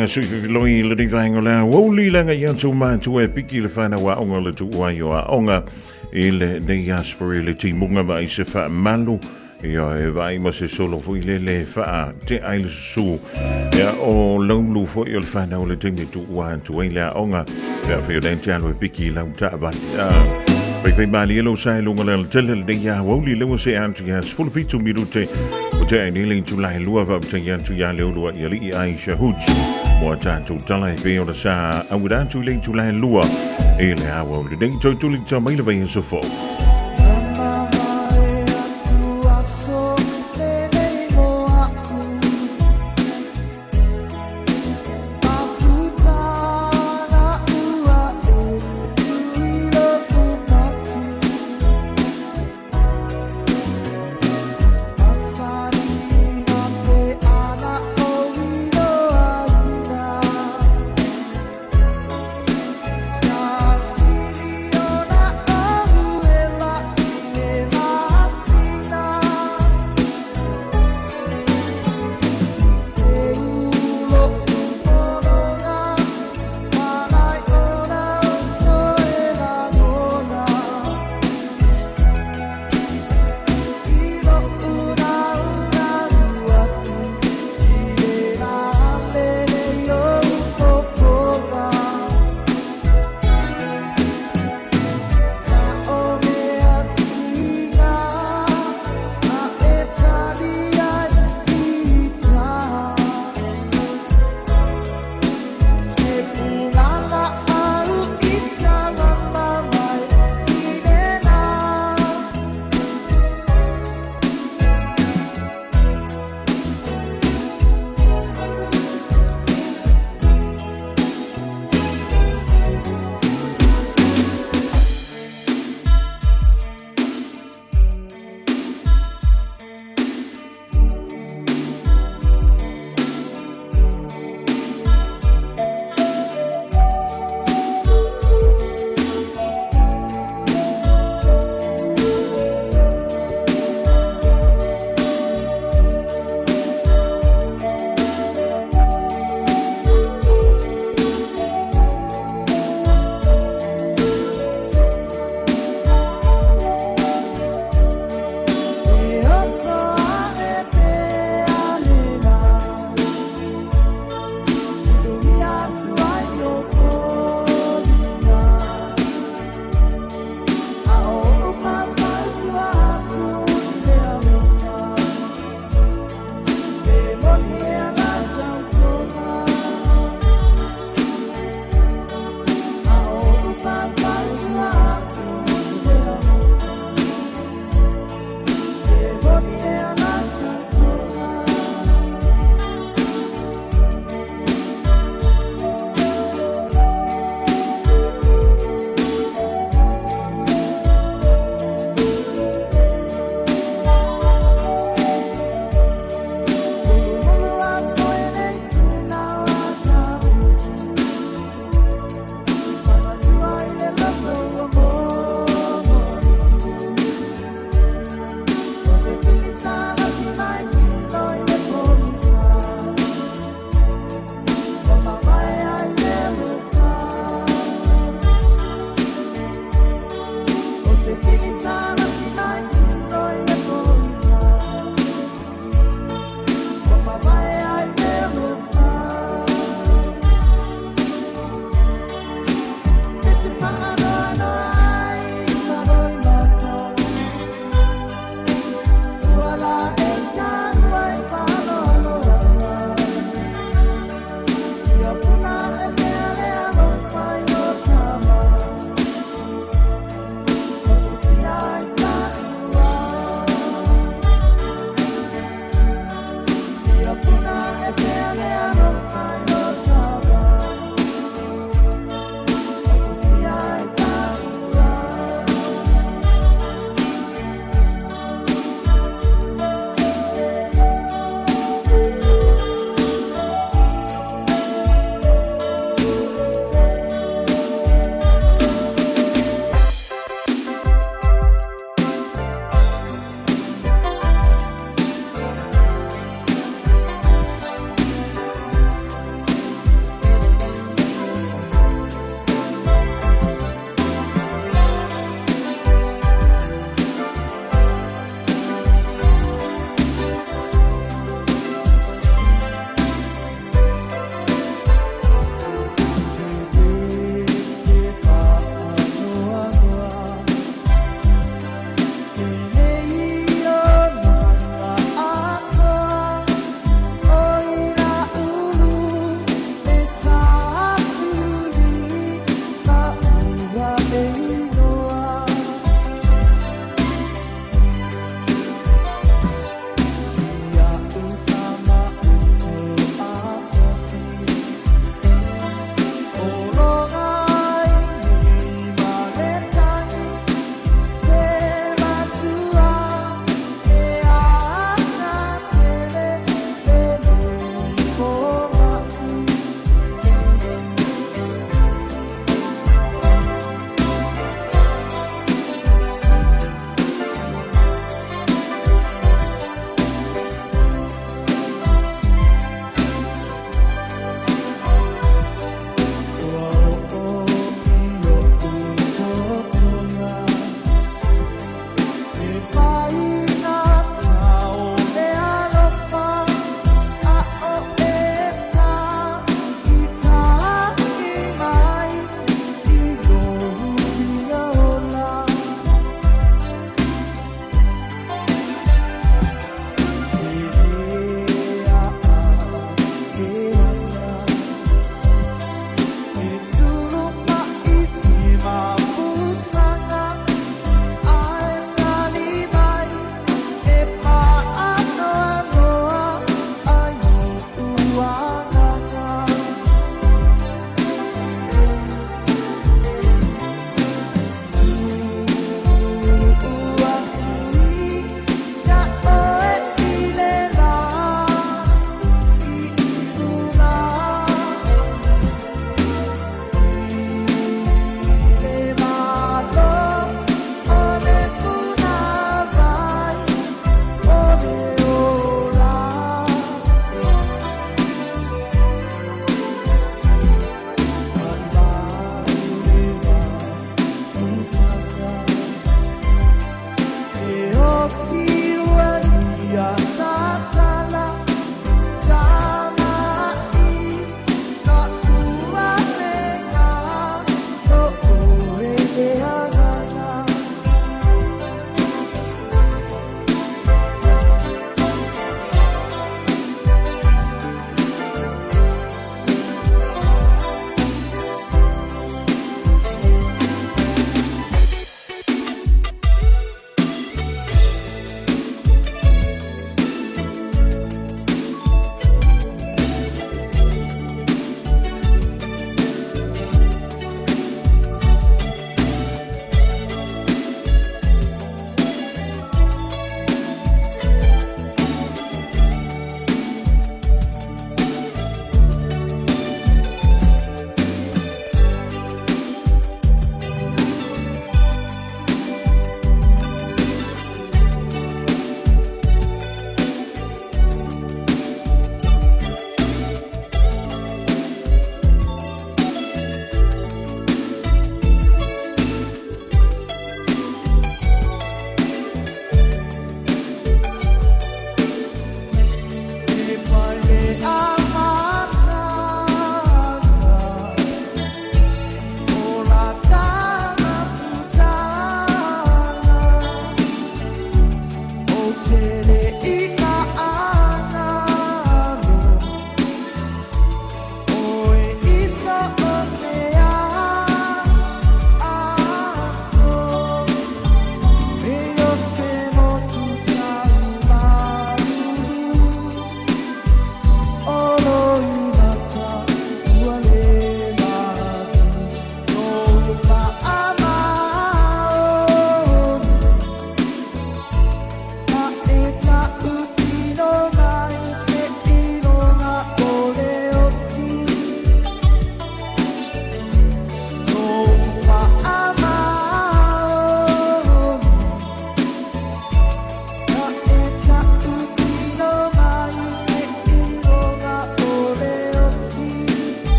Aga sui fifiloi i lenei vaega o le aoauli leaga i atu matua e piki le whanau aoga o le tuuai o aoga i lenei aso foi le timuga ma i se faamalu ia e vaai ma se solo foi lele faa te ai le susu ia o laulu foi o le whanau o le taimi tuua atu ai le aoga pea fai o le te alo e piki i lau taavale. Fai fai malie lou sa i luga le alatele lenei aoauli leua se atu ia 17 minute o te ai nei le itula e lua faafetai atu ia Leolua i alii Aisha Hooch mo a tatou tala e pei ona sa auina atu i le itula e lua i le aoauli nei. Toe tuli ta mai le vaiaso fou.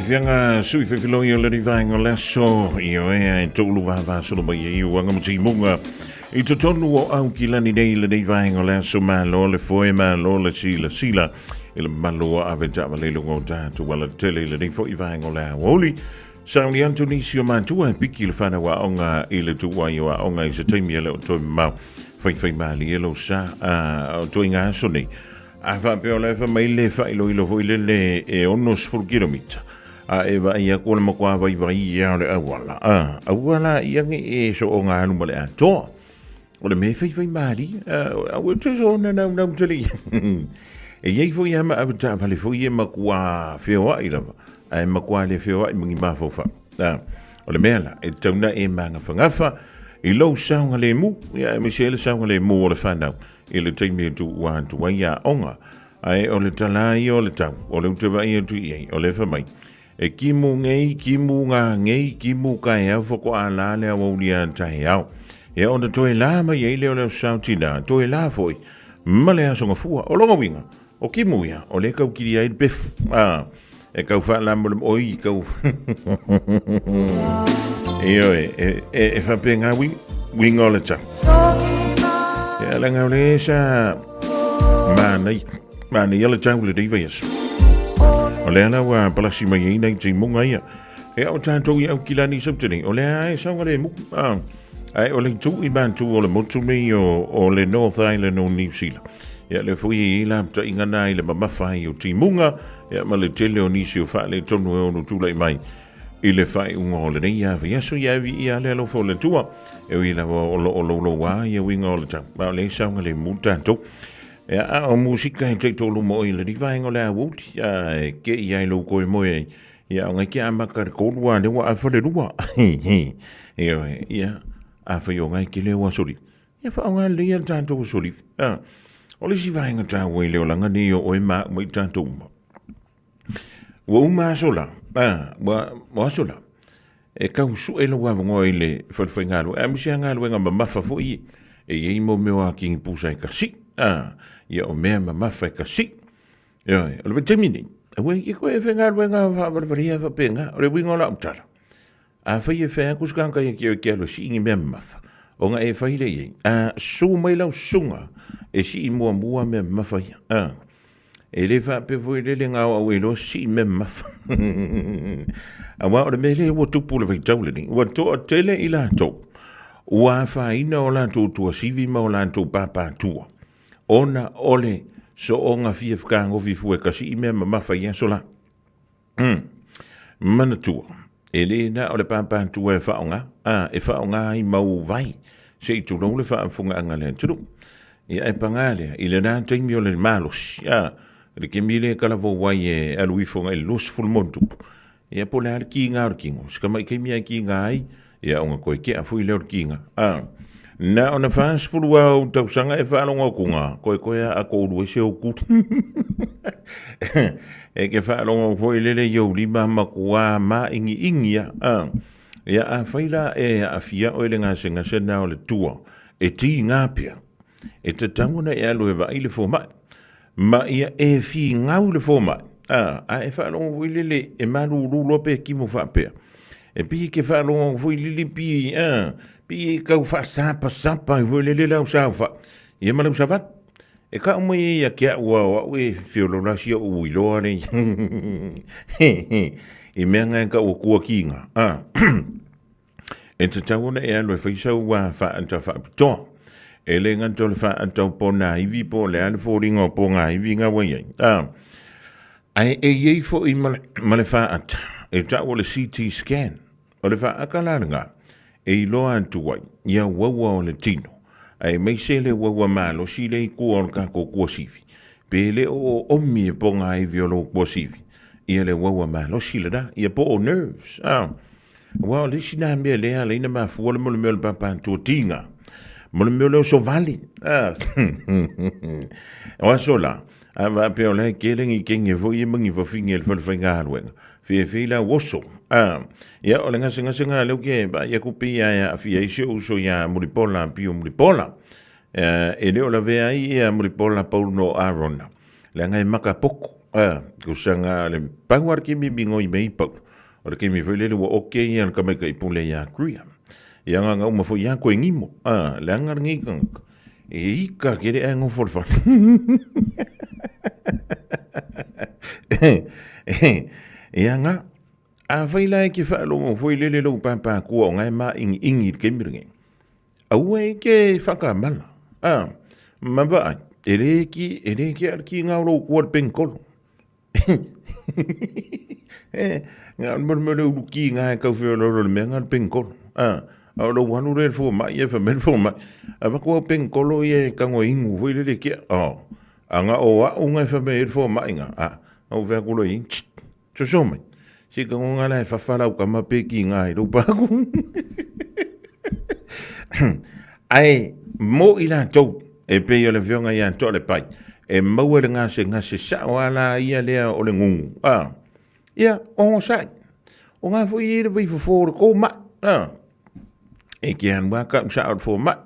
Afiaga sui fefiloi o le rivaenga o le aso i o ea e toulu vavasolo mai ai uaga ma timuga i totonu o au kilani nei lenei vaenga o le aso malo le foe malo le sila sila i le mamalu o ave taavale i luga o tatou alatele i lenei foi vaenga o le aoauli. Sauni atu nisi o matua e piki le whanau aoga i le tuuai o aoga i se taimi e le o toe mamao. Whaiwhai malie lou sa o toi ngā aso nei. A faapea o la e fai mai le faailoilo foi lele e 60 kilomita, a e vaai aku o le matua vaivai ia o le auala, a, aua la ia ne i e soona alu ma le atoa. O le mea e faifai malie, a, aua e te soona naunau tele ia. E i ai foi lava ma avetaavale foi ia e matua feoai lava, ae matua le feoai ma ni mafaufau. A, o le mea la, e tatau ona e magafagafa i lou saogalemu, ia aemaise ai le saogalemu o le fanau i le taimi e tuua atu ai aoga. Ae o le tala ia o le tau, o le ou te vaai atu i ai, o le fai mai, e kimu ngei, kimu ngā ngei, kimu kaeau whakoa la le awauli a taeao. Ia ona toe la mai ai lea o le aso sao tina, toe la foi, ma le aso gafua. O lona uiga, o kimu ia, o lea e kau kili ai le pefu. A, e kau whaalamo le oi, kau... Ioe, e, e, e whape ngā wing, winga o le tau. Ia, le ngau le sa mānei, mānei le tau le rei aso. O le ala ua palasi mai ai nei timunga ia. E au tātou i au kilani sautini. O le ae saunga le mu. Ah, ai o le tu i mātu o le motu nei o, o le North Island o New Zealand. Ia le fui i la ta ingana i le mamafa i o timunga. Ia ma le tele o nisi o whaale tonu e ono tūlai mai i le faaiuga o lenei vaiaso ia vi ia le alofa o le Atua e ui lava o lo o louloua ia uiga o le tau a o le saogalemu tatou. Ia a o musika e taitolu mo i lenei vaega o le aoauli a e ke i ai lou koe moe ai ia o ngai ke amaka le kolu a le ua afa le lua. Ioe, ia a fai o ngai ke le ua soli. Ia whaonga lelei a le tatou soli. A o le isi vaega taua i le olaga nei o oe ma au ma i tatou uma. Ua uma aso la, a, ua, ua aso la, e tau sue lou avanoa i le falefaigaluega, aemaise lava galuega mamafa foi ia, e i ai mo mea o akini pusa e kasi, a, ia o mea mamafa e kasi. Ioe, o le vaitaimi nei, aua e te koe e faigaluega faavalevalea faapena, o le uiga o lau tala, Afai e fai atu se tagata ia te oe e te alu e sii ni mea mamafa, ona e fai lea i ai, a susu mai lau susuga e sii muamua mea mamafa ia. A, e le faapea foi lele na o au e iloa sii mea mamafa. Aua o le mea lea ua tupu i le vaitau lenei, ua toatele i latou ua afaina o latou tuasivi ma o latou papatua, ona o le soona fia fetagofi fua e kasii mea mamafa i aso la. Manatua, e le na o le pāpātua e whaonga, a, e whaonga ai mau vai, se i tulou le faafofogaaga a le atunuu. Ia e pagā lea, i lena taimi o le malosi, a, le kemi lea e talavou ai e alu ifo agai i le 20 ma ona tupu, ia po o le a le kiga o le tino, si tamai taimi lava e kiga ai, ia ona toe tea foi lea o le kiga. A, na ona 40 lava o ou tausaga e faalogo atu na, koekoe a toulu ai se ou tuli. E ke faalogo foi lele i ou lima matua māʻigiʻigi a. A, ia afai la e aafia oe i le gasegase lena o le tua, e tiga pea, e tatau ona e alu e vaai le fomai. Ma ia e finau le fomai, a, a e faalogo foi lele e malulu loa pe kimo faapea. E pei e ke faalogo foi lele pi, a, pei e tau faasapasapa ai foi lele lau saofai, ia ma lau savali. E kau mai ai ia ke au a o au e feoloolo si oʻu iloa le i mea nga e kau akua ki nga, a. E tatau ona e alu e fai sau wā whaata whaapitoa. E le gata o le whaata o pō nā iwi po o le a le foliga o pō ngā iwi ngā wai ai. A, ae e i ai foi ma le, ma le whaata, e tau o le CT scan. O le whaaka la lena, e iloa atu ai ia uaua o le tino, aemaise le uaua malosi le i tua o le tatou tuasivi. Pe le o oomi e pō ngā iwi o lou tuasivi, ia le uaua malosi lena, ia po o nerves. A, Aua o le isi nā mea lea ala ai na mafua le mea o le pāpātuatīga, mo le mea o le oso vale. Ah. O aso la, a faapea o la e kele ni kenge foi e ma ni fafine i le fale faigaluega, feefei la oso. Ah. Ia, o le gasegasega lea ou te vaai atu pei lava e aafia ai si ou uso iā Mulipola, Pio Mulipola. E le o lavea ai ia Mulipola Paulo Arona, leaga e makapoto. A, kusaga le pau a le kemi migoi mei pau. O le kemi foi lele ua oke ia le tamaitai pule ia Kuia. Ia nga nga uma foi ia koe ngimo. A, le anga le ngei kangaka. E ika ke le ae ngofo le fale. Ia nga, a fai la e ke whaalongo foi lele lou pāpākua o ngai mā ingi ingi le kemi lenei. Aua e ke whakamala. A, ma vaai, e le ki, e le ki a ki ngā lou kua le penkolo. E, ngā mole mole ulu ki ngā e kauwheo lolo le mea ngā le penkolo. A, a o lou alu le fua mai e whamele fua mai. A wako au penkolo i e kango ingu foi lele kia. Oh. A nga o a unga e whamele fua mai ngā. A, au whea kulo i, tsk, soso mai. Si ka ngonga la e whawha lau kama pe ki ngā i lou pāku. Ai, mo i la tou, e pe i o le whionga i a toa le pai, e maua le ngase ngase sao a la ia lea o le ngungu. A, ia, o ngosai. O ngā fo i e le vai fofo o le kou mai. A, e ke anu a ka usa o le fo mai.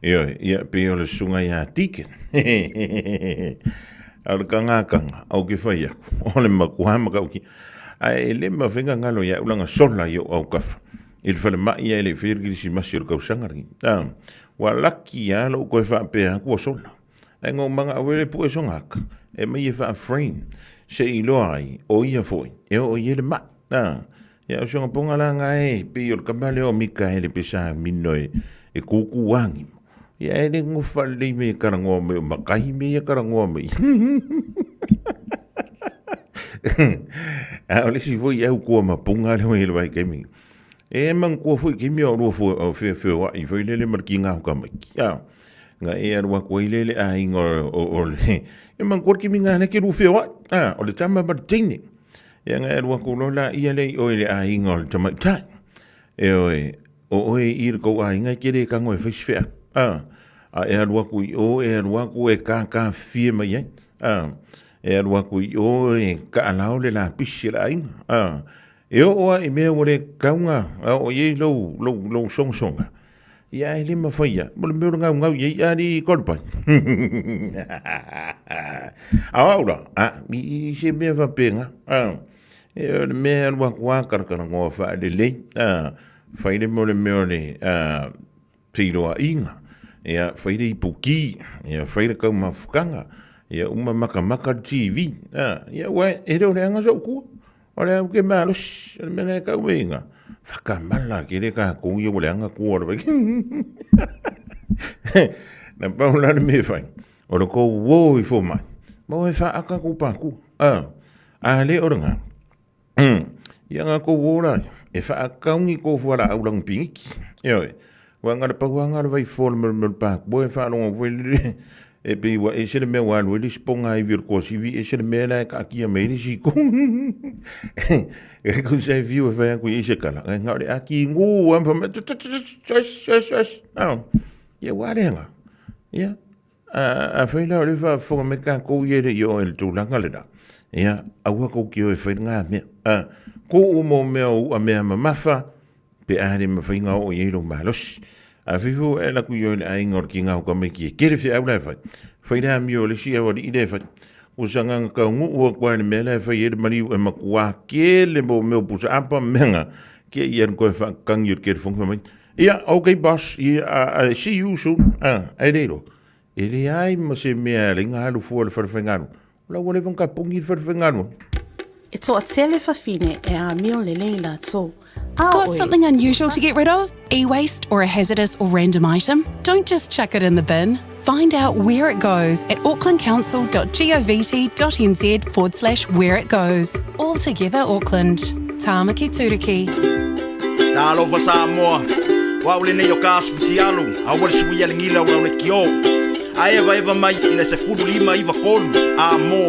Io, ia, pe o le sunga i a tike. A le kangakanga, au ke whai aku. O le makua maka uki. Ai, e le mawhenga ngalo ia ulanga sola i o au kafa. I le whale mai ia e le whiri kirisimasi o le kausanga ringi. A, wa laki a lo koe whaapea aku o sola. Ai ngau manga au ele pue songa aka. E mai e wha frame. Se i loa ai, o ia foi. E o i ele mai. A, ia o songa ponga la nga e, pe i o le kamale o mika ele pe sa mino e, e kuku wangi. Ia e le ngofa lei me karangoa me o makai me ia karangoa me. A o le si foi au kua mapunga le hoi le vai kemi. E mang kua foi kemi o rua fo o fe fe wa i foi lele mar ki ngā huka mai. A nga e aru aku ai lele a ingo o o le e mang kua kimi ngā le ke rua fe wa. A o le tama mar teine. Ia nga e aru aku lola ia le o le a ingo le tama tai. E oe, o oe i le kou aiga e kele e kango e whai swhea. A, a e alu aku i o, e alu aku e kākā whie mai ai. A, e alu aku i o, e kaalao le la pisi e la aiga. A, e o oa i mea ua le kaunga, a o iei lou, lou, lou songasonga. Ia e le mawhai ia, mo le mea o le ngau ngau iei a li korupai. A au la, a, i, i se mea whapenga. A, E o le mea alu aku a karakarangoa whaalelei, a, whaire mo le mea o le, a, tiroa inga, ia, whaire i puki, ia, whaire kau mafukanga, ia, uma makamaka le TV, a, ia, ua, e reo le anga sau kua, o le au ke malosi, o le mea ngai kau e inga, whakamala ke le ka kou ia o le anga kua o le wai. Na pau la le mea whai, o le kou wō i fō mai, ma oe whaaka kou pākua, a, A le ora nga. Ia nga kou ora e whaakaungi kou fuara au langu pingiki. E oi, wa nga le pau anga le vai fō le mele mele pāku, bo e whaalonga fwe le e pe wa e se le mea wa alu e le siponga i vir ko sivi e se le mea la e kaakia me le siko. E ku se fiu e whai aku i se kala. E nga ore aki ngu am wha me Ia wa renga. Ia A whai la o le whaafonga me ka kou i ere i o ele tūlanga le rā. Ia, aua kou ki o e whai ngā mea. A, ko o mō mea o ua mea mamafa, pe āre ma whai ngā o i eiro malosi. A whai fo e laku i o ele ainga o ki ngā hoka mai ki e kere whi au la e whai. Whai rā mi o le si au ari i le whai. O sa nganga kau ngu ua kua ele mea la e whai ele mariu e makua kele mō mea o pusa apa mea ngā. Kia i anu koe whakangi o le kere whonga mai. Ia, ok boss, ia, see you soon. Ah, e reiro. E le ai ma se mea le inga alu fua le wharewhengaru. O la ua le whanka pungi le wharewhengaru. E toatele fafine e amio lelei latou. A Got oe. something unusual to get rid of? E-waste or a hazardous or random item? Don't just chuck it in the bin. Find out where it goes at aucklandcouncil.govt.nz forward slash where it goes. All together, Auckland. Tāmaki Turuki. Talofa Samoa, o au lenei o ka asu futialu, a ua le sui a le gila o lau le kio. A eva eva mai i le 15 93 a mo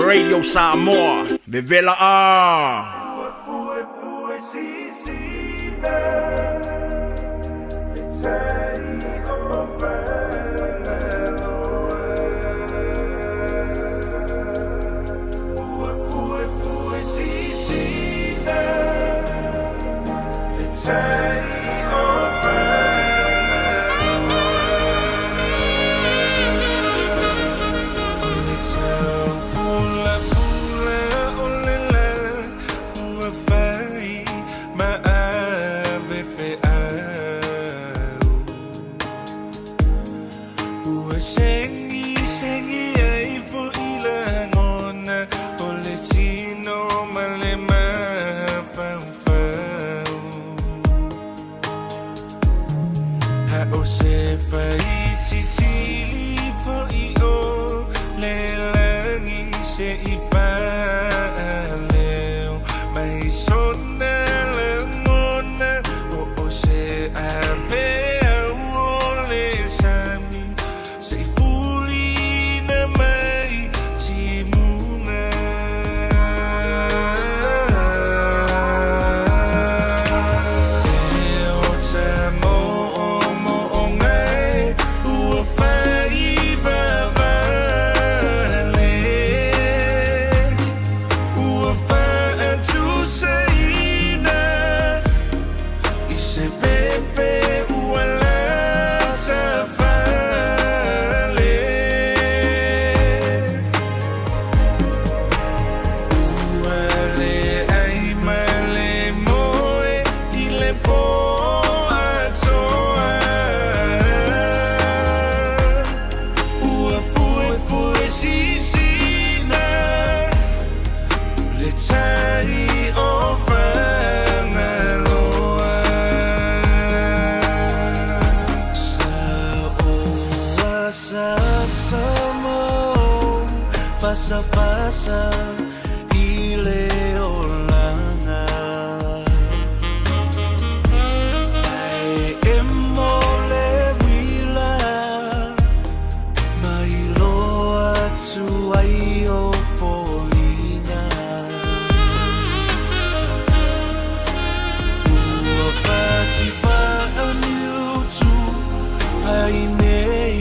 Radio Samoa. Vevela a! Ma ave feau Ua segi segi ai fo'i lagona O le tino ma le mafaufau A o se faititili fo'i o le lagi Se'i faaleo mai sona lagona O o se aveau o le sami Se'i fulina mai timuga. E ota mo'omo'oga e ua faivavale Ua fa'atusaina i se pepe ua latafale Ua leai ma le moe i le pō atoa Ua fuefue sisina le tai o Fagaloa Sa oa sa sa mo Fasa fasa i le olaga Ae emo le uila Mai loa atu ai o foliga Ua fatifaaniutu ai nei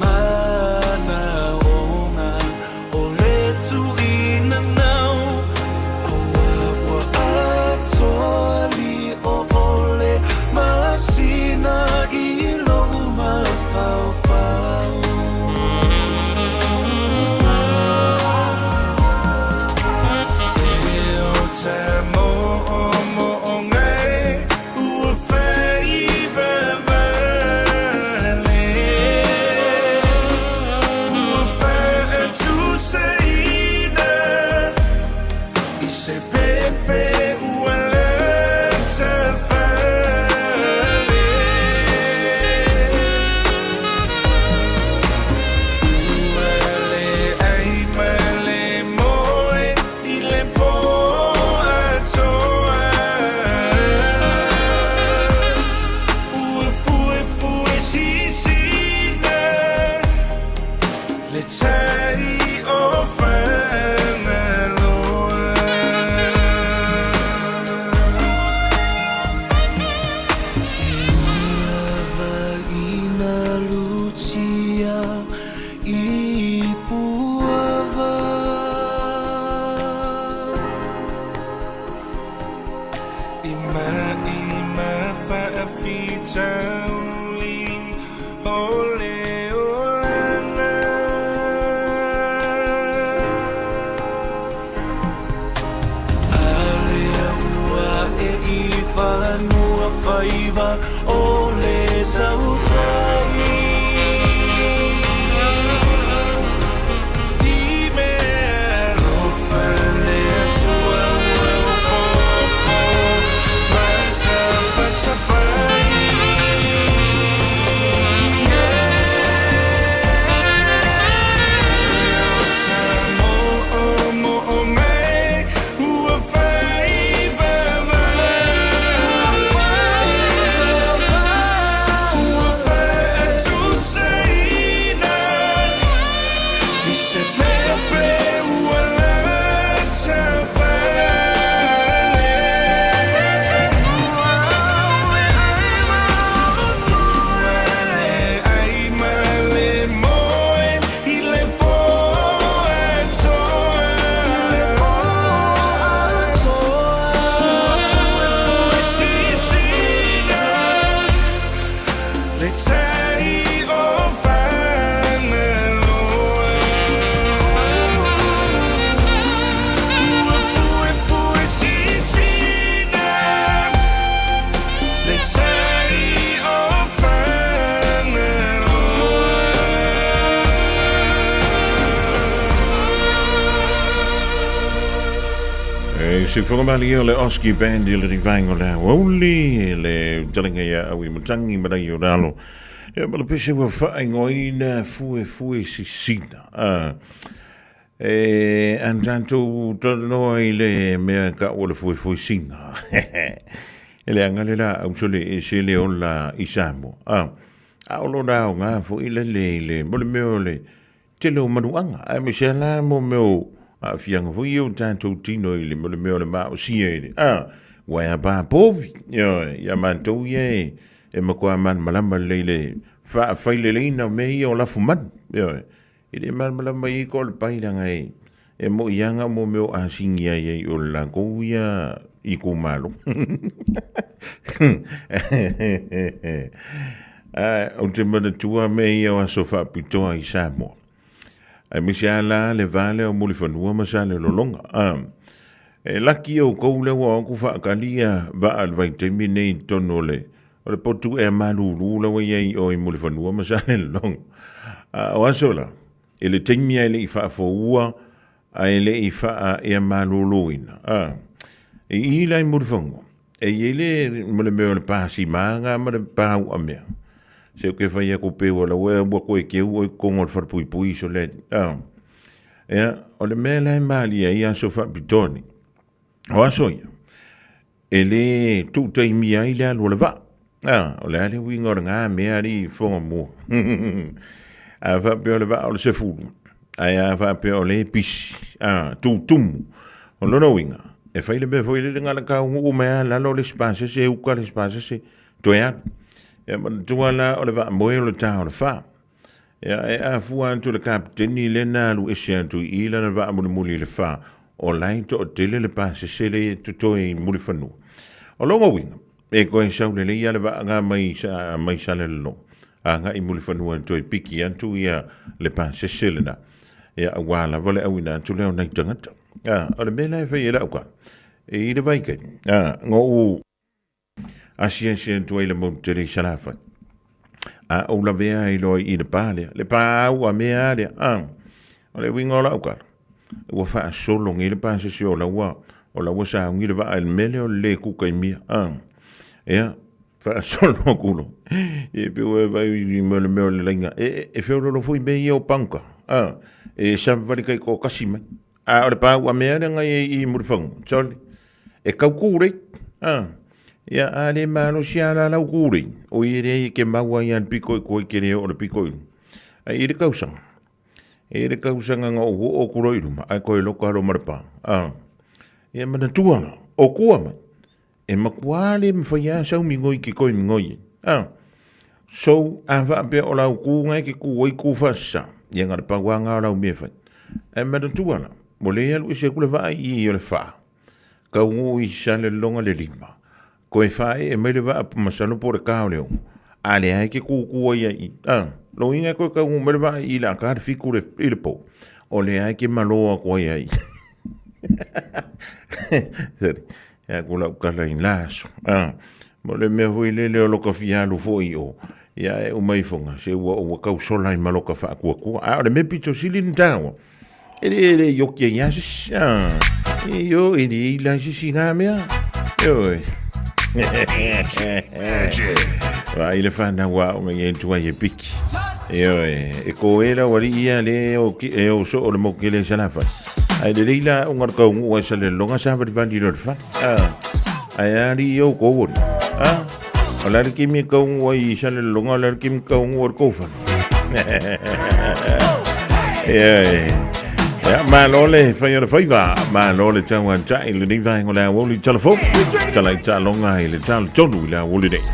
manaoga O le tuʻina nau Aua ua atoa liʻo o le masina i lou mafaufau E ota mo'omo'oga e ua faivavale Ua fa'atusaina i se pepe ua latafale Ua leai ma le moe i le pō atoa Ua fuefue sisina le tai o Fagaloa Ina lutia i puava I ma fa'afitauli o le olaga A lea ua e i fanua faiva o le tautai I mea alofa le Atua ua opopo ma sapasapai. E ota mo'omo'oga e ua faivavale Ua Siufoga malie o le Oski Band i le rivaenga o le aoauli, le talinga ia au i matangi ma nei o lalo. Ia ma le pese ua faaigoaina fuefue sisina. E an tatou talanoa i le mea ka o le fuefue sina. E le anga le la au sole e se le ola i Samoa. A o lona aoga foi le le i le mo le mea o le tele o manuaga, aemaise lava la mo mea o aafiaga foi ia o tatou tino i le mo le mea o le maosia i le a ua e apa povi, ioe, ia matou ia e e matua malamalama lelei i le faafaileleiina o mea ia o lafumanu, ioe, e le malamalama i ai ko le pai leaga e e moi lava mo mea o asigi ai ai o le latou ia itumalo. Ou te manatua mea ia o aso faapitoa i Samoa. Aemaise lava la le va lea o Mulifanua ma Salelologa. E laki outou lea ua o atu faatali ia vaa i le vaitaimi nei i totonu o le o le potu ea malulu la ua i ai i o i Mulifanua ma Salelologa. A o aso la, i le taimi lava e le i faafoua ae le i faa-ea maluluina, a, i i la i Mulifanua, e i ai le, ma le mea o le pasima lena ma le pauamea. Se ou te fai atu pei ua laua ua toe teu oe i totonu o le falepuipui sole, a. Ia, o le mea la e malie ai aso faapitoa nei, o aso ia, e le tuutaimia ai le alu o le vaa. A, o le a le uiga o lena mea alii fofoga mua? A faapea o le vaa o le 10, ae a faapea o lea e pisi, a, tutumu. O lona uiga, e fai le mea foi lele na o le taunuu mai lava lalo le isi pasese, uka le isi pasese, toe alu. Ia manatua la o le vaamoe o le ta o le 4. Ia, e afua atu le kapeteni lea na alu ese atu i i lana vaa mulimuli i le 4, o la e toatele le pasese lea e totoe i Mulifanua. O lona uiga, e toe sau lelei lava le vaa na mai, mai Salelologa agai i Mulifanua e toe piki atu ia le pasese lena, ia aua lava le auina atu lea o nai tagata. A, o le mea la e fai e lau tala, e i le vaitaimi, a, na ou asiasi atu ai le motu tele i Salafai. A ou lavea ai loa i le pa lea, le pa au a mea lea, a, o le uiga o lau tala, ua faasolo nei le pasese o laua, o laua sauni le vaa i le mea lea o le le tutaimia, a, ia, faasolo atu loa. E pei ua e vaai i le mea o le laina, e feololo foi mea ia o panka, a, e savavali taitoatasi mai. A o le pa ua mea lea na i ai i Mulifanua, sorry, e tau kūlei, a, ia a le malosi a la lau kūlei, o ia lea e ke mau ai a le pito i tua i ke le oo le pito i luma. Ae i le tausaga, e i le tausaga na ou oo atu loa i luma, ae toe loka loa ma le pa, a, ia manatua la, o tua mai, e matua le mafai lava sau migoi ke toe migoi ai, a. So, a faapea o lau kū na e ke kū ai kū faasasa, ia na o le pau lava na o lau mea e fai. Ae manatua la, ua le alu ese atu le vaa i i o le 4, taunuu i Salelologa le 5, toe faaee mai le vaa masalo po o le ta o le 6, a lea e te kūkū ai ai i, a, lona uiga e toe taunuu mai le vaa i i le ata le 7 i le po, o lea e te malo atu ai ai. Sorry. E aku lau tala i la aso. A, mo le mea foi lele o loka fia alu foi i o, ia e uma ifoga, se ua ua tau sola ai ma loka faakuakua. A o le mea pito sili na taua, e le e le ioki ai a sisi. A, e io e le i la sisi ngā mea. Ioe. Vai le whanau a o ngai e tuai e piki. Ioe, e ko e lau ari ia le o, ki, e o so o le moke le salafai. Ai le leila o ngā kau ngu ai sa le longa sa vali vali lo le whare. Ai ari i au kou ori. O la le kimi kau ngu ai sa le longa, o la le kimi kau ngu ori kou whare. Ioe. Ia, malo le whai o le whaiva, malo le tau an tai le nei vaenga o le awoli telefo, tala i talonga i le talo tonu i le awoli nei.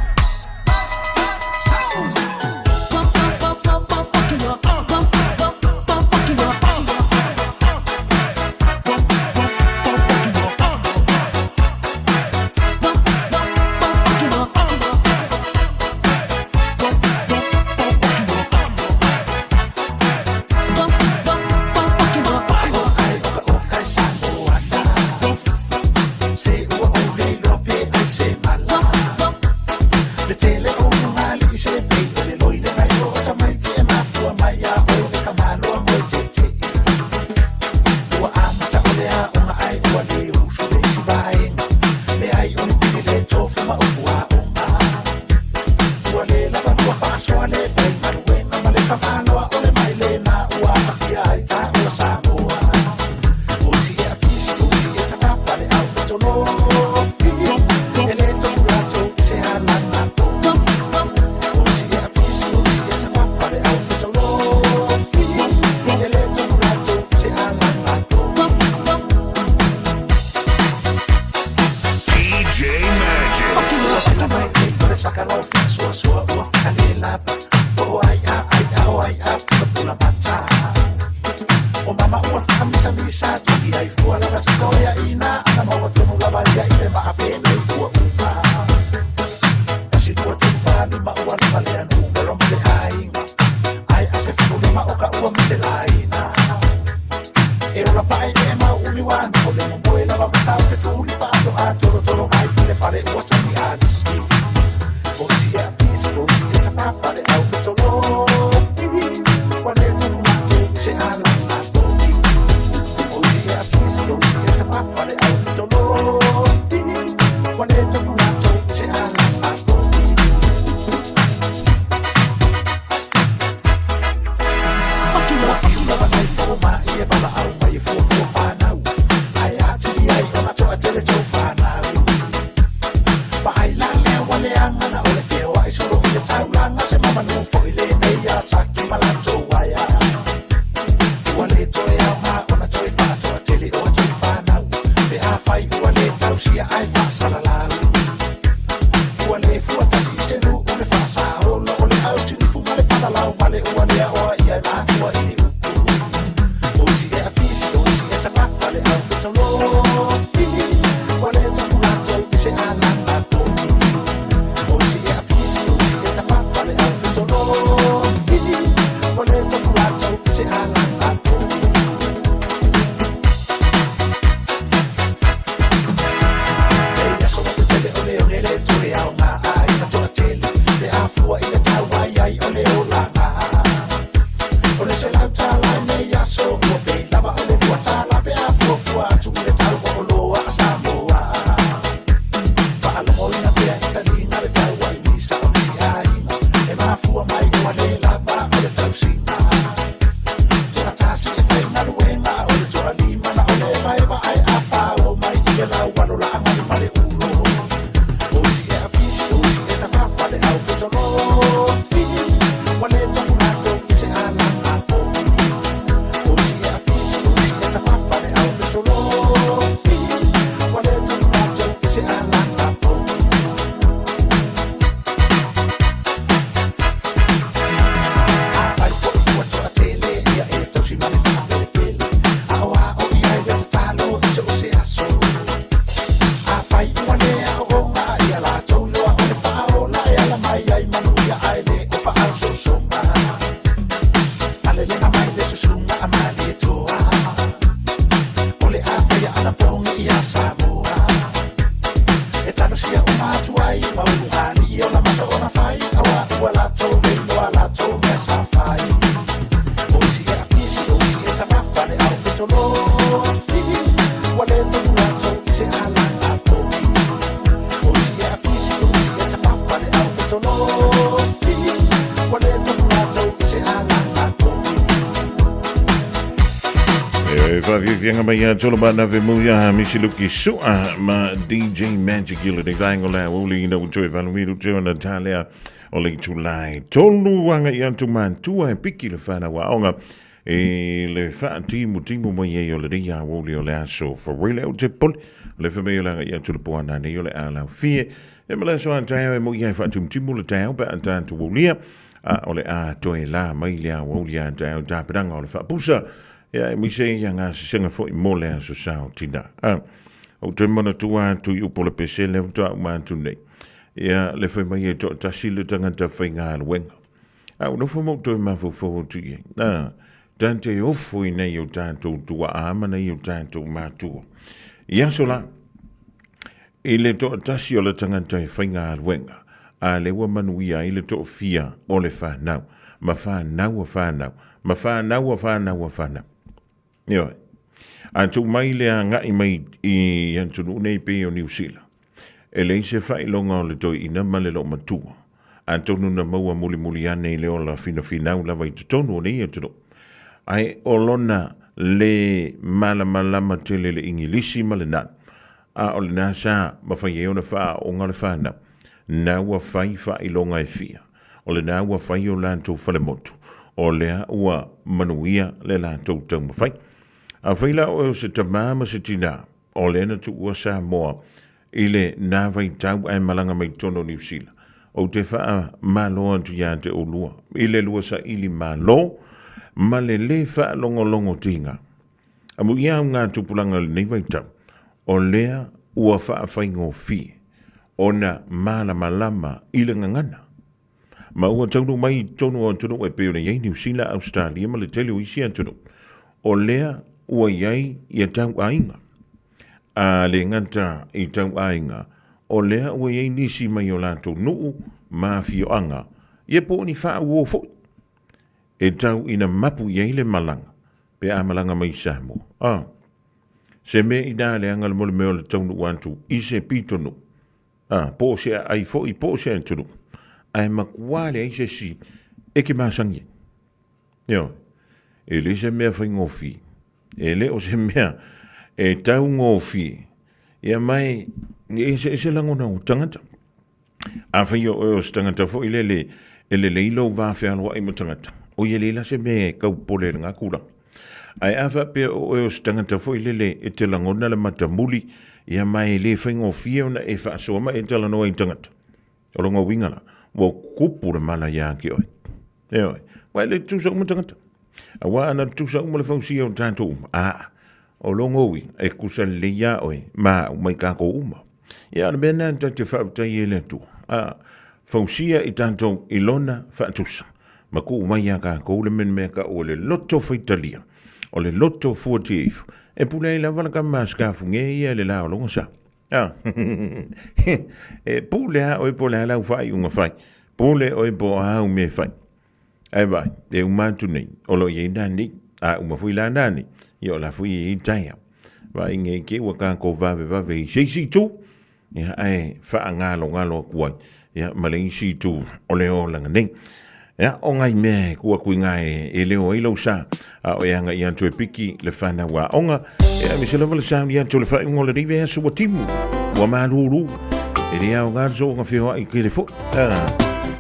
se alaga E faafiafiaga mai ia tolo mana ve mu ia misi luki sua ma DJ Magic i le vaenga o le aoauli ina ua toe valuilu teo na talea o le itulai tolu aga i atu matua e piki le fanau aoga i le faatimutimu mai ai o lenei aoauli o le aso Fawele o te pole le fai mai o le agai atu le puana nei o le a laufie e ma le aso a taeao e moʻi ai faatimutimu le taeao pe a tatou aulia a o le a toe la mai le aoauli a taeao tapenaga o le faapusa ia e mise ia gasesega foi mo le aso sao tina. A, ou te manatua atu i upu o le pese lea faatoa uma atu nei. Ia le fai mai e toatasi le tagata faigaluega. A ua nofo ma ou toe mafaufau atu i ai. A, ta te ofo i nei o tatou tuaa ma nei o tatou matua. I aso la, i le toatasi o le tagata e faigaluega, a lea ua manuia ai le toafia o le fanau, ma fanau a fanau, ma fanau a fanau a fanau. Ioe. A tuu mai le agai mai i atunuu nei pei o Niu Sila, e leai se faailoga o le toeaina ma le loomatua. Atonu na maua mulimuli ane i le ola finafinau lava i totonu o nei atunuu. Ae o lona le malamalama tele i le Igilisi ma le nanu, a o lena sa mafai ai ona faaaooga le fanau, na ua fai faailoga e fia, o lena ua fai o latou falemotu, o lea ua manuia le latou taumafai. Afai la oe o se tamā ma se tinā, o lea na tuua Samoa i le na vaitau ae malaga mai totonu o Niu Sila, ou te faamalo atu iā te oulua i le lua saili malo ma le lē faalogologo tiga. Amuia au ngā tupulaga o lenei vaitau, o lea ua faafaigofie ona malamalama i le gagana. Ma ua taunuu mai i totonu o atunuu e pei ona i ai Niu Sila, Ausetalia ma le tele o isi atunuu, o lea ua i ai ia tauaiga. A le gata i tauaiga, o lea ua i ai nisi mai o latou nuu ma afioaga, ia po o ni faauo foi e tau ina mapu i ai le malaga pe a malaga mai i Samoa. A, se mea inā leaga le mea o le taunuu atu i se pitonuu. A, po o se aai foi, po o se atunuu, ae matua leai se isi e te masani ai. Ioe. E le se mea faigofie. E le o se mea e taugofie. Ia mai, e eseese lagona o tagata. Afai o oe o se tagata foi lele e lelei lou va fealoai ma tagata, oi e leai la se mea e tau popole i lena tulaga. Ae a faapea o oe o se tagata foi lele e te lagona le matamuli, ia ma e le faigofie ona e faasoa ma e talanoa i tagata, o lona uiga la, ua tupu le mala ia te oe. Ioe, aua e le tutusa uma tagata. Aua ana tutusa uma le fausia o tatou uma, aa, o lona uiga, e tutusa lelei ia oe ma au ma i tatou uma. Ia, o le mea lena tatou te faafetai ai i le Atua, a, fausia i tatou i Lona faatusa, ma tuu mai ia tatou le mea e tau o le loto faitalia, o le loto fuatia ifo, e pule ai lava le tama a Sikafuge ia i le la o lona sa. A, e pule lava oe po o le a lau faaiuga fai, pule oe po o a au mea e fai. Ae vaai, e uma atu nei, o lo o i ai nanei, a uma foi la nanei, ia o la foi e i ai taeao. Vaai nei te i ua tatou vavevave i se isi itu, ia ae faagalogalo atu ai, ia ma le isi itu o le olaga nei. Ia, o nai mea e tuu atu i ina e leo ai lou sa, a o e agai atu e piki le fanau aoga, ia aemaise lava le sauni atu o le faaiuga o lenei vaiaso ua timu, ua malulu, e le aoga le soona feoai tele foi.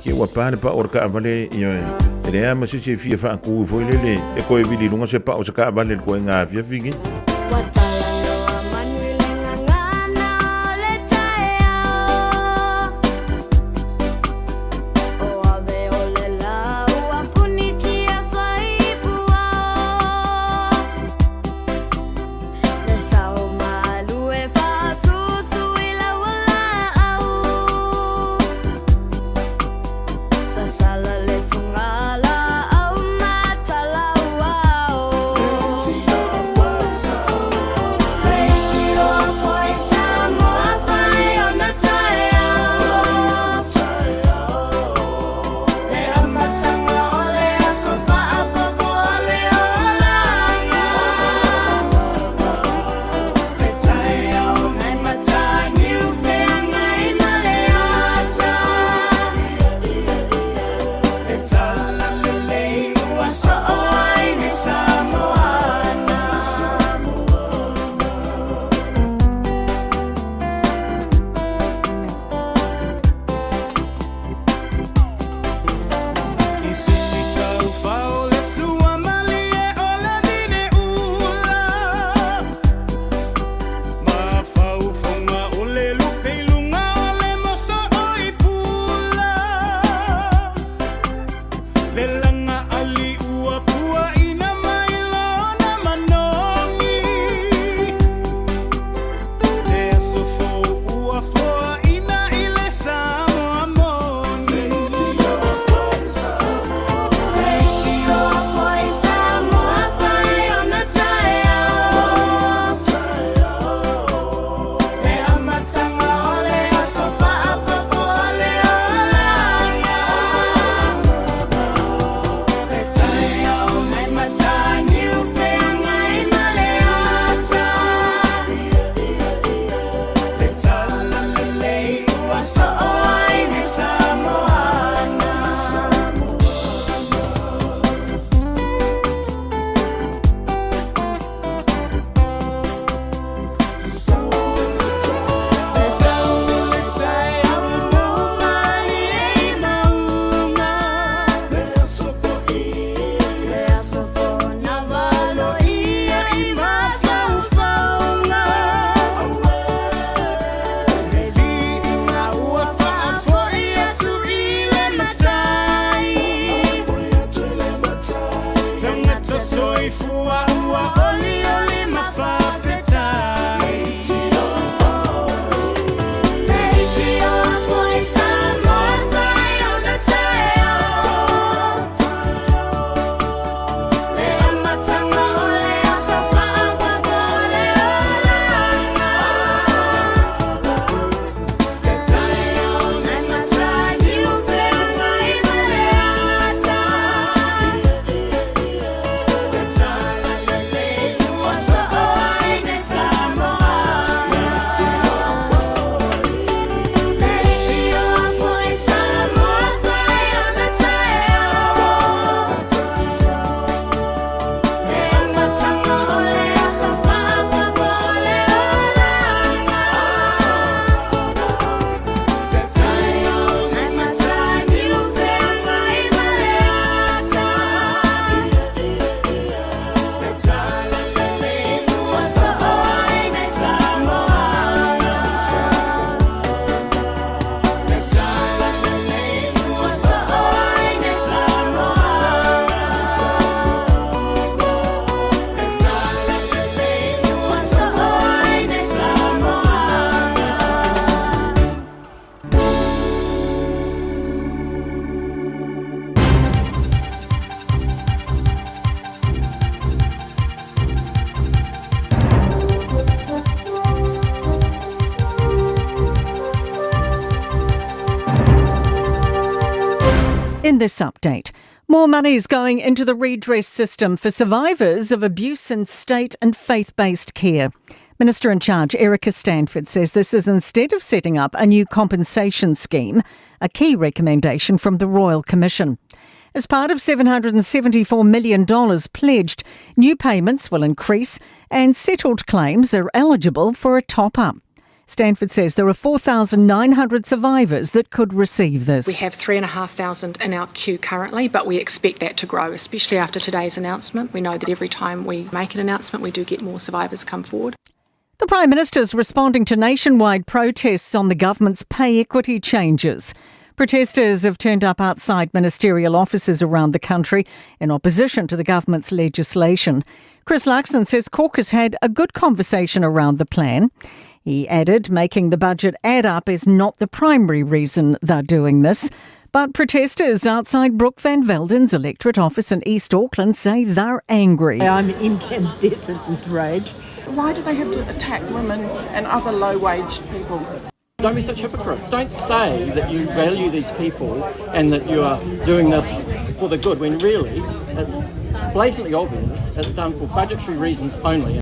Ia ua pa le pao o le taavale, ioe, e leai lava ma se isi e fia faatu foi lele e toe vili i luga se pao o se taavale i le ituaiga afiafi lenei. In this update, more money is going into the redress system for survivors of abuse in state and faith based care. Minister in charge Erica Stanford says this is instead of setting up a new compensation scheme, a key recommendation from the Royal Commission. As part of $774 million pledged, new payments will increase and settled claims are eligible for a top up. Stanford says there are 4,900 survivors that could receive this. We have 3,500 in our queue currently, but we expect that to grow, especially after today's announcement. We know that every time we make an announcement, we do get more survivors come forward. The Prime Minister's responding to nationwide protests on the government's pay equity changes. Protesters have turned up outside ministerial offices around the country in opposition to the government's legislation. Chris Luxon says caucus had a good conversation around the plan. He added making the budget add up is not the primary reason they're doing this. But protesters outside Brooke Van Velden's electorate office in East Auckland say they're angry. I'm incandescent with rage. Why do they have to attack women and other low waged people? Don't be such hypocrites. Don't say that you value these people and that you are doing this for the good when really it's blatantly obvious it's done for budgetary reasons only.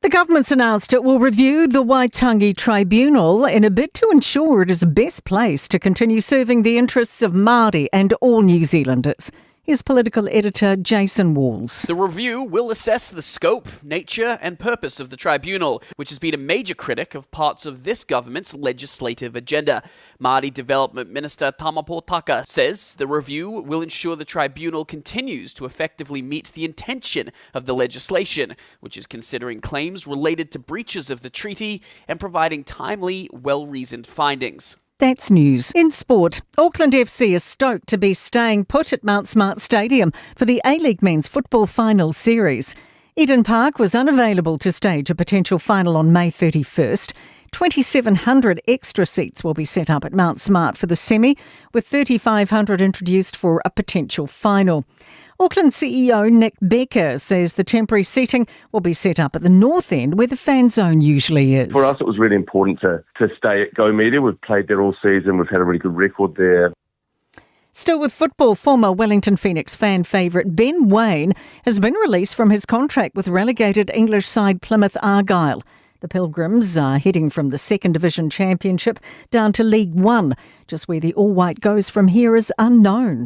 The government's announced it will review the Waitangi Tribunal in a bid to ensure it is best placed to continue serving the interests of Māori and all New Zealanders. Here's political editor Jason Walls. The review will assess the scope, nature, and purpose of the tribunal, which has been a major critic of parts of this government's legislative agenda. Māori Development Minister Tama Potaka says the review will ensure the tribunal continues to effectively meet the intention of the legislation, which is considering claims related to breaches of the treaty and providing timely, well reasoned findings. That's news. In sport, Auckland FC is stoked to be staying put at Mount Smart Stadium for the A League Men's Football Final Series. Eden Park was unavailable to stage a potential final on May 31st. 2,700 extra seats will be set up at Mount Smart for the semi, with 3,500 introduced for a potential final. Auckland CEO Nick Becker says the temporary seating will be set up at the north end where the fan zone usually is. For us, it was really important to, to stay at Go Media. We've played there all season, we've had a really good record there. Still with football, former Wellington Phoenix fan favourite Ben Waine has been released from his contract with relegated English side Plymouth Argyle. The Pilgrims are heading from the Second Division Championship down to League One. Just where the All White goes from here is unknown.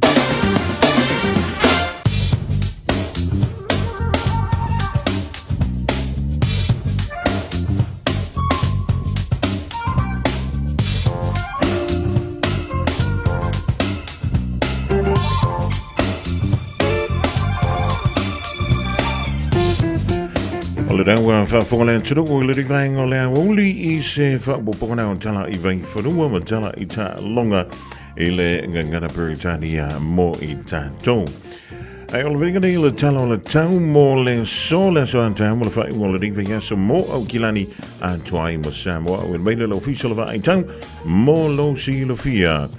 O le rau faafofoga le atunuu i le rivaenga o le aoauli i se faaopoopoga o tala i vaifanua ma tala i taaloga i le gagana Peretania mo i tatou. Ai o le vega nei le tala o le tau mo le so le aso a mo le faaiuga o le riva i aso mo Aukilani a tuai mo Samoa o le meile le ofisa le vaai tau mo lo silafia.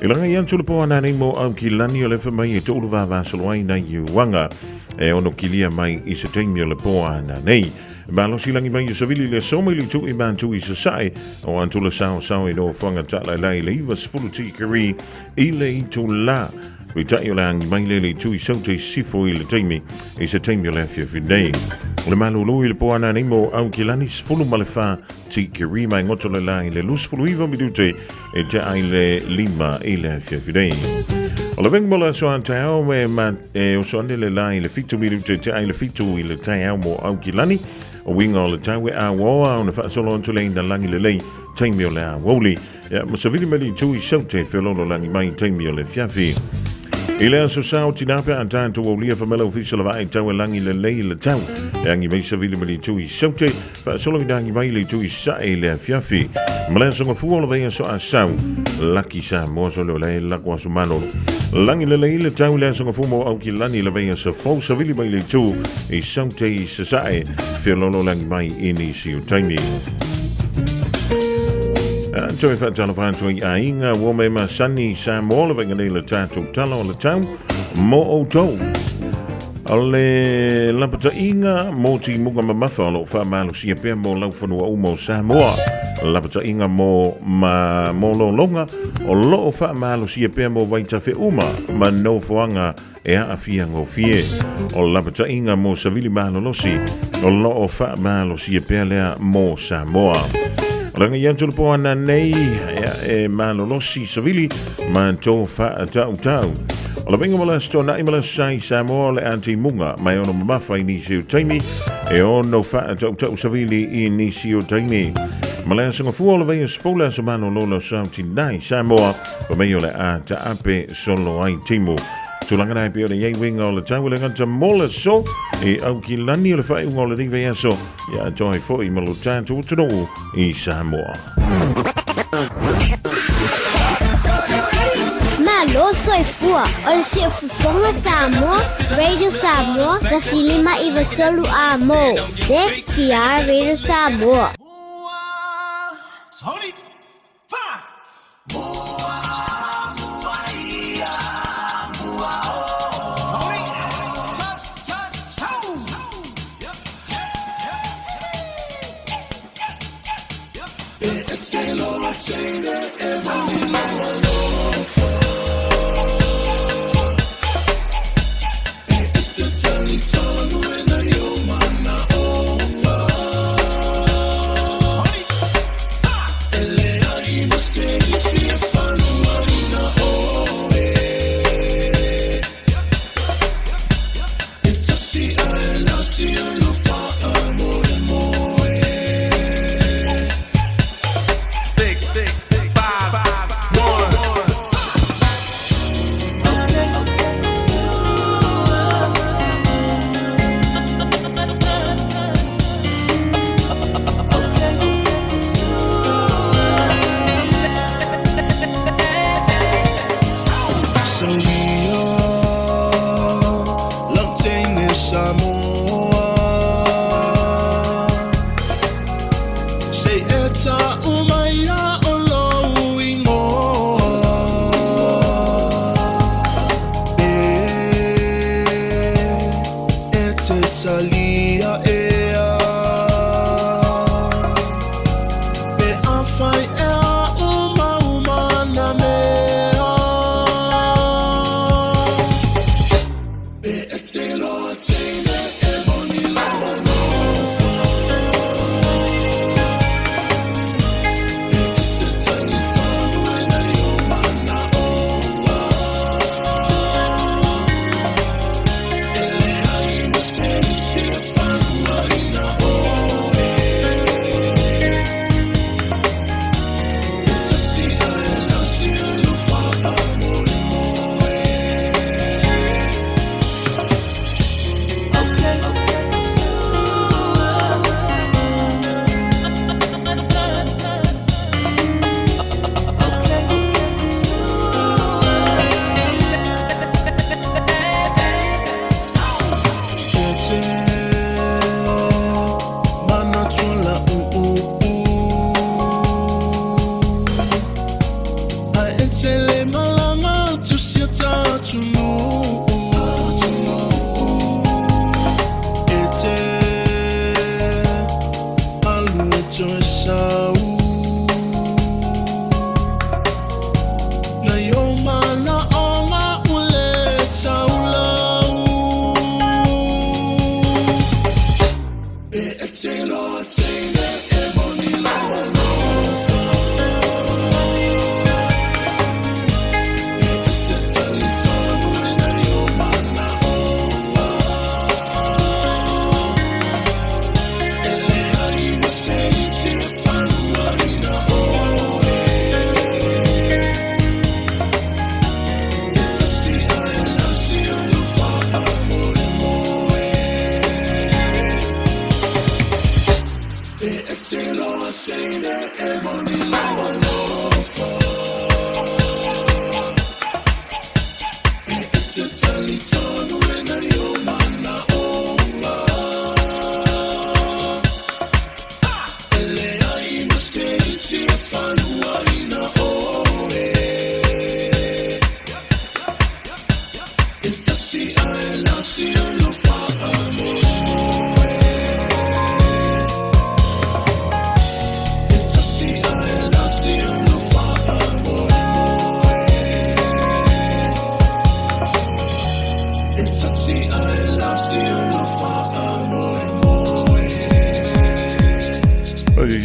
I langa i atu le po ana nei mo Aukilani o le fa mai e to'ulu vavasolo ai nai uaga e ono kilia mai i se taimi o le po ana nei. Malosi langi mai o savili le soma i le tu i mantu i sasae o antula sao sao i no whanga ta'alailai le iwa sefulu tikiri i le itu la. Peitai o le agi mai lea i le itu i saute i sifo i le taimi i se taimi o le afiafi nei. O le malolo i le po ana nei mo Aukilani 14 tikiri mai ngoto le la i le 29 minute e te ai le 5 i le afiafi nei. O le venga mo le aso a taeao me ma e oso ane le la i le 7 minute te ai le 7 i le taeao mo Aukilani. O winga o le tau e aoa o na faasolo atu le ina langi lelei taimi o le aoauli. Ia, ma savili mai le itu i saute feololo langi mai taimi o le fiafi. I le aso sa o tina pe a tātou aulia whamela ofisa la vaai tau e langi lelei le tau. E angi mai savili mai le itu i saute, faasolo ina angi mai le itu i sae i le afiafi. Ma le aso ngafua o le vai aso a sau, laki sa moa so leo le lako aso malolo. Langi lelei le tau le aso ngafua mo au ki lani le vai aso fou savili mai le itu i saute i sasae, feololo langi mai i nisi o taimi. Toe whaatalofa atu i aiga ua me masani Samoa le vaega nei le tatou tala o le tau mo outou. O le lapataiga mo timuga mamafa o lo o faamalosia pea mo laufanua uma o Samoa. Lapataiga mo ma mo lologa o lo o faamalosia pea mo vaitafe uma ma nofoaga e aafia gofie. O lapataiga mo savili malolosi o lo o faamalosia pea lea mo Samoa. O le agai atu le po ananei e malolosi savili ma tō faatautau. O le venga mo le aso tuanai ma le aso Sa i Samoa o le a timuga ma e ono mamafa i nisi o taimi e ono faatautau savili i nisi o taimi. Ma le aso gafua o le vaiaso fou le aso malolo le aso Saotinā i Samoa pa mai o le a taape solo ai timu. Tulaga na e pei ona i ai uiga o le tau e le gata mo le aso i Aukilani o le faaiuga o lenei vaiaso ia atoa ai foi ma lo tatou atunuu i Samoa. Malo soifua o le Siufofoga Samoa, Radio Samoa, 105 93 A mo, CKR Radio Samoa.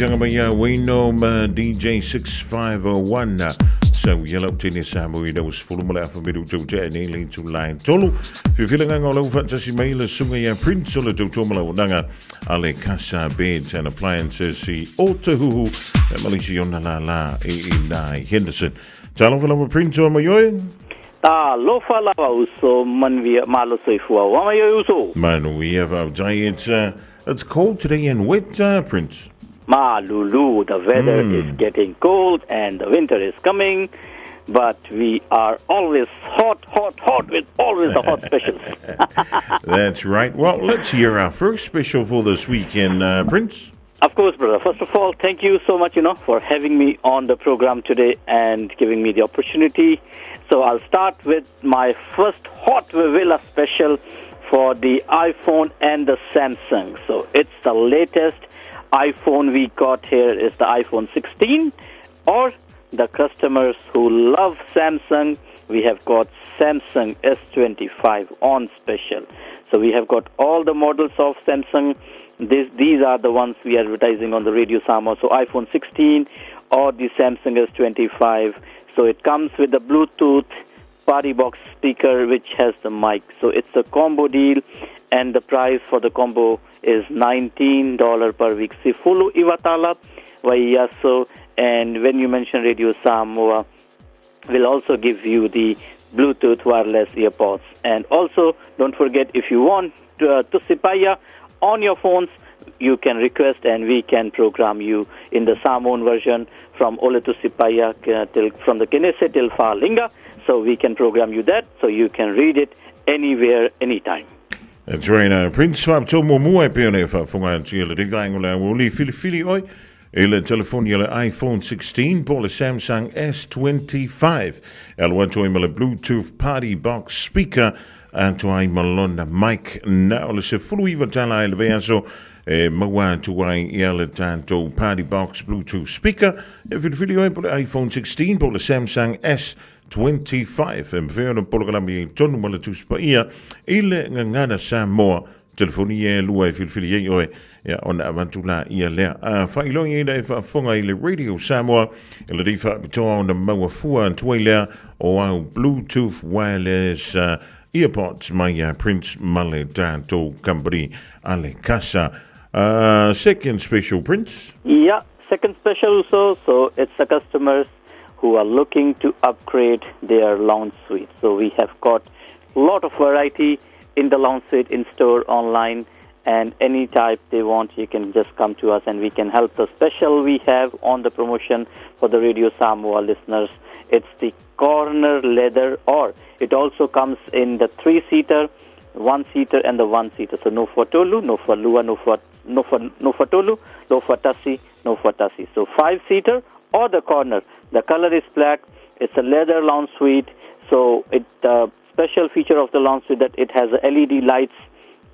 Pisaga mai ia Wayno ma DJ 6501. Sau ia lau tene sa mo i lau sefulu ma le afa miru tau te nei le tu lai tolu. Whiwhila nganga o lau whaatasi mai le sunga ia Prince o le tautua ma lau nanga a le Casa Beds and Appliances i Otahuhu e malisi ona la la i i nai Henderson. Talofa lava Prince o mai oe. Talofa lava uso manuia malo soifua. Wa mai oe uso. Manuia whautai. It's, it's cold today and wet, Prince. Malulu, the weather is getting cold and the winter is coming, but we are always hot, hot, hot with always the hot specials. That's right. Well, let's hear our first special for this weekend, Prince. Of course, brother. First of all, thank you so much, for having me on the program today and giving me the opportunity. So I'll start with my first hot Vivilla special for the iPhone and the Samsung. So it's the latest iPhone we got here is the iPhone 16, or the customers who love Samsung, we have got Samsung S25 on special. So we have got all the models of Samsung. These are the ones we are advertising on the Radio Samoa. So iPhone 16 or the Samsung S25. So it comes with the Bluetooth party box speaker which has the mic. So it's a combo deal, and the price for the combo is $19 per week. Sifulu Iwatala Vaiyaso, and when you mention Radio Samoa, will also give you the Bluetooth wireless earpods. And also, don't forget, if you want to Tusipaya on your phones, you can request and we can program you in the Samoan version from Ole Tusipaya till from the Kenese till Falinga. So we can program you that, so you can read it anywhere, anytime. That's right. Prince Whapto mo mua e pēo nei whaafonga atu i le rivaengo le auli whiliwhili oi i le telefoni le iPhone 16 po le Samsung S25. E alu atu ai ma le Bluetooth Party Box Speaker atu ai ma lona mic na o le se fulu iwa tala i le veiaso e maua atu ai ia le tātou Party Box Bluetooth Speaker e whiliwhili oi po le iPhone 16 po le Samsung S25. E mwhea ona polokalami i tonu ma le tusipa ia i le ngangana Samoa telefoni e lua e whiliwhili ei oe ia ona avantu la ia lea. A whailoa i e whaafonga i le Radio Samoa e le riwha apitoa ona maua fua antuai lea o au Bluetooth wireless earpods mai a Prince Male tātou company a le Casa. Second special, Prince. Yeah, second special also. So it's the customers who are looking to upgrade their lounge suite. So we have got a lot of variety in the lounge suite, in store, online, and any type they want, you can just come to us and we can help. The special we have on the promotion for the Radio Samoa listeners, it's the corner leather, or it also comes in the 3-seater, 1-seater, and the 1-seater. So no for Tolu, no for Lua, no for no for no for Tolu, no for Tasi, no for Tasi. So 5-seater or the corner. The color is black. It's a leather lounge suite. So it the special feature of the lounge suite that it has LED lights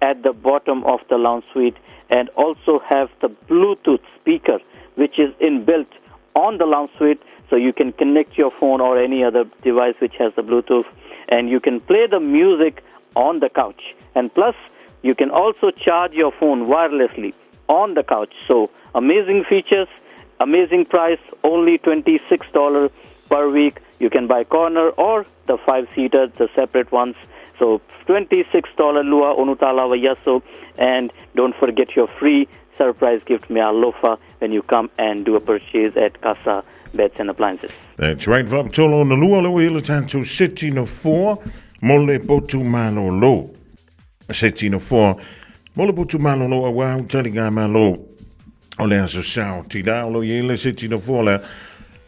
at the bottom of the lounge suite, and also have the Bluetooth speaker, which is inbuilt on the lounge suite, so you can connect your phone or any other device which has the Bluetooth, and you can play the music on the couch. And plus, you can also charge your phone wirelessly on the couch. So amazing features, amazing price, only $26 per week. You can buy corner or the 5-seater, the separate ones. So $26 lua onutala vayaso, and don't forget your free surprise gift mea lofa when you come and do a purchase at Casa Beds and Appliances. That's right, Vaptolo na lua le oe le tātou seti no 4 mo le potu malolo. Seti no 4 mo le potu malolo a wau tali ngā malo o le aso sao. Tira o lo i le seti no 4 le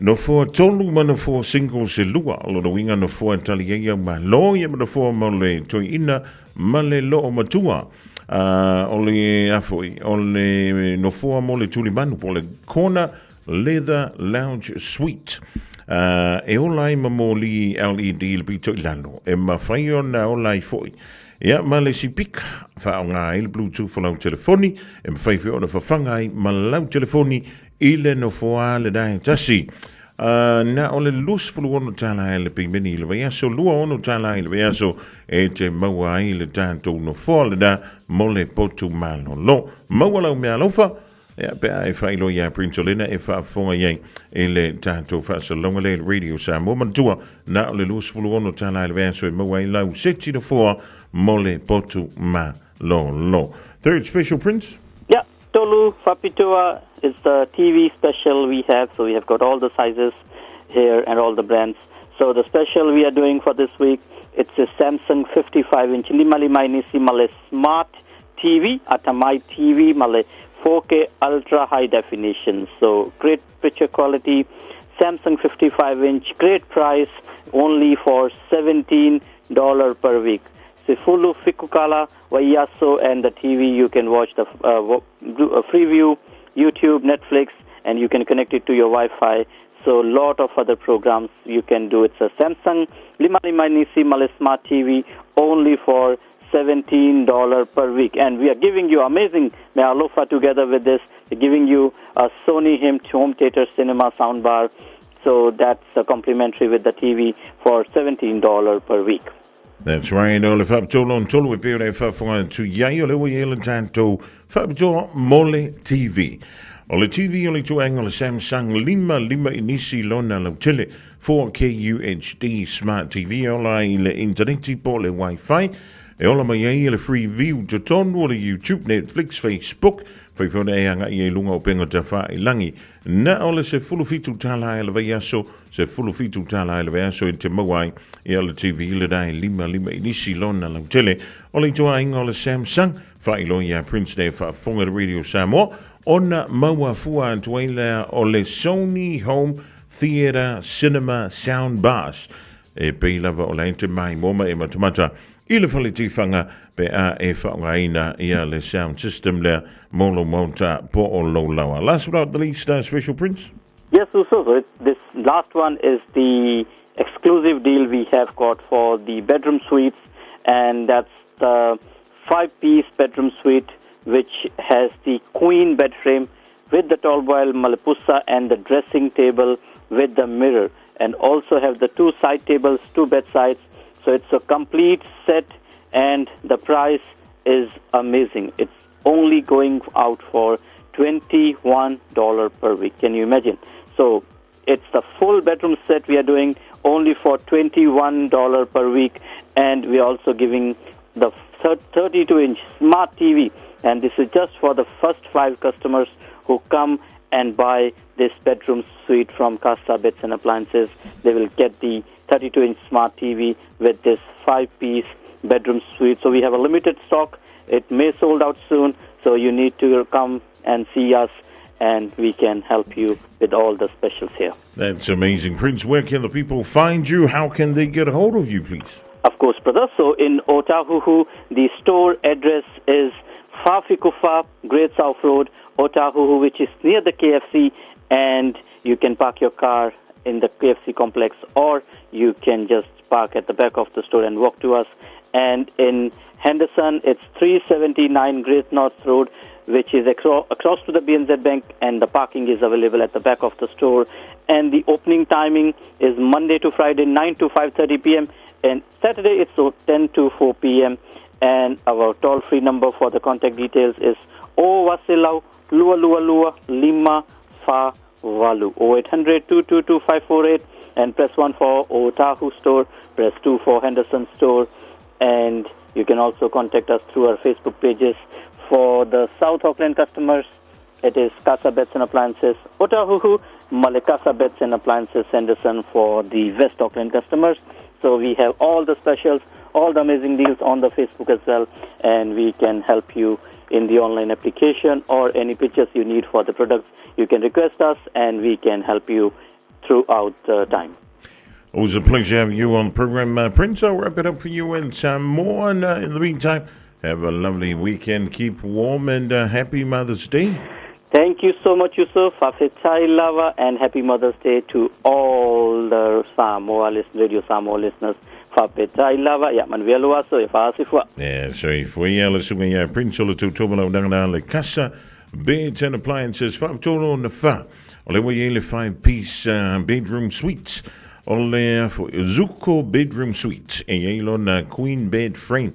no 4 tolu ma no 4 single se lua. O lo winga no 4 tali ia malo ia ma no 4 mo le toi ina ma le loo matua. O le afoi, o le no 4 mo le tulimanu po le corner leather lounge suite. E ola ai ma mo li LED le pito i lalo. E mawhai o na ola ai foi. Ia ma le sipika wha o ngā i le Bluetooth o lau telefoni. E mwhai whio na whawhanga ai ma lau telefoni i le no foa le dai tasi. Na o le lusfulu ono tāla ai le pimeni i le vaiaso, lua ono tāla ai le vaiaso e te maua ai le tātou no foa le da mo le potu malolo. Maua lau mea alofa. Ia, pe a e faailoa iā Prince o lena e faafofoga i ai i le tatou faasalalauga lea i le Radio Samoa. Manatua, na o le 26 tala i le vaiaso e maua ai lau seti nofoa mo le potu malolo. Third special, Prince? Yeah, Tolu Faapitoa is the TV special we have. So we have got all the sizes here and all the brands. So the special we are doing for this week, it's a Samsung 55-inch Lima Lima Inisi Male Smart TV, Atamai TV Male 4K ultra high definition. So great picture quality, Samsung 55-inch, great price, only for $17 per week. Sifulu Fikukala, Wayaso, and the TV, you can watch the Freeview, YouTube, Netflix, and you can connect it to your Wi-Fi. So a lot of other programs you can do. It's a Samsung Lima Lima Nisi Male Smart TV only for $17 per week. And we are giving you amazing Mealofa together with this. We're giving you a Sony Home Theater Cinema soundbar. So that's a complimentary with the TV for $17 per week. That's right, o le faapitoa lona tolu e pei ona e faafofoga atu i ai, o lea ua i ai le tatou faapitoa mo le TV. O le TV o le ituaiga o le Samsung 55 inisi lona lautele 4K UHD Smart TV e ola ai i le initaneti po o le Wi-Fi, e ola mai ai le Freeview totonu o le YouTube, Netflix, Facebook, fai foi ona e agai ai i luga o upega tafailangi. Na o le $17 i le vaiaso, $17 i le vaiaso e te maua ai ia le TV le dai lima lima inisi lona lautele o le ituaiga o le Samsung. Faailoa iā Prince nei e faafofoga i le Radio Samoa ona maua fua atu ai lea o le Sony Home Theatre Cinema Sound Bars e pei lava o la e te maimoa ma e matamata i le fale tifaga pe a e faaaogaina ia le sound system lea mo lou maota po o lou laoa. Last but not the least, Special Prince. Yes, so, so it, this last one is the exclusive deal we have got for the bedroom suites, and that's the 5-piece bedroom suite, which has the queen bed frame with the tall boil malipusa and the dressing table with the mirror, and also have the 2 side tables, 2 bedsides. So it's a complete set, and the price is amazing. It's only going out for $21 per week. Can you imagine? So it's the full bedroom set we are doing only for $21 per week, and we are also giving the 32-inch smart TV, and this is just for the first 5 customers who come and buy this bedroom suite from Casa Beds and Appliances. They will get the 32-inch smart TV with this 5-piece bedroom suite. So we have a limited stock. It may sold out soon, so you need to come and see us, and we can help you with all the specials here. That's amazing. Prince, where can the people find you? How can they get a hold of you, please? Of course, brother. So in Otahuhu, the store address is Fafikufa, Great South Road, Otahuhu, which is near the KFC, and you can park your car in the KFC complex, or you can just park at the back of the store and walk to us. And in Henderson, it's 379 Great North Road, which is across to the BNZ Bank, and the parking is available at the back of the store. And the opening timing is Monday to Friday, 9 to 5:30 p.m., and Saturday it's 10 to 4 p.m. And our toll-free number for the contact details is O Wasilau Lua Lua Lua Lima Fa Valu, 0800 222 548, and press 1 for Otahu store, press 2 for Henderson store, and you can also contact us through our Facebook pages. For the South Auckland customers, it is Casa Beds and Appliances Otahuhu, Malekasa Beds and Appliances Henderson for the West Auckland customers. So we have all the specials, all the amazing deals on the Facebook as well, and we can help you in the online application or any pictures you need for the products. You can request us and we can help you throughout the time. Always a pleasure having you on the program, Prince. I'll wrap it up for you and some more. And in the meantime, have a lovely weekend. Keep warm and happy Mother's Day. Thank you so much, Yusuf. Afetai lava and happy Mother's Day to all the Samoa Radio Samoa listeners. Fafetai lava, ia manuia lou aso e faasifua. Yeah, so if we are listening, yeah, Prince o le tautomo lau nanga le Casa Beds and Appliances, faapitoa na fa. O le ua i ai le 5-piece bedroom suite o le Zuko bedroom suite e i ai lona queen bed frame.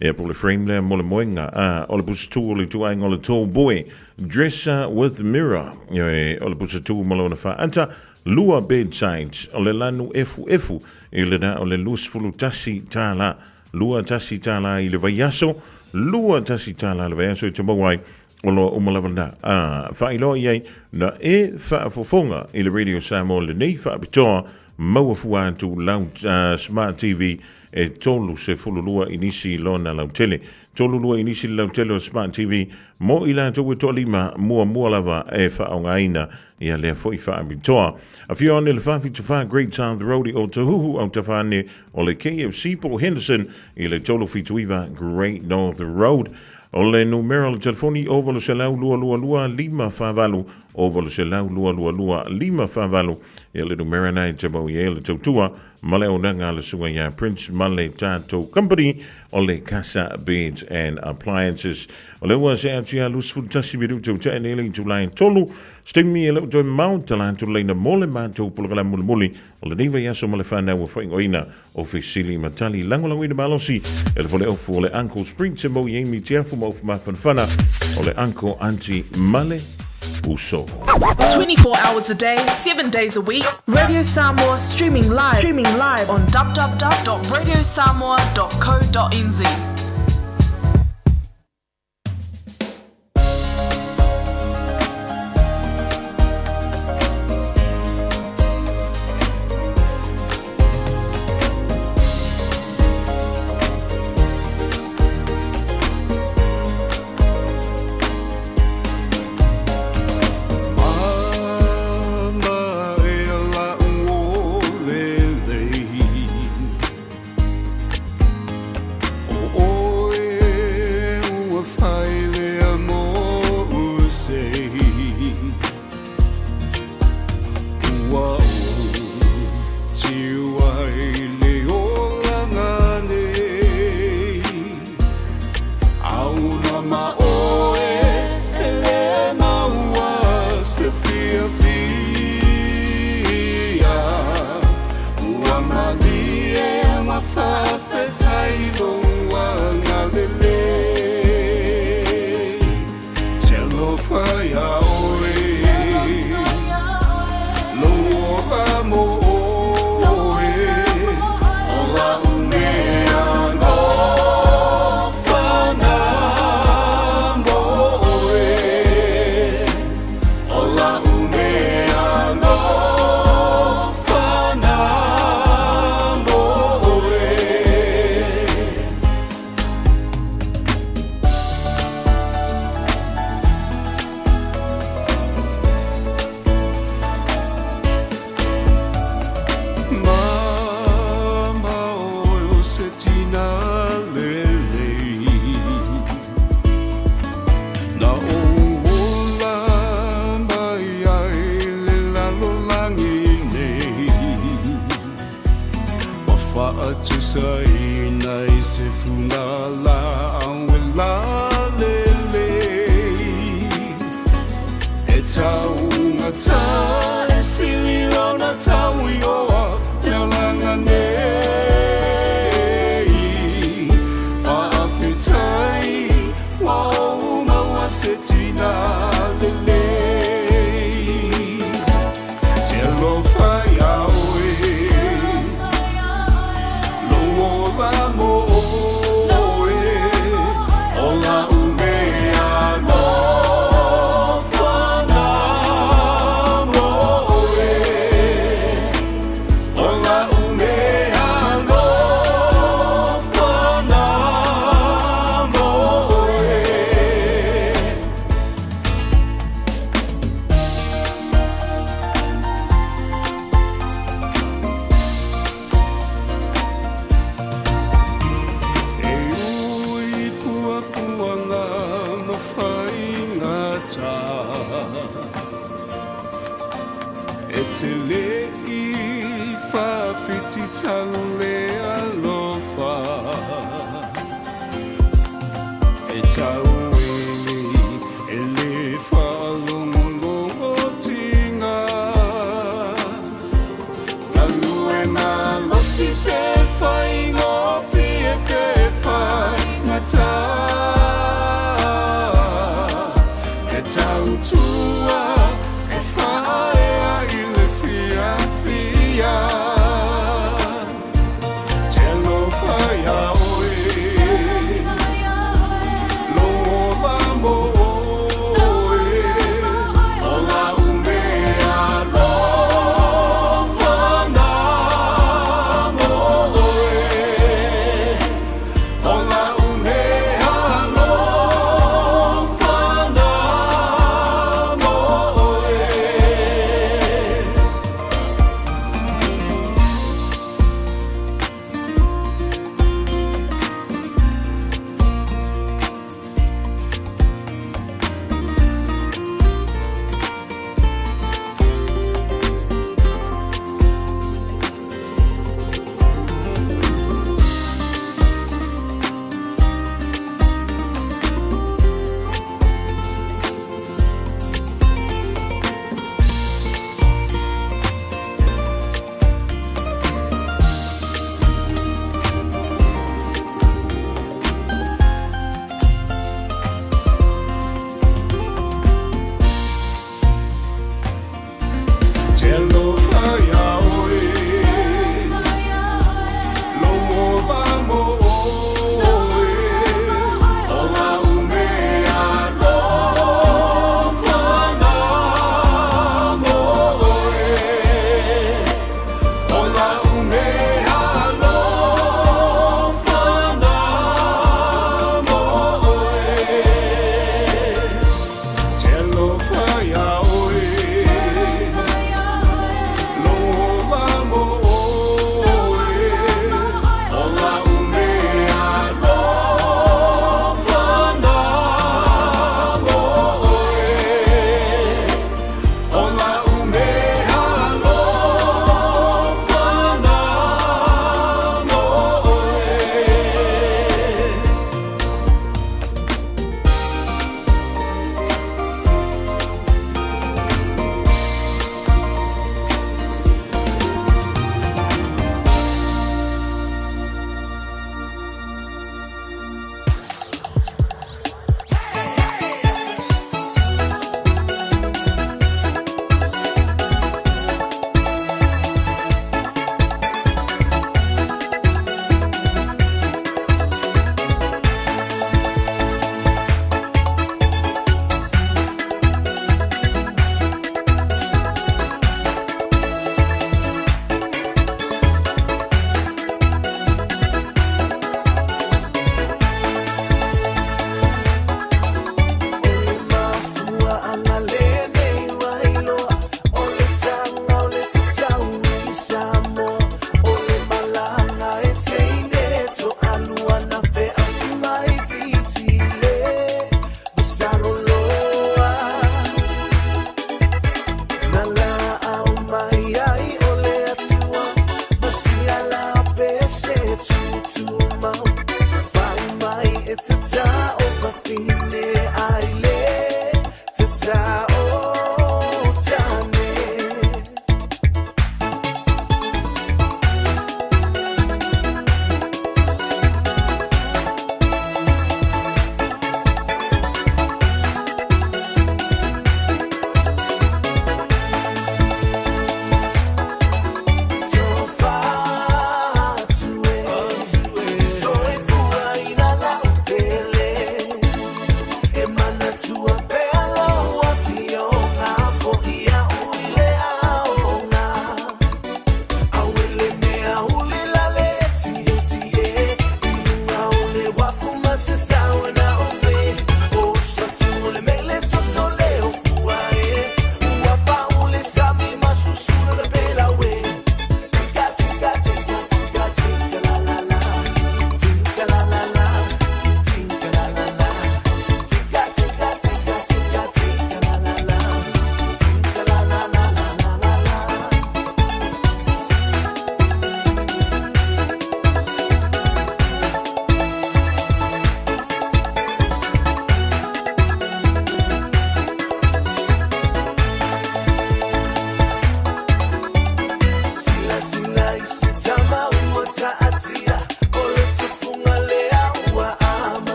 Ia po o le frame lea mo le moenga. A, o le pusatū o le ituaiga o le tall boy dresser with mirror. Ioe, o le pusatū ma lona faaata, lua bedsides, o le lanu efuefu i le na o le $21. $21 i le vaiaso, $21 i le vaiaso e te maua ai o loa uma lava lena. A, faailoa i ai, na e faafofoga i le Radio Samoa lenei faapitoa, maua fua atu lau Smart TV e 32 inisi lona lautele. 32 inisi le lautele o Smart TV mo i latou e toalima muamua lava e faaaogaina ia lea foi faapitoa. Afio ane le 474 Great South Road i Otahuhu, autafa ane o le KFC po o Henderson i le 379 Great North Road. O le numera o le telefoni 0800 222 548, 0800 222 548. Ia le numera na e te mau i ai le tautua ma le auaunaga a le susuga ia Prince ma le tatou company o le Casa Beds and Appliances. O lea ua see atu ia 21 minute ua tea nei le itula e tolu. Se taimi e le o toe mamao, tala atu le laina mo le matou polokalamu mulimuli o lenei vaiaso ma le whanau ua faaigoaina o Fesili ma Tali. Lagolagoina malosi e le faleofu o le Uncle Spring te mau i Amy Tiafu ma ofu mafanafana o le Uncle Auntie Male Uso. 24 hours a day, 7 days a week, Radio Samoa streaming live, streaming live on www.radiosamoa.co.nz.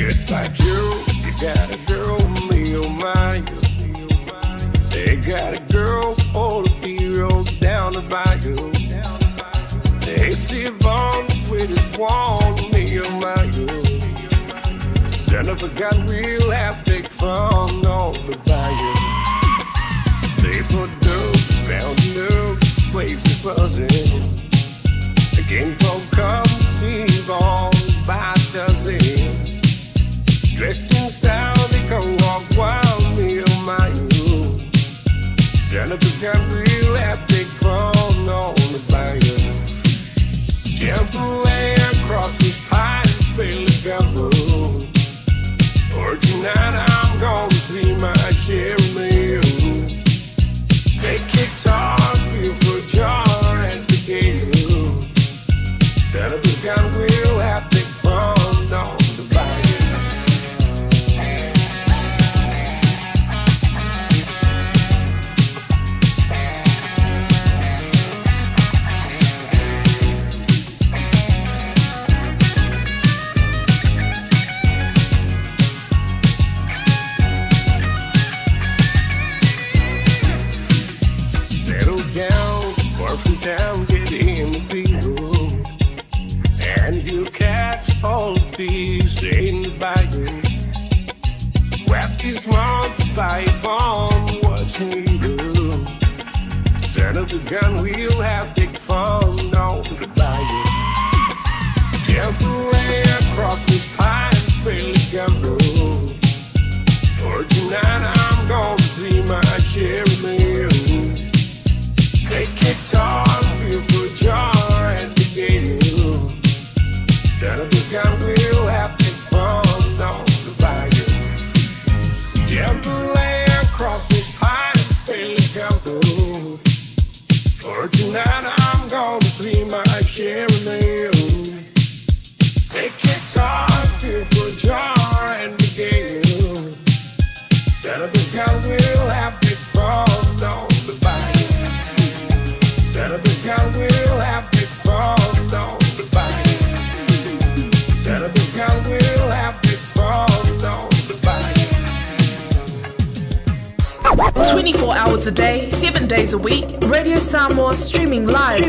Goodbye, Joe. You got a girl, me oh my. They got a girl, all the heroes down the bayou. They see Vaughn, the sweetest one, me oh my. Son of a gun, we'll have big fun on the bayou. They put dope round the place is buzzing. The king folk come see Vaughn by dozen. Dressed in style, they go walk wild, me oh my. Son of a gun, we'll have big fun on the bayou. Jump away across the pine, feel the gumbo. For tonight I'm gonna see my Jeremy. Take guitar, feel for jar at the gate. Son of a gun, we'll have big fun on the bayou. Settle down, far from town, get in the field. And you catch all the thieves in the bayou. Sweat these months by bomb, what you do? Son of a gun, we'll have big fun on the bayou. Jump away across the pine, feel the gumbo. For tonight I'm gonna see my Jeremy. Take guitar, feel for jar at the gate. Son of a gun, we'll have big fun on the bayou. Jump away across the pine, feel the gumbo. For tonight I'm gonna see my Jeremy. Take guitar, feel for jar at the gate. Son of a gun, we'll have big fun on the bayou. Son of a gun, we'll have big fun on the bayou. Son of a gun, we'll have big fun on the bayou. 24 hours a day, 7 days a week, Radio Samoa streaming live,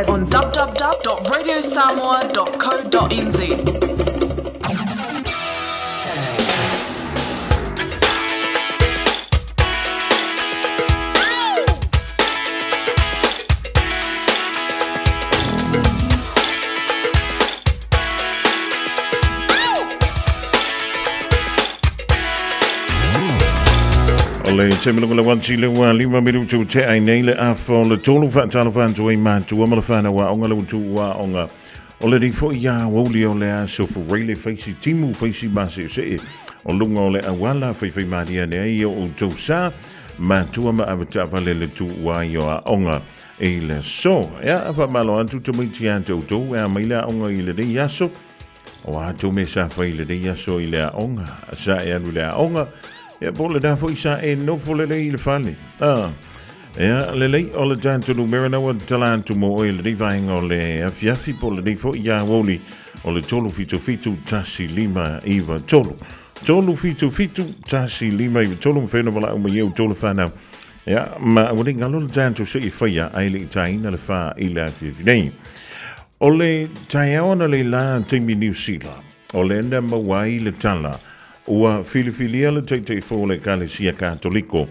on www.radiosamoa.co.nz. O le taimi longa le wanti le ua lima minutu te ai nei le afa o le tolu faatalofa atu ai matua ma le whanau aoga le utu aoga o le rifo ia wauli o le aso furei le faisi timu faisi mase'ese'e o luga o le auala faifai malia ne ai o outou sa matua ma avetaavale le tuua ai o aoga i le aso. Ia faamalo atu tamaiti ia te outou e a mai le aoga i lenei aso. O a tou mea sa fai i lenei aso i le aoga, sa e alu i le aoga, ia po o lena foi sa e nofo lelei i le fale. A, ia, lelei, o le tatou numera na ua tala atu mo oe i lenei vaega o le afiafi po o lenei foi aoauli o le 377 1593. 377 1593 mafai ona valaau mai ai outou le fanau. Ia, ma ua le galo le tatou se i faia ae le i taina le fa i le afiafi nei. O le taeao analeila taimi Niu Sila, o lea na maua ai le tala ua filifilia le Taitaifono o le Ekalesia Katoliko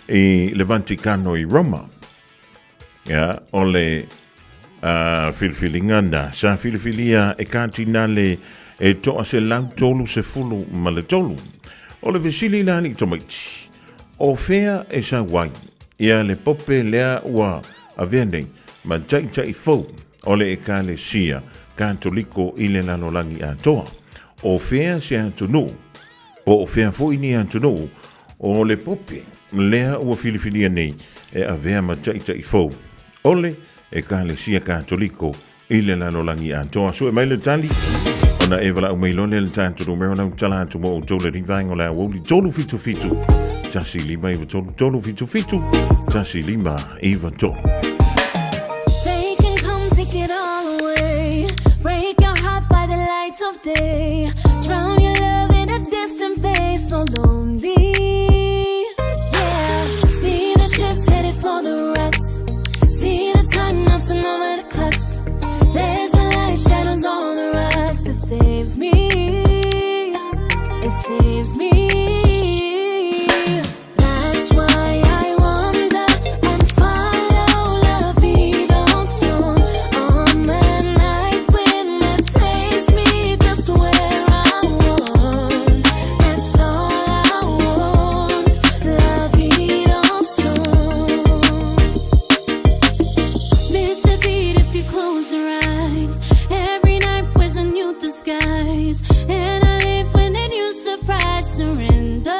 i le Vatikano i Roma. Ia, o le uh, filifiliga na sa filifilia e Katinale e toa se lau tolu se fulu ma le tolu. O le fesili la alii tamaiti, o fea e sau ai ia le pope lea ua avea nei ma taitai fou o le Ekalesia Katoliko i le lalolagi atoa? O fea se atunuu, po o fea foi ni atunuu o le pope lea ua filifilia nei e avea ma taitai fou o le Ekalesia Katoliko i le lalolagi atoa? Sue mai le tali ona e valaau mai loa lea le tatou numera lau tala atu mo outou le rivaenga o le aoauli 377 1593 377 1593. They can come take it all away. Break your heart by the lights of day. Drown your love in so lonely. Yeah, see the ships headed for the rocks. See the time bouncing over the clocks. There's a light shadows on the rocks that saves me. It saves me. That's why I wonder and follow la vida on on the night when it takes me just where I want. That's all I want. La vida Miss the beat if you close your eyes. Every night wears a new disguise, and I live when a new surprise surrenders.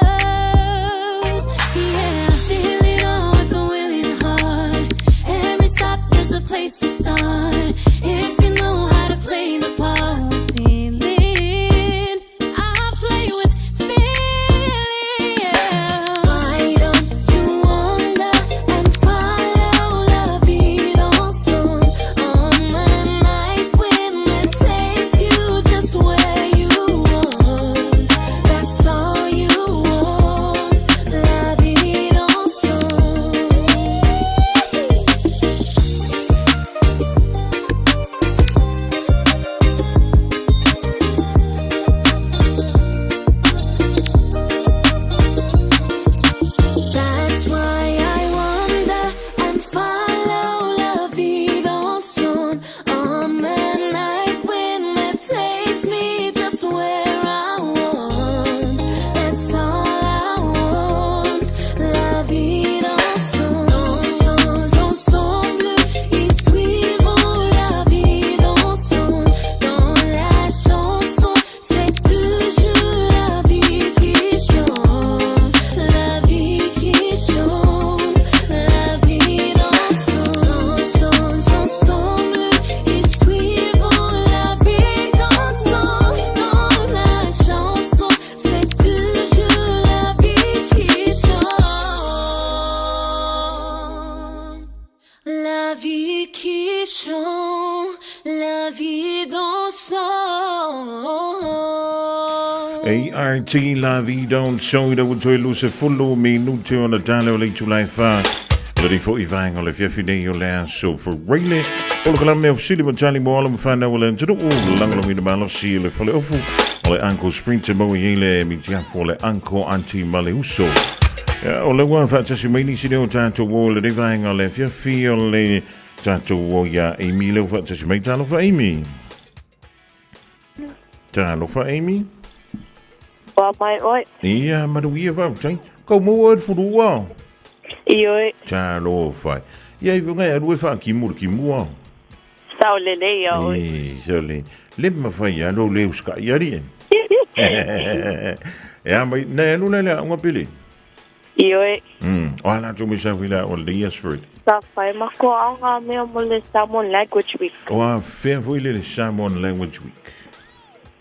Yeah, feel it all with a willing heart. Every stop there's a place to start. If you know how to play the part with feeling, I play with feeling. Yeah. Why don't you wander and follow la vida on on the night when it takes you just where you want? That's all you want, la vida That's why I wonder and follow la vida on on the night when it takes me just where I want. That's all I want. La vida Ensemble, ensemble, ils suivront la vida dans la chanson. C'est toujours la vie qui chante, la vie qui chante, la vie ensemble, ensemble, ils suivront la vie dansant dans la chanson. C'est toujours la vie qui chante, la vie qui chante, la vie dansant. ART La Vida on Soida ua toe luse fulu minute o na tala o le itulai wha. O le rifo i vaenga o le fiafi nei o le aso Freile. O le kalame mea ofisili ma tali mo ala mwhanau o le antunu'u. Langolomina malosi o le fale ofu. O le Uncle Sprinter mo i le mitiafu o le Uncle Auntie Maleuso. Ia, o le ua whaatasi mai nisi leo tātou o le vaenga o le fiafi o le tātou o ia Amy leo whaatasi mai. Talofa Amy. Talofa Amy. Wa mai oi. Ia, manuia whautai. Kau mua e furua. I oi. Talofa. Ia, i whangai aru e wha ki mua ki mua. Sao lele ia oi. E, sao le. Le mawhai alo le uska i ari e. E a mai, nei alu le lea unga pele. I oi. O ala tō misa whila o le Fruit. Sa whai mako aonga mea mo le Samoan Language Week. O a whea foi le Samoan Language Week.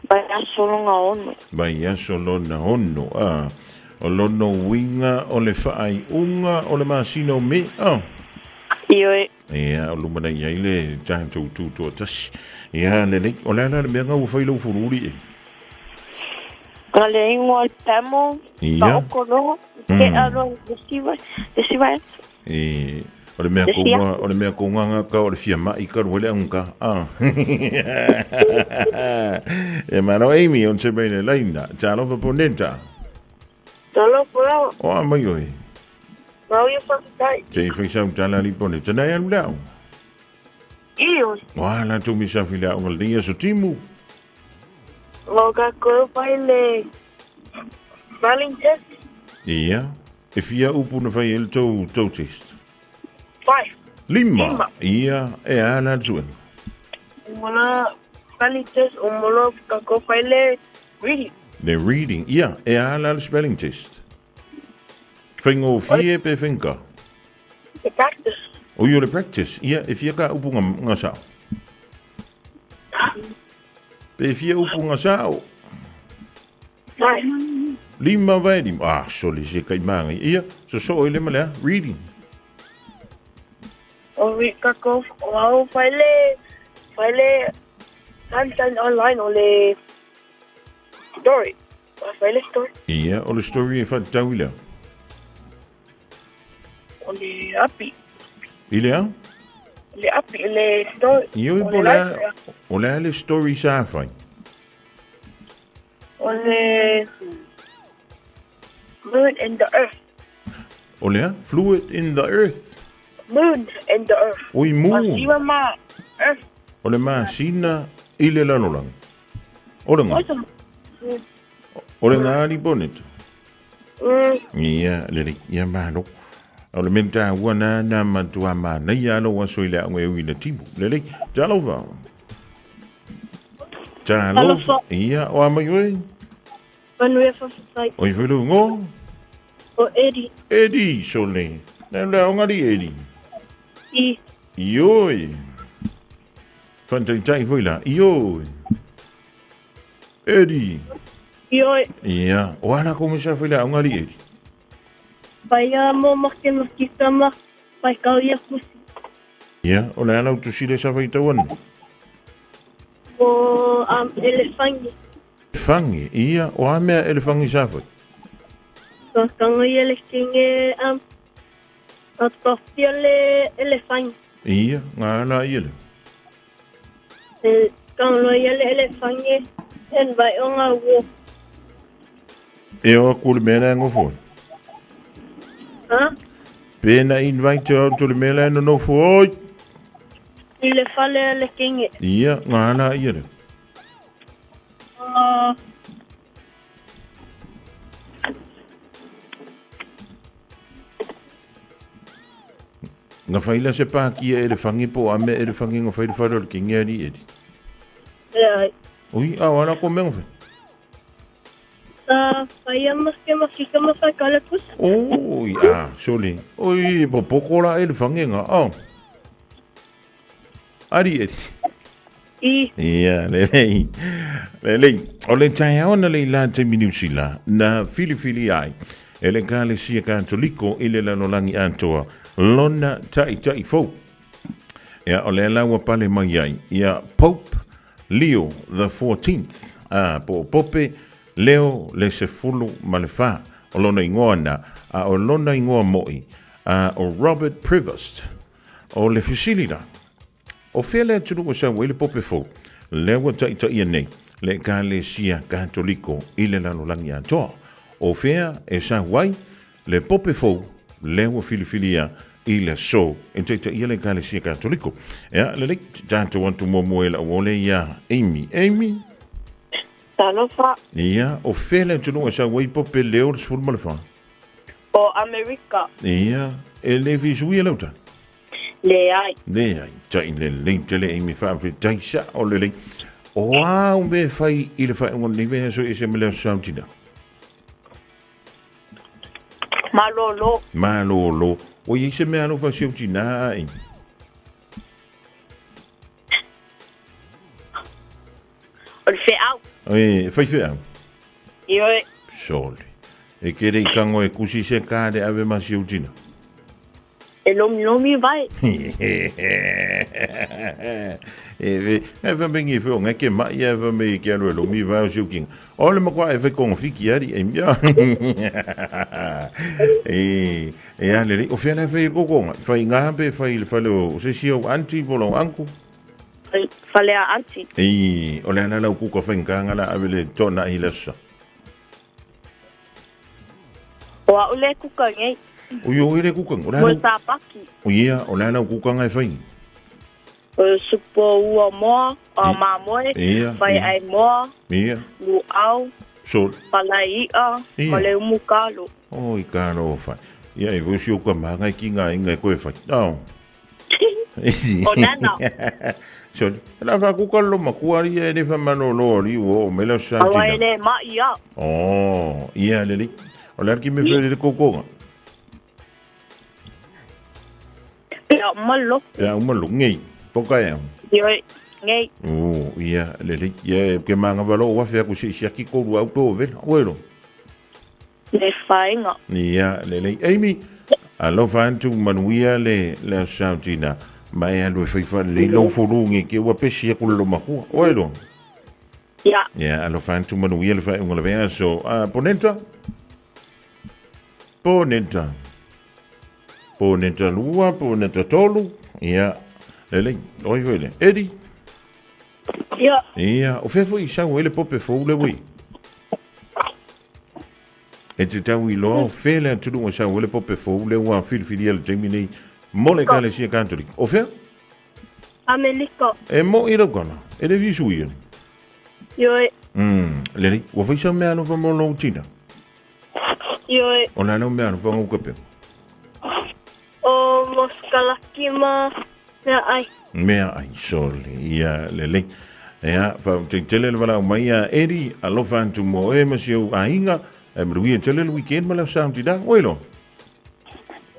Vai aso longa ono. Vai aso lona ono. Ah, o lono winga o le whaai unga o le masina o me. Ah. I oi. Ia, o lumana ia i le tātou tūtoa tasi. Ia, le lei, o le ala le mea ngau whai lau fururi e. Nga le ingoa le pamo. Ia. Pa oko loa. Ke alo le siwa. Le siwa e. E, o le mea konga, o le mea konga ngā ka, o le fia mai ka, roe le anka. Ah. E mano Amy, on se mei le laina. Talofa poneta. Talofa lau. O a mai oi. Mau ia whakatai. Te whaisau tala li poneta. Nei alu lau. I oi. Wa la tumi sa fila o le ia so timu. Lo ka koe whai le spelling test. Ia. E fia upu na whai ele tau, tau test. 5. Lima. Ia, e a la tuen. Mola spelling test o mola ka koe whai le reading. Le reading. Ia, e a la spelling test. Whaingo fie pe whenka. The practice. O ia le practice. Ia, e fia ka upu ngā sao. Pe fia upu ngā sao. 5. Lima vai lima. Ah, so le se kai manga. Ia, so so ele malea reading. O ri ka ko o au whai le sunshine online o le story. Fai le story. Ia, o le story e whatatau i lea. O le api. I lea? Le api, le story. Ia, O o le lea, life. o lea le story sa whai. O le moon and the earth. O lea, fluid in the earth. Moon and the earth. Oi moon. Masina ma earth. O le masina i le lalolagi. O le ngā. O le ngā ali bonnet. Ia, lele, ia malo. O le mea ua na na matua manaia alo aso i le aoga e ui na timu. Lele, talofa. Talofa. Talofa. Ia, o a mai oe. Manuia whawhai. O i whilu ngō. O Eddie. Eddie, sole. Le le aoga li Eddie. I. Ioi. Whantaitai foi la. Ioi. Eddie. Ioi. Ia, o ana ko mesa foi la aoga li Eddie. Pai a mō make makikama. Pai kau ia kusi. Ia, o le ala utusile sa whai tauan. Mō elefangi. Whangi, ia, o a mea elefangi sa whai. Ka kanga ia le kinge a tofia le elefangi. Ia, ngā ala ia le. E kanga ia le elefangi en vai o ngā wō. E o aku le mea la ngofo. Ha? Pena invite au to le mea la no nofo oi. I le fale le kinge. Ia, ngā ala ia le. Ngā whaila se pākia elefangi po a mea elefangi ngā whaila whaila o le kingi ali eri. Ai. Ui, a wala ko mea ngawhai. Sa whai a make makikama whai kau le kusi. Oi, a, sole. Oi, po poko la elefangi ngā, au. Ari eri. I. Ia, lelei. Lelei. O le taeao na le la te minusila, na filifili ai. E le Ekalesia Katoliko i le lalolagi atoa, lona taʻitaʻi fou. Ia, o lea la ua pale mai ai, ia Pope Leo the 14th, a, po o Pope Leo le sefulu ma le fa, o lona igoa na, a o lona igoa moʻi, a, o Robert Prevost. O le fesili la, o fea le atunuu e sau ai le Pope fou, lea ua taʻitaʻia nei le Ekalesia Katoliko i le lalolagi atoa? O fea e sau ai le Pope fou, lea ua filifilia i le aso e taʻitaʻia le Ekalesia Katoliko? Ea, lelei, tatou atu muamua i lau ole iā Amy. Amy? Talofa. Ia, o fea le atunuu e sau ai Pope Leo le 14? O Amerika. Ia, e le fisuia lau tala? Leai. Leai, tai lelei tele Amy faafetai sao lelei. O a au mea e fai i le faaiuga o lenei vaiaso e ese ma le Aso Saotina? Malolo. Malolo. O i ai se mea alofa si au tinā a Amy? O le feau. E, fai feau? Ioe. Sole. E kere i kango e kusi se ka le ave ma si au tina. E lomi lomi vai. E ve, e fa mengi e feo ngake mai e fa me ke alo e lomi vai o si au kinga. O le makua e fai konga fiki ari e mia. E, e a lele, o fea le fai kokonga. Fai ngā pe, fai le fale o se si au auntie po lau uncle. Fale a auntie. I, o le ana lau kuka fai ngā la ave le tona i le sa. O au le kuka ngei. O i o le kuka. O le Mo ana, tāpaki. o ia, o le ana kuka ngai fai. O supo ua moa, o māmoe, Ia, whai ia. ai moa, Ia, luau, so, palai ia, Ia. ma le umu kalo. o i ka ro fai. Ia, e vosi o ka mahangai ki ngā inga e koe fai. Ao. O nana. So, la fa kuka lo makua ri e le fa mano lo ri o me la sa Awa tina. e le ma ia. Oh, ia le le. O le ki me fe le kokonga. Pea malo. Pea malo ngei. Poka e. Ioi, ngei. Oh, ia le le. Ia ke manga valo wa fe ku si si ki ko ru au to vela. Oelo. Le whainga. Ia le le. Amy, alofa atu manuia le le sautina. Mai alu e fai fa le lo fulu nge ke ua pesi aku lo makua. Oelo. Ia. Ia, alofa atu manuia le faaiuga o le vaiaso. Poneta? Poneta. Poneta lua, poneta tolu. Ia, lelei, oi foi le. Eddie? Ia. Ia, o fea foi i sau ai le pope fou le ui? E te tau iloa o fea le atunuu e sau ai le pope fou le ua filifilia le taimi nei mo le Ekalesia Katolika. O fea? Amerika. E mo'i lau tala, e le fisu ia. Ioe. Lelei, ua fai sau mea alofa mo lou tina? Ioe. O le a lau mea alofa ngau kapeo? O mosikalaki ma mea ai. Mea ai, sole, ia lelei. Ea, faafetai tele le valaau mai ia Eddie, alofa atu mo oe ma si ou aiga, e manuia tele le weekend ma le aso Saotina, oi loa.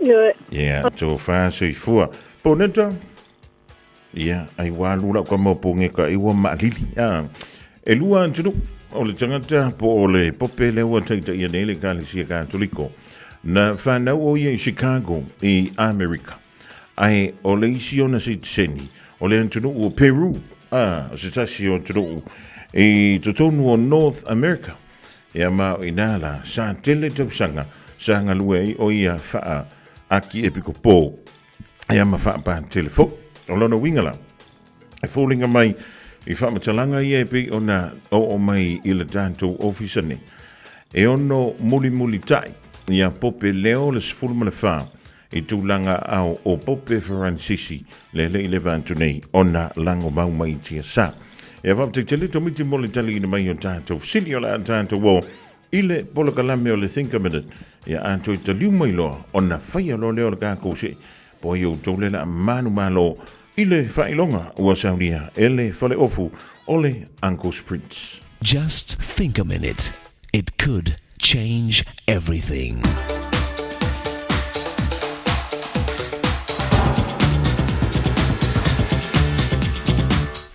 Ioe. Ia, tofa soifua. Poneta? Ia, ai ua alu lau kama o Pogeka i ua maalili. A, e lua atunuu o le tagata po o le pope lea ua taitaia nei le Ekalesia Katoliko. Na whanau o ia i Chicago i Amerika. Ae o le isi ona sitiseni o le atunuu o Peru, a, o se tasi o atunuu i totonu o North America. Ia ma o inā la, sa tele tausaga sa galue ai o ia whaa akiepikopo ia ma faapatele foi. O lona uiga la, e foliga mai i faamatalaga ia e pei ona oo mai i le tatou ofisa nei. E ono mulimulitai ia Pope Leo le 14 i tulaga ao o Pope Faransisi le le i leva atu nei ona lagomau mai i tiasa. Ia faafetai tele Tomiti mo le taliina mai o tatou fesili o le a tatou o i le polokalame o le Think a Minute, ia a toe taliu mai loa ona faia loa lea o le kākou see po ai outou le la manumalo i le faailoga ua saunia e le faleofu o le Uncle's Prince. Just think a minute, it could change everything.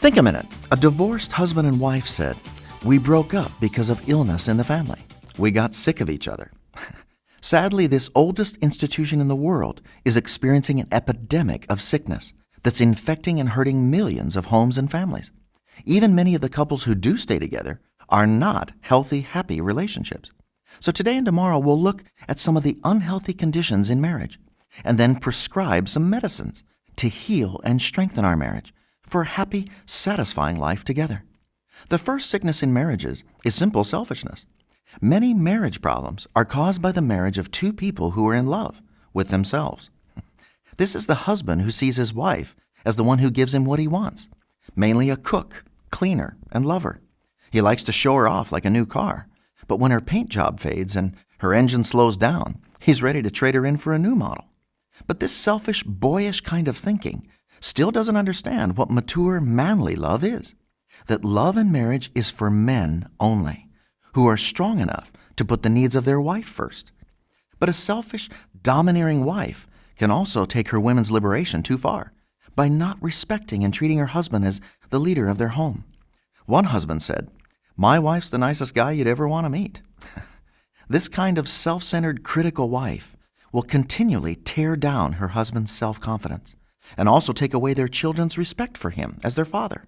Think a minute. A divorced husband and wife said, We broke up because of illness in the family. We got sick of each other. Sadly, this oldest institution in the world is experiencing an epidemic of sickness that's infecting and hurting millions of homes and families. Even many of the couples who do stay together are not healthy, happy relationships. So today and tomorrow, we'll look at some of the unhealthy conditions in marriage and then prescribe some medicines to heal and strengthen our marriage for a happy, satisfying life together. The first sickness in marriages is simple selfishness. Many marriage problems are caused by the marriage of two people who are in love with themselves. This is the husband who sees his wife as the one who gives him what he wants, mainly a cook, cleaner, and lover. He likes to show her off like a new car, but when her paint job fades and her engine slows down, he's ready to trade her in for a new model. But this selfish, boyish kind of thinking still doesn't understand what mature, manly love is. That love in marriage is for men only, who are strong enough to put the needs of their wife first. But a selfish, domineering wife can also take her women's liberation too far by not respecting and treating her husband as the leader of their home. One husband said, My wife's the nicest guy you'd ever want to meet. This kind of self-centered, critical wife will continually tear down her husband's self-confidence and also take away their children's respect for him as their father.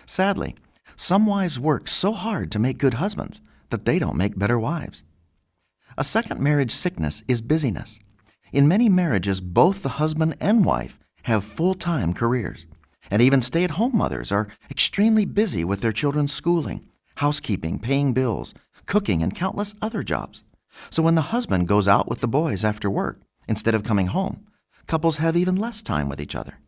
Sadly, some wives work so hard to make good husbands that they don't make better wives. A second marriage sickness is busyness. In many marriages, both the husband and wife have full-time careers, and even stay-at-home mothers are extremely busy with their children's schooling, housekeeping, paying bills, cooking, and countless other jobs. So when the husband goes out with the boys after work, instead of coming home, couples have even less time with each other.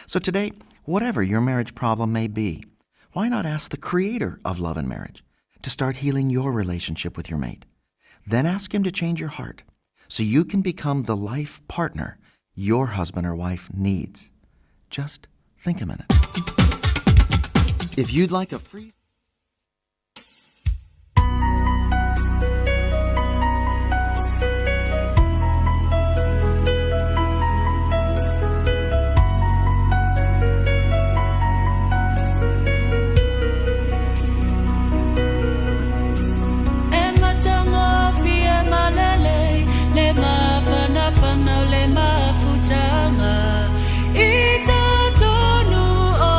So today, whatever your marriage problem may be, why not ask the creator of love and marriage to start healing your relationship with your mate? Then ask him to change your heart so you can become the life partner your husband or wife needs. Just think a minute. If you'd like a free... E matagofie malele le mafanafana o le mafutaga i totonu o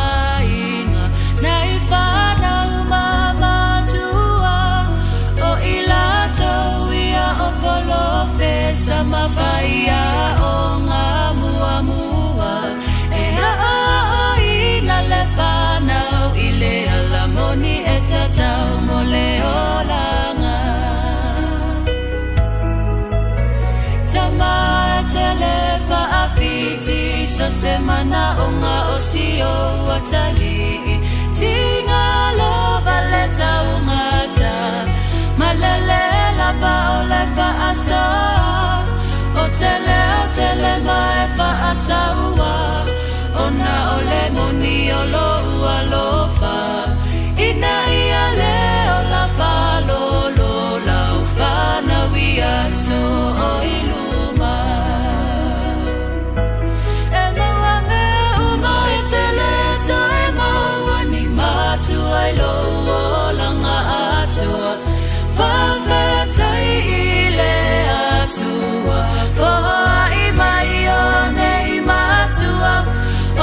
aiga na i. So se manaʻoga o si ou atalii Tigalo wale taugata Malele lava o le faasoa O tele o tele ma e faasaua Ona o le moni o lou alofa Ina ia le ola faalolo lau fanau ia soo i luma E maua mea uma e te le toe maua ni matua i lou olaga atoa Faafetai i le Atua Foai mai o nei matua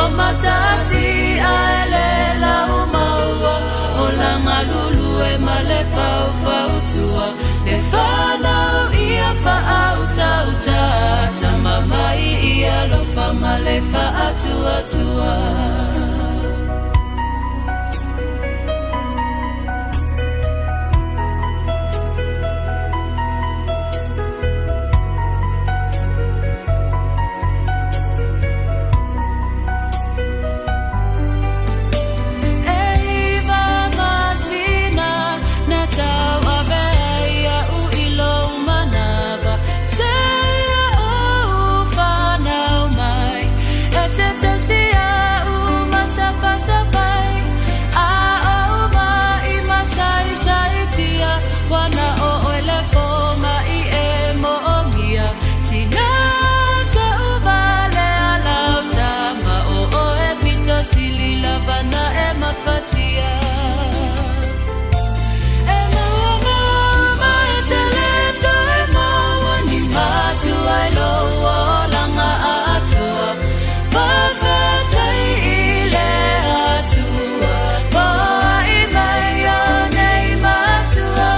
O matatia e le lau maua Olaga lulu e ma le faufautua Le fanau ia faautautā Tama mai ia alofa ma le faatuatua. E iwa masina na tauave ai iaʻu i lou manawa Seia ou fanau mai E te tausi iaʻu ma sapasapai A ou maʻi masaisaitia Ua na o ʻoe le fomaʻi e moʻomia Tina taʻuwalea lau tama ʻO ʻoe pito sili lava na e mafatia E maua mea uma e te le toe maua ni matua i lou olaga atoa Faafetai i le Atua Foai mai o nei matua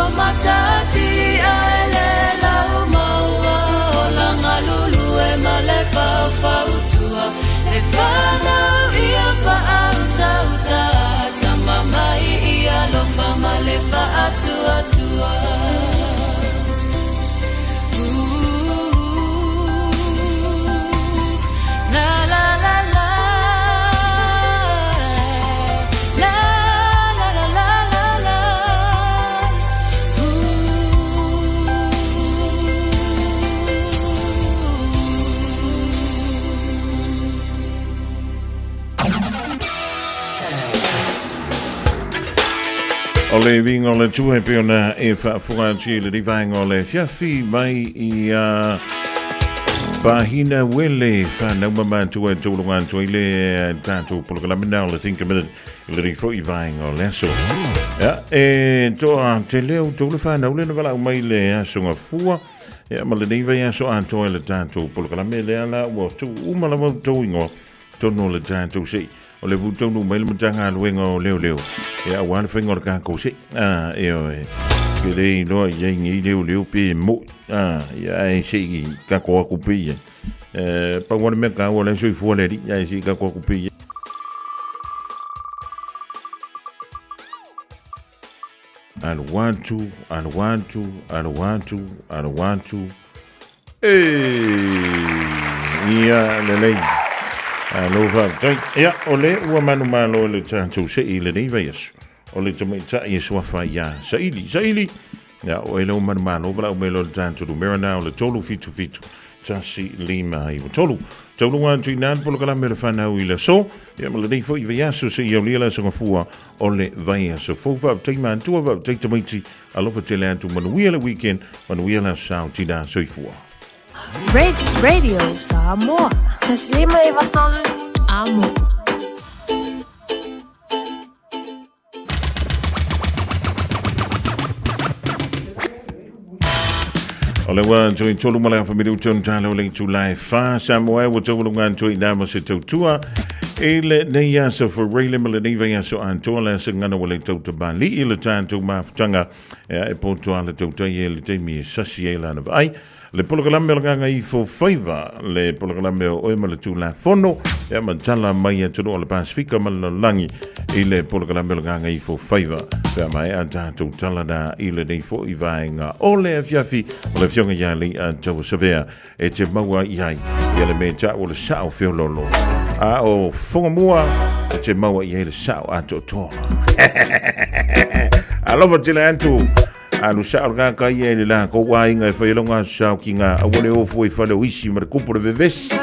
O matatia e le lau maua Olaga lulu e ma le faufautua Le fanau ia faautautā Tama mai ia alofa ma le faatuatua. La la la la La la la la la la O le uiga o le Atua e pei ona e faafofoga atu i lenei vaega o le afiafi mai i a Pahina Wele whanau ma matua e tauloga atu ai le tatou polokalame na o le Think a Minute i lenei foi vaega o le aso. Ia, e toa te leo tau le whanau le na walau mai le aso ngafua. Ia, ma lenei vaiaso atoa i le tatou polokalame lea la ua tuu uma lava outou ingoa tonu o le tatou sei. O le vu taunuu mai le Matagaluega o Leoleo, ia aua le faiga o le tatou sei. Ah, ioe. Ke le iloa i ai nei leoleo pe mo'i. Ah, ia ae sei tatou atu pe i ai. Eh, pau lava le mea taua o la e soifua le alii, ae sei tatou atu pe i ai. Alu atu, alu atu, alu atu, alu atu. E, ia, lelei. Alo faafetai. Ia, o le ua manumalo i le tatou sei i lenei vaiaso. O le tamaitai e suafa ia Saili. Saili, ia, o e le ua manumalo valaau mai loa le tatou numera na o le 377 1593. Tauluga atu i ina le polokalame o le whanau i le aso. Ia ma lenei foi vaiaso seia aulia le aso gafua o le vaiaso fou. Faafetai matua, faafetai tamaiti. Alofa tele atu, manuia le weekend, manuia le aso sao, tina soifua. Radio Samoa. Taslima e vatolu. Amo. O le ua tui tolu ma le afa minutu on talo le itula e wha Samoa ua taualunga atu i nā mo se tautua. I lenei aso Fureile ma lenei vaiaso atoa le aso gana ua le tautamali'i le tatou mafutaga e poto a le tautai e le taimi e sasi ai lana vaai. Le polokalame o le Gagaifo Faiva, le polokalame o oe ma le Tulafono, ia ma tala mai atunuu o le Pasifika ma le lalolagi i le polokalame o le Gagaifo Faiva. Pe a maea tatou tala na i lenei foi vaega o le afiafi o le afioga ia Lei'a Tauasavea e te maua i ai ia le mea ta'u o le sa'o feololo. A o Fogamua e te maua i ai le sa'o atoatoa. Alofa tele atu. Alu sa'o le kaka ia i le lakou aiga e fai ai loga aso saokiga aua le ofo i fale o isi ma le kupu le vevesi.